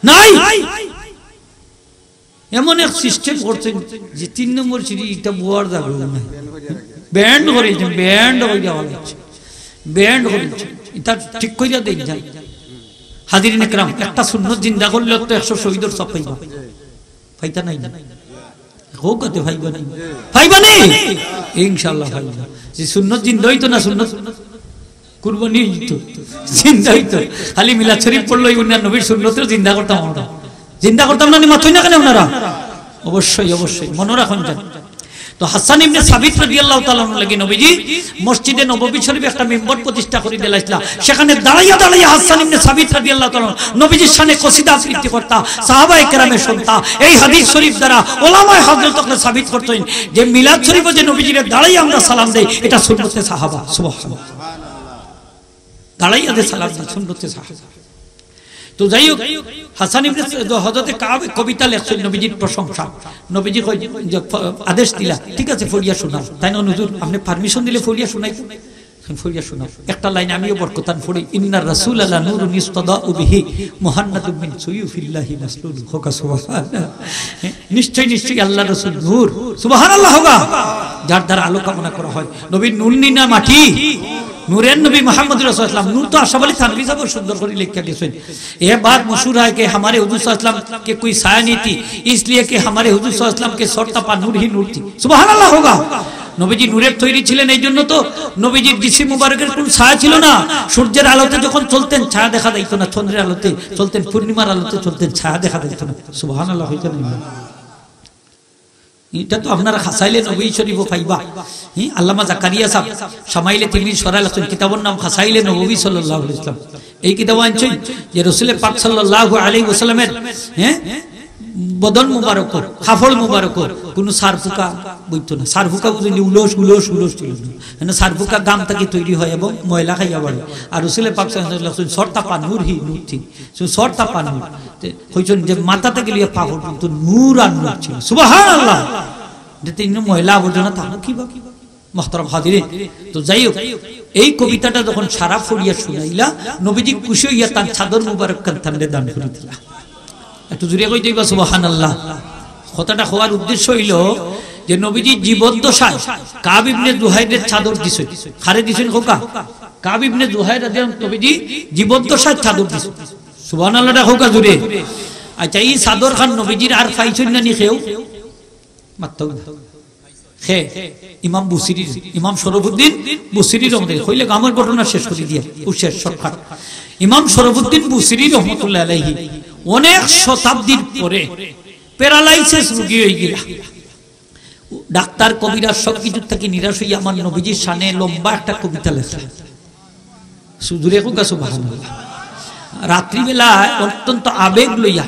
নাই। এমন এক system করছইন যে তিন নম্বর সিঁড়ি ইটা বওয়ার জাগা নাই। Band করিলছইন, band করিয়া দেওয়া লাগছে, band করিলছইন। ইটা ঠিক করিয়া দেইন যান। হাজিরিন একরাম, একটা সুন্নত জিন্দা করলে তো একশো শহীদর সওয়াব পাইবা। পাইতা নায় নি? কউক্কা তে পাইবা নি? পাইবা নি? ইনশাআল্লাহ পাইবা। যে সুন্নত জিন্দা অইতো না, সুন্নত কুরবানি অইতো, জিন্দা অইতো। খালি মিলাদ শরীফ পড়লেউ অইতো না, নবীর সুন্নতরে জিন্দা করতাম আমরা। জিন্দা করতাম না নি, মাতইন না কেনে আপনারা? অবশ্যই, অবশ্যই, মনো রাখইন যান। তো হাসান ইবনে সাবিত রাদিয়াল্লাহু তাআলা আনহুর লাগি নবীজি মসজিদে নববী শরীফে একটা মিম্বর প্রতিষ্ঠা করি দিলাইছলা। সেখানে দাঁড়াইয়া দাঁড়াইয়া হাসান ইবনে সাবিত রাদিয়াল্লাহু তাআলা আনহু নবীজির শানে কসিদা আবৃত্তি করতা, সাহাবায়ে কেরামে শুনতা। এই হাদিস শরীফ দ্বারা ওলামায়ে হযরত অকলে সাবিত করছইন যে মিলাদ শরীফো যে নবীজিরে দাঁড়াইয়া আমরা সালাম দেই, ইটা সুন্নতে সাহাবা। সুবহানাল্লাহ। দাঁড়াইয়া যে সালাম দেই, সুন্নতে সাহাবা। তো যাই হোক, হাসান ইবনে স-, হযরতে কাব কবিতা লেখছইন নবীজির প্রশংসা। নবীজি কই যে ফ-, আদেশ দিলা, "ঠিক আছে, পড়িয়া শুনাও।" তাইন কইন, "হুজুর, আপনে permission দিলে পড়িয়া শুনাই।" পড়িয়া শুনাও। একটা লাইন আমিও বরকতান পড়ি, "ইন্নার রাসূলা লানুরুন ইউস্তাদাউ বিহি মুহান্নাদুম মিন সুয়ুফিল্লাহি মাসলুল।" কউক্কা সুবহানাল্লাহ। নিশ্চয়, নিশ্চয় আল্লাহর রাসূল নূর। সুবহানাল্লাহ কউক্কা। যার দ্বারা আলো কামনা করা হয়। নবীর নূর নি না মাটি? نور نبی محمد رسول اللہ صلی اللہ علیہ وسلم، نور تو اشرف علی تھانوی صاحب সুন্দর করি লেখিয়া গেছইন। یہ بات مشہور ہے کہ ہمارے حضور صلی اللہ علیہ وسلم کے کوئی سایہ نہیں تھی، اس لیے کہ ہمارے حضور صلی اللہ علیہ وسلم کے سر تپا نور ہی نور تھی۔ সুবহানাল্লাহ হোক। নবীজি নূরের তৈরি ছিলেন, এই জন্য তো নবীজির জিসিম মুবারকের কোনো ছায়া ছিল না। সূর্যের আলোতে যখন চলতেন, ছায়া দেখা যাইত না, চন্দ্রের আলোতে চলতেন, পূর্ণিমার আলোতে চলতেন, ছায়া দেখা যাইত না। সুবহানাল্লাহ হইত না? এটা তো আপনারা খাসাইলে নবী শরীফও পাইবা। হ্যাঁ, আল্লামা জাকারিয়া সাহেব শামাইলে তিরমিজি শরাহ লেখছেন, কিতাবর নাম খাসাইলে নববী সাল্লাল্লাহু আলাইহি ওয়াসাল্লাম। এই কিতাব আনছেন যে রসুল পাক সাল্লাল্লাহু আলাইহি ওয়াসাল্লামের, হ্যাঁ, বদন মুবারক, কাপড় মুবারক, কোনো সারফুকা বইত না। সারফুকা বুঝলি উলস, উলস, উলস ছিল না। মানে সারফুকা গাম থাকি তৈরি হয় এবং ময়লা খাইয়া বাড়ে। আর রসুল পাক সাল্লাল্লাহু আলাইহি ওয়াসাল্লাম সরতা পা নূর হি নূর থি। সু সরতা পা নূর। তে কইছেন যে মাথা থাকি লইয়া পা পর্যন্ত নূর আর নূর ছিল। সুবহানাল্লাহ। যে তিন ময়লা আবর্জনা থাকলো কি বা? মোহতারাম হাজিরিন, তো যাই হোক, এই কবিতাটা যখন সারা পড়িয়া শুনাইলা, নবীজি খুশি হইয়া তান চাদর মুবারক খান তানরে দান করি দিলা। একটু জোরে কই দিবা সুবহানাল্লাহ। কথাটা কওয়ার উদ্দেশ্য হইল যে নবীজি জীবদ্দশায় কাব ইবনে জুহাইরের চাদর দিছইন। কারে দিছইন কউক্কা? কাব ইবনে জুহাইর রাদিয়াল্লাহু আনহু নবীজি জীবদ্দশায় চাদর দিছইন। সুবহানাল্লাহটা কউক্কা জোরে। আচ্ছা, এই চাদর খান নবীজির আর পাইছইন না নি কেউ? মাততাম না। খে, ইমাম বুসিরি, ইমাম শরফুদ্দিন বুসিরি রহমতুল্লাহ, কইলে গামর ঘটনা শেষ করি দিয়া, ও শেষ শর্টকাট। ইমাম শরফুদ্দিন বুসিরি রহমতুল্লাহ আলাইহি অনেক শতাব্দীর পরে প্যারালাইসিস রোগী হয়ে গিয়া ডাক্তার কবিরাজ সব কিছু থাকি নিরাশ হইয়া আমার নবীজির শানে লম্বা একটা কবিতা লেখা। সুদূরে কুকা সুবহানাল্লাহ। রাত্রিবেলা অত্যন্ত আবেগ লইয়া,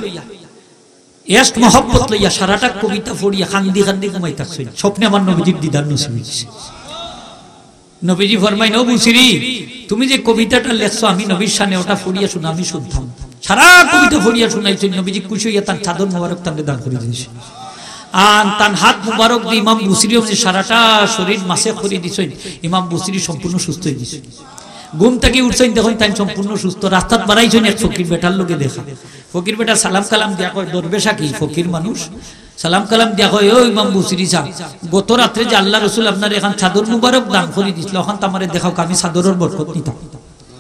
এশক মহব্বত লইয়া সারাটা কবিতা পড়িয়া কান্দি কান্দি ঘুমাই থাকছইন। স্বপ্নে আমার নবীজির দিদার নসিব হইছে। নবীজি ফরমাইন, "ও বুসিরি, তুমি যে কবিতাটা লেখছো আমি নবীর শানে ওটা পড়িয়া শুনো, আমি শুনতাম।" সারা কবিতা পড়িয়া শুনাইছইন, নবীজি খুশি হইয়া তান চাদর মোবারক তানরে দান করি দিছে। আর তান হাত মোবারক দি ইমাম বুসিরি সারাটা শরীর মাসে করি দিছইন, ইমাম বুসিরি সম্পূর্ণ সুস্থ হয়ে গেছে। ঘুম থাকি উঠছইন, দেখইন তাইন সম্পূর্ণ সুস্থ। রাস্তাত বাড়াইছইন এক ফকির বেটার লগে দেখা। ফকির বেটা সালাম কালাম দিয়া কয়, দরবেশা কি ফকির মানুষ, সালাম কালাম দিয়া কয়, "ও ইমাম বুসিরি সাহেব, গত রাত্রে যে আল্লাহ রসুল আপনার এখান চাদর মুবারক দান করি দিছিল, ওখান তো আমারে দেখাও, আমি চাদরর বরকত নিতাম।"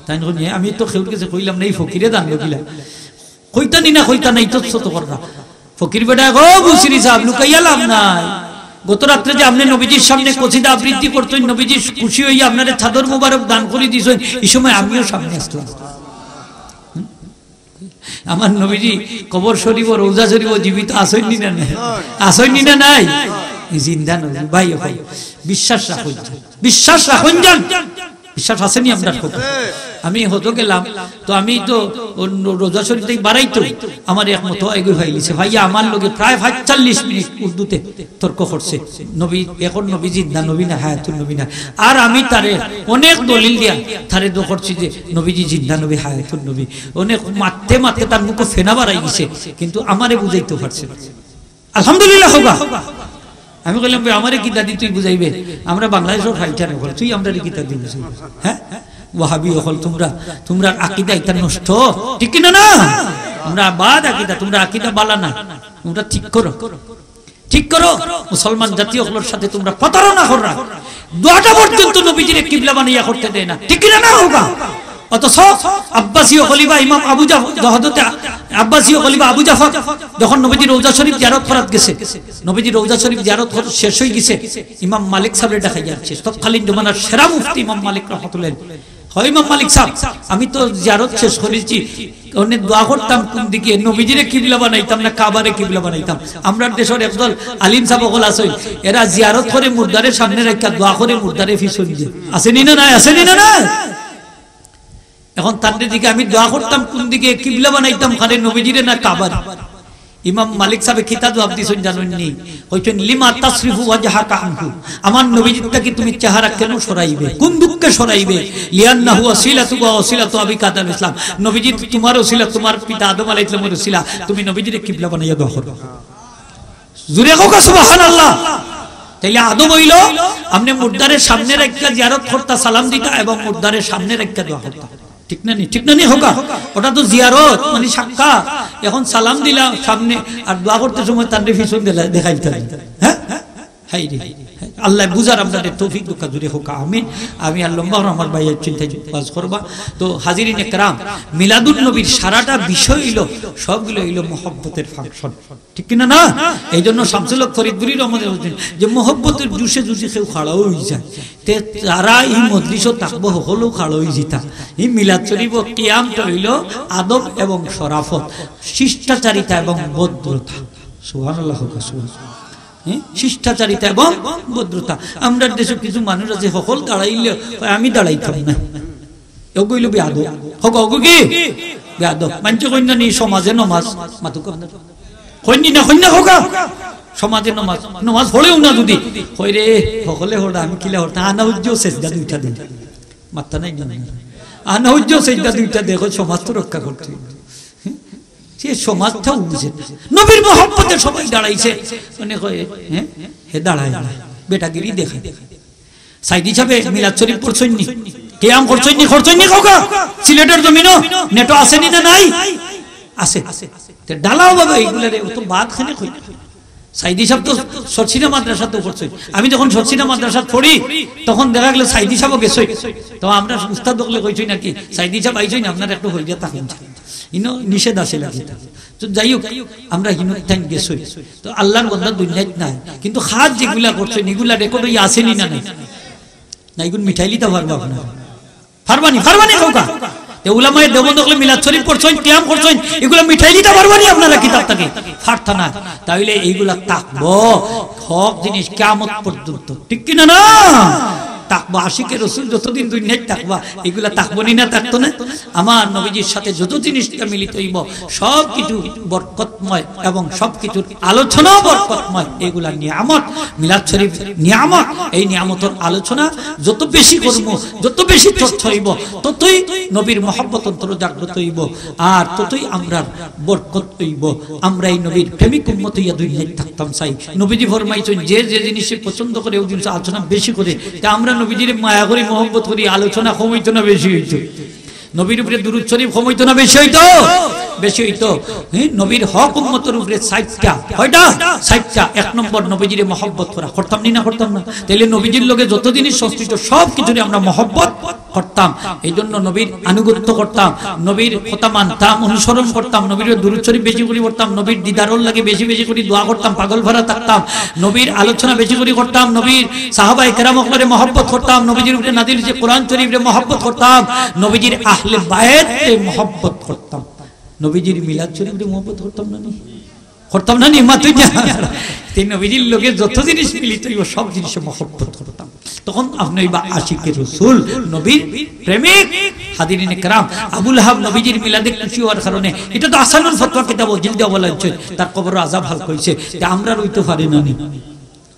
তাইন কইন, "এ, আমি তো কেউর গেছে কইলাম না, এই ফকিরে দান করিলা।" কইতা নি না, কইতা নাই, তো শত কররা। ফকির বেটা, "ও বুসিরি সাহেব, লুকাইয়া লাভ নাই। গত রাত্রে যে আপনি নবীজির সামনে কসিদা আবৃত্তি করতেন, নবীজি খুশি হইয়া আপনারে চাদর মুবারক দান করি দিছেন, এই সময় আমিও সামনে আসলাম।" আমার নবীজি কবর শরীফ ও রওজা শরীফ ও জীবিত আছইন নি না নাই? আছইন নি না নাই? জিন্দা নবী, ভাই, ভাই, বিশ্বাস রাখইন যান। বিশ্বাস রাখইন যান। বিশ্বাস আছে নি আপনার কথা? আমি হজো গেলাম, তো আমি তো অন্য রওজা শরীফ থাকি বাড়াইতো, আমার এক মতো এগু ফাইলিছে। ভাইয়া আমার লগে প্রায় পঁয়তাল্লিশ মিনিট উর্দুতে তর্ক করছে। নবী, এখন নবী জিন্দা নবী না, হায়াতুন নবী না। আর আমি তারে অনেক দলিল দিয়া তারে দো করছি যে নবীজি জিন্দা নবী, হায়াতুন নবী। অনেক মাততে মাততে তার মুখো ফেনা বাড়াই গেছে, কিন্তু আমারে বুঝাইতে পারছে না। আলহামদুলিল্লাহ হোগা। আমি কইলাম, "ভাই, আমারে কিতা দি তুই বুঝাইবে? আমরা বাংলাদেশর ফাইটার অকল, তুই আমরারে কিতা দি বুঝাইবে?" হ্যাঁ, ওয়াহাবি অকল, তোমরা, তোমরার আকিদা ইতা নষ্ট, ঠিক কি না? না, তোমরা বাদ আকিদা, তোমরার আকিদা বালা না, তোমরা ঠিক করো। ঠিক করো, মুসলমান জাতি অকলর সাথে তোমরা প্রতারণা কররা। দোয়াটা পর্যন্ত নবীজিরে কিবলা বানাইয়া করতে দেয় না, ঠিক কিনা না হোগা? অথচ আব্বাসীয় খলিফা ইমাম আবু জাফ-, হযরতে আব্বাসীয় খলিফা আবু জাফর যখন নবীজি রওজা শরীফ জিয়ারত করাত গেছে, নবীজি রওজা শরীফ জিয়ারত কর-, শেষ হয়ে গেছে, ইমাম মালিক সাহেবরে ডাকাইয়া আনছে। তৎকালীন জমানার সেরা মুফতি ইমাম মালিক রহমতুল্লাহ। হয় ইমাম মালিক সাহেব, আমি তো জিয়ারত শেষ করেছি, অনে দোয়া করতাম কোন দিকে, নবীজিরে কিবলা বানাইতাম না কাবারে কিবলা বানাইতাম? আমরার দেশর একদল আলিম সাহেব অকল আছইন, এরা জিয়ারত করে মুর্দারে সামনে রাখিয়া দোয়া করে মুর্দারে পিছন দিয়া। আছে নি না নাই? আছে নি না নাই? এখন তানরে দিকে আমি দোয়া করতাম কোন দিকে, কিবলা বানাইতাম কারে, নবীজিরে না কাবারে? ইমাম মালিক সাহেব কিতা জবাব দিছইন জানইন নি? কইছইন, "লিমা তাসরিফু ওয়াজহাকা আনহু।" আমার নবীজির থাকি তুমি চেহারা কেন সরাইবে? কোন দুঃখে সরাইবে? "লিআন্নাহু ওয়াসিলাতুকা ওয়া ওয়াসিলাতু আবিকা আদম ইসলাম।" নবীজি তো তোমার ওসিলা, তোমার পিতা আদম আলাইহিস সালামের ওসিলা, তুমি নবীজিরে কিবলা বানাইয়া দোয়া করো। জোরে কউক্কা সুবহানাল্লাহ। তাইলে আদব হইল, আপনি মুর্দারে সামনে রাখিয়া জিয়ারত করতা, সালাম দিতা এবং মুর্দারে সামনে রাখিয়া দোয়া করতা। ঠিক না নি? ঠিক না নি হোগা? ওটা তো জিয়ারত, মানে সাক্ষাৎ। এখন সালাম দিলা সামনে, আর দোয়া করতে সময় তানরে পিছন দিলা, দেখাইতা। হ্যাঁ? হাই রে, হাই। আল্লায় বুঝার আমরারে তৌফিক দেউক্কা, জুরে কউক্কা আমিন। আমি আর লম্বা কররাম না, আমার ভাই চিন্তায় ওয়াজ করবা। তো হাজিরিন একরাম, মিলাদুন নবীর সারাটা বিষয় অইলো, সবগুলা অইলো মহব্বতের function, ঠিক কিনা না? এই জন্য শামসুল হক ফরিদপুরী রহমতুল্লাহ বলছেন যে মহব্বতের জোশে যদি কেউ খাড়া অইযায়, তে তারা ই মজলিসো থাকবো, হকলেউ খাড়া অইযিতা। ই মিলাদ শরীফ ও কিয়ামটা অইলো আদব এবং শরাফত, শিষ্টাচারিতা এবং ভদ্রতা। সুবহানাল্লাহ কউক্কা, সুবহানাল্লাহ। হ্যাঁ, শিষ্টাচারিতা এবং ভদ্রতা। আমরার দেশো কিছু মানুষ আছে, হকল দাঁড়াইলে কয়, "আমি দাঁড়াইতাম না।" এগু অইলো বেয়াদব। কউক্কা, এগু কি? বেয়াদব। মানষে কইন না নি, সমাজে নমাজ। মাতুক্কা আপনারা। কইন নি না, কইন না কউক্কা। সমাজে নমাজ, নমাজ পড়েও না যদি। কয় রে, হকলে পড়রা, আমি কিলা পড়তাম? আনা হুজ্জো সেজদা দুইটা দেই। মাত্তা নাই না। আনা হুজ্জো সেজদা দুইটা দেই, সমাজ তো রক্ষা করতে অইবো। হ্যাঁ? সে সমাজটাও বুঝে না। নবীর মহব্বতে সবাই দাঁড়াইছে। মানে কয়, হ্যাঁ? হে দাঁড়ায় না। বেটাগিরি দেখায়। সাইদি সাহেবে মিলাদ শরীফ পড়ছইন নি? কিয়াম করছইন নি? করছইন নি কউক্কা? সিলেটের জমিনো নেটো আছে নি না নাই? আছে। তে ঢালাও ভাবে এইগুলারে অত বাদ কেনে কই। সাইদি সাহেব তো সরসিনা মাদ্রাসাত পড়ছইন। আমি যখন সরসিনা মাদ্রাসাত পড়ি, তখন দেখা গেলো সাইদি সাহেবও গেছইন। তো আমরার উস্তাদ অকলে কইছইন আর কি, "সাইদি সাহেব আইছইন, আপনারা একটু হইয়া থাকইন।" ইনো নিষেধ আছে লাগি। তো যাই হোক, আমরা হিনো টাইম গেছই। তো আল্লাহর বন্দা দুনিয়াত নাই, কিন্তু কাজ যেগুলা করছইন, এগুলা রেকর্ড অইয়া আছে নি না নাই? না, এগুন মিটাইলিতা পারবা আপনারা? পারবা নি, পারবা নি কউক্কা? তে উলামায়ে দেওবন্দ অকলে মিলাদ শরীফ পড়ছইন, কিয়াম করছইন, এগুলা মিটাইলিতা পারবা নি আপনারা কিতাব থাকি? পারতা না। তাইলে এইগুলা থাকবো হক জিনিস কিয়ামত পর্যন্ত, ঠিক কিনা না? থাকবো। আশিকে রসুল যতদিন দুনিয়াত থাকবা, এগুলা থাকবো নি না, থাকতো না? আমার নবীজির সাথে যত জিনিস মিলিত অইবো, সব কিছু বরকতময় এবং সব কিছুর আলোচনাও বরকতময়। এগুলা নিয়ামত, মিলাদ শরীফ নিয়ামত। এই নিয়ামতর আলোচনা যত বেশি করমু, যত বেশি চর্চা অইবো, ততই নবীর মহব্বত অন্তরো জাগ্রত অইবো, আর ততই আমরার বরকত অইবো। আমরা এই নবীর প্রেমিক উম্মত অইয়া দুনিয়াত থাকতাম চাই। নবীজি ফরমাইছইন, যে যে জিনিসে পছন্দ করে, ওই জিনিস আলোচনা বেশি করে। তে আমরা নবীজিরে মায়া করি, মহব্বত করি, আলোচনা কম অইতো না বেশি অইতো? নবীর উপরে দুরূদ শরীফ কম অইতো না বেশি অইতো? বেশি অইতো। হ্যাঁ, নবীর হক উম্মতর উপরে চাইরটা, কয়টা? চাইরটা। এক নম্বর, নবীজিরে মহব্বত করা। করতাম নি না করতাম না? তাইলে নবীজির লগে যত জিনিস সংশ্লিষ্ট, সব কিছুরে আমরা মহব্বত করতাম। এই জন্য নবীর আনুগত্য করতাম, নবীর কথা মানতাম, অনুসরণ করতাম, নবীর দুরূদ শরীফ বেশি করি পড়তাম, নবীর দিদারর লাগি বেশি বেশি করি দোয়া করতাম, পাগল ভরা থাকতাম, নবীর আলোচনা বেশি করি করতাম, নবীর সাহাবায়ে কেরাম অকলরে মহব্বত করতাম, নবীজির উপরে নাজিল অইছে কোরআন শরীফরে মহব্বত করতাম, নবীজির আহলে বায়েতরে মহব্বত করতাম, নবীজির মিলাদ শরীফরে মহব্বত করতাম না নি? করতাম না নি? মাতইন না। তে নবীজির লগে যত জিনিস মিলিত অইবো, সব জিনিসে মহব্বত করতাম। তখন আপনে অইবা আশিকে রসুল, নবীর প্রেমিক। হাজিরিন কেরাম, আবু লাহাব নবীজির মিলাদে খুশি অওয়ার কারণে, ইটা তো আহসানুল ফতোয়া কিতাব, জিলদে আউয়াল আনছইন, তার কবরো আজাব হালকা অইছে। তে আমরার অইতো পারে না নি?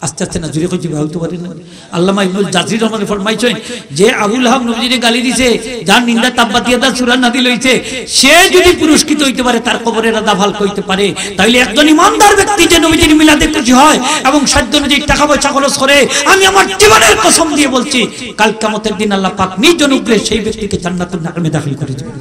আস্তে আস্তে না, জুরে কইছি, অইতো পারে না নি? আল্লামা ইবনুল জাজরি রহমাতুল্লাহ ফরমাইছইন যে আবু লাহাব নবীজিরে গালি দিছে, যার নিন্দা তাব্বাত ইয়াদা সূরা নাজিল অইছে, সে যদি পুরস্কৃত অইতে পারে, তার কবরের আজাব হালকা অইতে পারে, তাইলে একজন ইমানদার ব্যক্তি যে নবীজির মিলাদে খুশি হয় এবং সাধ্য অনুযায়ী টাকা পয়সা খরচ করে, আমি আমার জীবনের কসম দিয়ে বলছি, কাল কিয়ামতের দিন আল্লাহ পাক নিজ অনুগ্রহে সেই ব্যক্তিকে জান্নাতুন নাঈমে দাখিল করে দিবেন।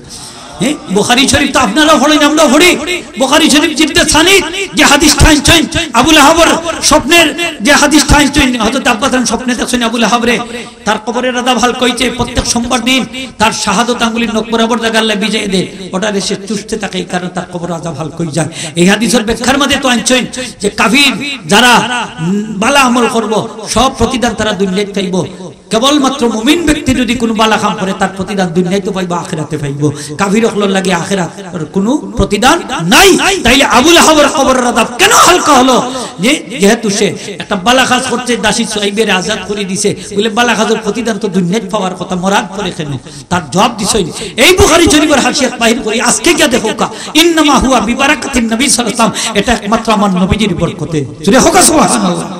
হ্যাঁ, বুখারী শরীফ তো আপনারাও পড়েন, আমরাও পড়ি। বুখারী শরীফ জিলদে সানিত যে হাদিসটা আনছইন, আবু লাহাবর স্বপ্নের যে হাদিসটা আনছইন, হযরত আব্বাস স্বপ্নে দেখছইন আবু লাহাবরে, তার কবরের আজাব হালকা অইছে। প্রত্যেক সোমবার দিন তার শাহাদত আঙ্গুলির নখ বরাবর জাগা আল্লায় ভিজাই দেয়, ওটারে সে চুষতে থাকে, এই কারণে তার কবর আজাব হালকা অইযায়। এই হাদিসর ব্যাখ্যার মাঝে তো আনছইন যে কাফির যারা, উম, ভালা আমল করবো, সব প্রতিদান তারা দুনিয়াত পাইবো। কেবলমাত্র মুমিন ব্যক্তি যদি কোনো ভালা কাম করে, তার প্রতিদান দুনিয়াত পাইবো, আখিরাতে পাইবো। কাফির অকলর লাগি আখিরাতর কোনো প্রতিদান নাই। তাইলে আবু লাহাবর কবরর আজাব কেন হালকা হলো? যে, যেহেতু সে একটা ভালা কাজ করছে, দাসী সুয়াইবারে আজাদ করি দিছে, বলে ভালা কাজর প্রতিদান তো দুনিয়াত পাওয়ার কথা, মরার পরে কেন? তার জবাব দিছইন, এই বুখারী শরীফর হাশিয়াত বাহির করি, আজকে গিয়া দেখউক্কা, ইন্নামা হুয়া বিবারাকাতিন নবী সাল্লাল্লাহু আলাইহি ওয়াসাল্লাম, এটা একমাত্র আমার নবীজির বরকতে। জুরে কউক্কা সুবহানাল্লাহ।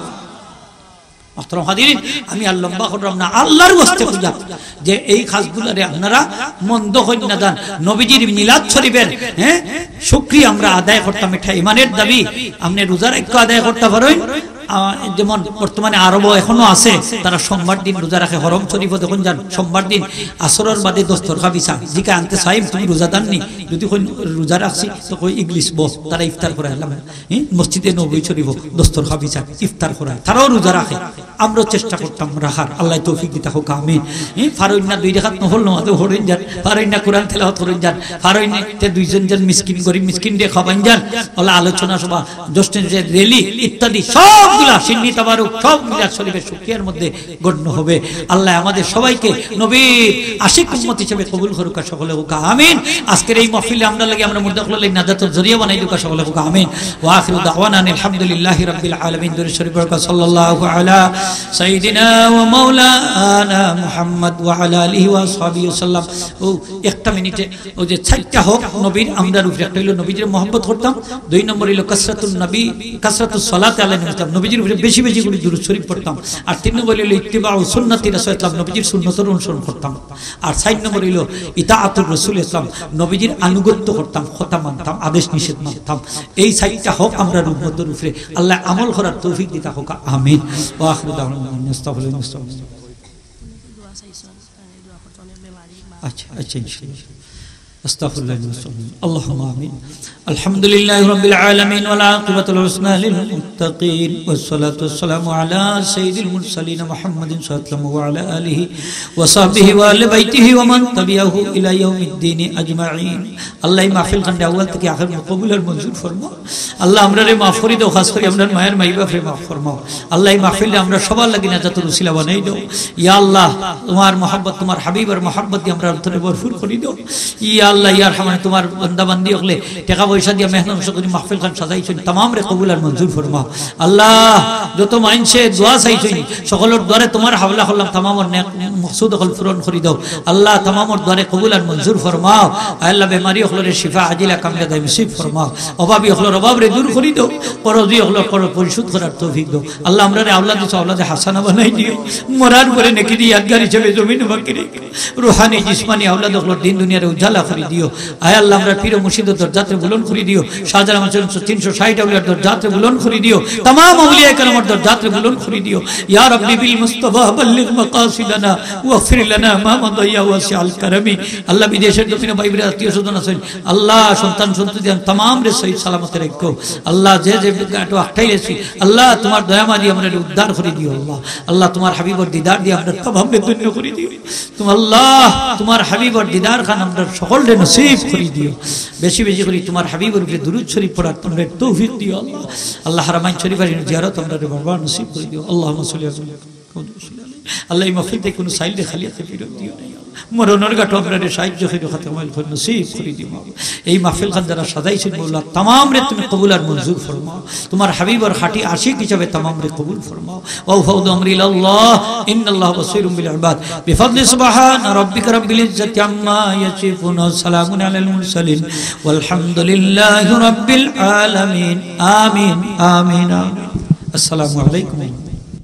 মুহতারাম হাজিরিন, আমি আর লম্বা কররাম না, আল্লাহর ওয়াস্তে কইলাম যে এই কাজগুলারে আপনারা মন্দ কইন না যান। নবীজির মিলাদ শরীফের, হ্যাঁ, শুকরিয়া আমরা আদায় করতাম, এটা ইমানের দাবি। আপনে রোজা রাখিয়া আদায় করতা পারইন, আহ, যেমন বর্তমানে আরবও এখনো আছে, তারা সোমবার দিন রোজা রাখে। হরম শরীফও যখন যান, সোমবার দিন আসরর বাদে দস্তরখা বিছান। জিকাইন, "আনতা সাইম, তুমি রোজাদার নি?" যদি কইন রোজা রাখছি, তো কয়, "ইজলিস, বও।" তারা ইফতার করায়। আল্লাহ, হ্যাঁ, মসজিদে নববী শরীফও দস্তরখা বিছান, ইফতার করায়। তারাও রোজা রাখে, আমরাও চেষ্টা করতাম রাখার। আল্লায় তৌফিক দিতা হোক, আমিন। হ্যাঁ, পারইন না দুই রাকাত নফল নামাজও পড়ইন যান, পারইন না কোরআন তেলাওয়াত করইন যান, পারইন না তে দুইজন জন মিসকিন, গরিব মিসকিনরে খাবাইন যান, অলা আলোচনা সভা, জশ্নে যে র‍্যালি ইত্যাদি সবগুলা, সিন্নি তাবারুক, সব মিলাদ শরীফের শুকরিয়ার মধ্যে গণ্য হবে। আল্লায় আমাদের সবাইকে নবীর আশিক উম্মত হিসেবে কবুল করুকা, সকলে হোক আমিন। আজকের এই মাহফিলে আমরার লাগি, আমরার মুর্দা অকলর লাগি নাজাতর জরিয়া বানাই দেউকা, সকলে হোক আমিন। ওয়া আখিরু দাওয়ানা আলহামদুলিল্লাহি রাব্বিল আলামিন। দুরূদ শরীফ পড়ুকা, সাল্লাল্লাহু আলা সাইয়্যিদিনা ওয়া মাওলানা মুহাম্মদ ওয়া আলা আলিহি ওয়া আসহাবিহি ওয়া সাল্লাম। ও একটা মিনিটে, ওই যে চাইরটা হক নবীর আমরার উপরে, একটা অইলো নবীজিরে মহব্বত করতাম, দুই নম্বর অইলো কাসরাতুন নবী, কাসরাতুস সালাতি আলা নবী ইসলাম, নবীজির উপরে বেশি বেশি করি দুরূদ শরীফ পড়তাম, আর তিন নম্বর অইলো ইত্তিবাউ সুন্নতি রাসূল ইসলাম, নবীজির সুন্নতর অনুসরণ করতাম, আর চাইর নম্বর অইলো ইতাআতুর রাসূল ইসলাম, নবীজির আনুগত্য করতাম, কথা মানতাম, আদেশ নিষেধ মানতাম। এই চাইরটা হক আমরার উম্মতর উপরে আল্লায় আমল করার তৌফিক দিতা হোক, আমিন। ওয়া আখিরু দাওয়ানা আনিল হামদুলিল্লাহি রাব্বিল আলামিন। আচ্ছা, আচ্ছা, ইনশাআল্লাহ। আস্তাগফিরুল্লাহ। আল্লাহুম্মা আমিন। الحمد لله رب العالمين، والعاقبة الحسنى للمتقين، والصلاة والسلام على سيد المرسلين محمد صلى الله عليه وسلم وعلى آله وصحبه وآل بيته ومن تبعه إلى يوم الدين أجمعين। আল্লাহ, এই মাহফিল খানরে আউয়াল থাকি আখের কবুল আর মঞ্জুর ফরমাও। আল্লাহ, আমরারে মাফ করি দেও, খাস করি আমরার মায়ের মাই বাপরে মাফ ফরমাও। আল্লাহ, এই মাহফিলরে আমরা সবার লাগি নাজাতর উসিলা বানাই দেও। ইয়া আল্লাহ, তোমার মহব্বত, তোমার হাবিবর মহব্বত দিয়া আমরার অন্তরে ভরপুর করি দেও। ইয়া আল্লাহ, ইয়া রহমান, তোমার বান্দা বান্দি অকলে টেকা পয়সা দিয়া মেহনত করি মাহফিল খান সাজাইছইন, তামামরে কবুল আর মঞ্জুর ফরমাও। আল্লাহ, যত মাইনষে দোয়া চাইছইন, সকলর দুয়ারে তোমার হাওলা করলাম, তামামর নেক মকসুদ অকল পূরণ করি দেও। আল্লাহ, তামামর দুয়ারে কবুল আর মঞ্জুর ফরমাও। আয় আল্লাহ, বেমারি অকলরে শিফা আজিলা কামিলা দাইম নসিব ফরমাও। অভাবী অকলর অভাবরে দূর করি দেও। করজি অকলর করজ পরিশোধ করার তৌফিক দেও। আল্লাহ, আমরারে আওলাদ দিছো, আওলাদে হাসানা বানাই দিও। মরার পরে নেকিদি ইয়াদগার হিসাবে জমিনো বাকি রাখিও। রুহানি, জিসমানি আওলাদ অকলর দিন দুনিয়ারে উজালা করি দিও। আয় আল্লাহ, আমরার পীর ও মুর্শিদর দরজাতরে বুলন্দ করি দিও। শাহজালাল মাসুম তিনশো ষাইট আউলিয়ার দরজাতরে বুলন্দ করি দিও। তামাম আউলিয়া কেরামর দরজাতরে বুলন্দ করি দিও। ইয়া রাব্বি বিল মুস্তাফা বাল্লিগ মাকাসিদানা ওয়াগফির লানা মা মাদা ইয়া ওয়াসিআল কারামি। আল্লাহ, বিদেশর জমিনো ভাই বেরাদর আত্মীয় স্বজন আছইন, আল্লাহ, সন্তান সন্ততি আন তামামরে সহি সালামতে রাখো। আল্লাহ, যে যে একটু আটকাই আছি, আল্লাহ, তোমার দয়া মায়া দিয়া আমরারে উদ্ধার করি দিও। আল্লাহ, আল্লাহ, তোমার হাবিবর দিদার দিয়া আমরারে তামামরে ধন্য করি দিও। তুমি আল্লাহ, তোমার হাবিবর দিদার খান আমরার সকলরে নসিব করি দিও। বেশি বেশি করি তোমার হাবিবর উপরে দুরূদ শরীফ পড়ার তোমরা তৌফিক দিও আল্লাহ। আল্লাহ, হারামাইন শরীফর জিয়ারত আমরারে বারবার নসিব করি দিও। আল্লাহুম্মা সাল্লি আলা মুহাম্মাদ। আল্লাহ, এই মাহফিল থাকি কুনু সাইলরে খালি আতে ফিরত দিও না। মরণর ঘাটো আমরারে সাহায্য করি, খাতে মাইল করি নসিব করি দিও। এই মাহফিল খান যারা সাজাইছইন মওলা, তামামরে তুমি কবুল আর মঞ্জুর ফরমাও। তোমার হাবিবর খাঁটি আশিক হিসাবে তামামরে কবুল ফরমাও। وأفوض أمري إلى الله إن الله بصير بالعباد. بفضل سبحان ربك رب العزة عما يصفون وسلام على المرسلين والحمد لله رب العالمين. آمين، آمين، آمين. السلام عليكم.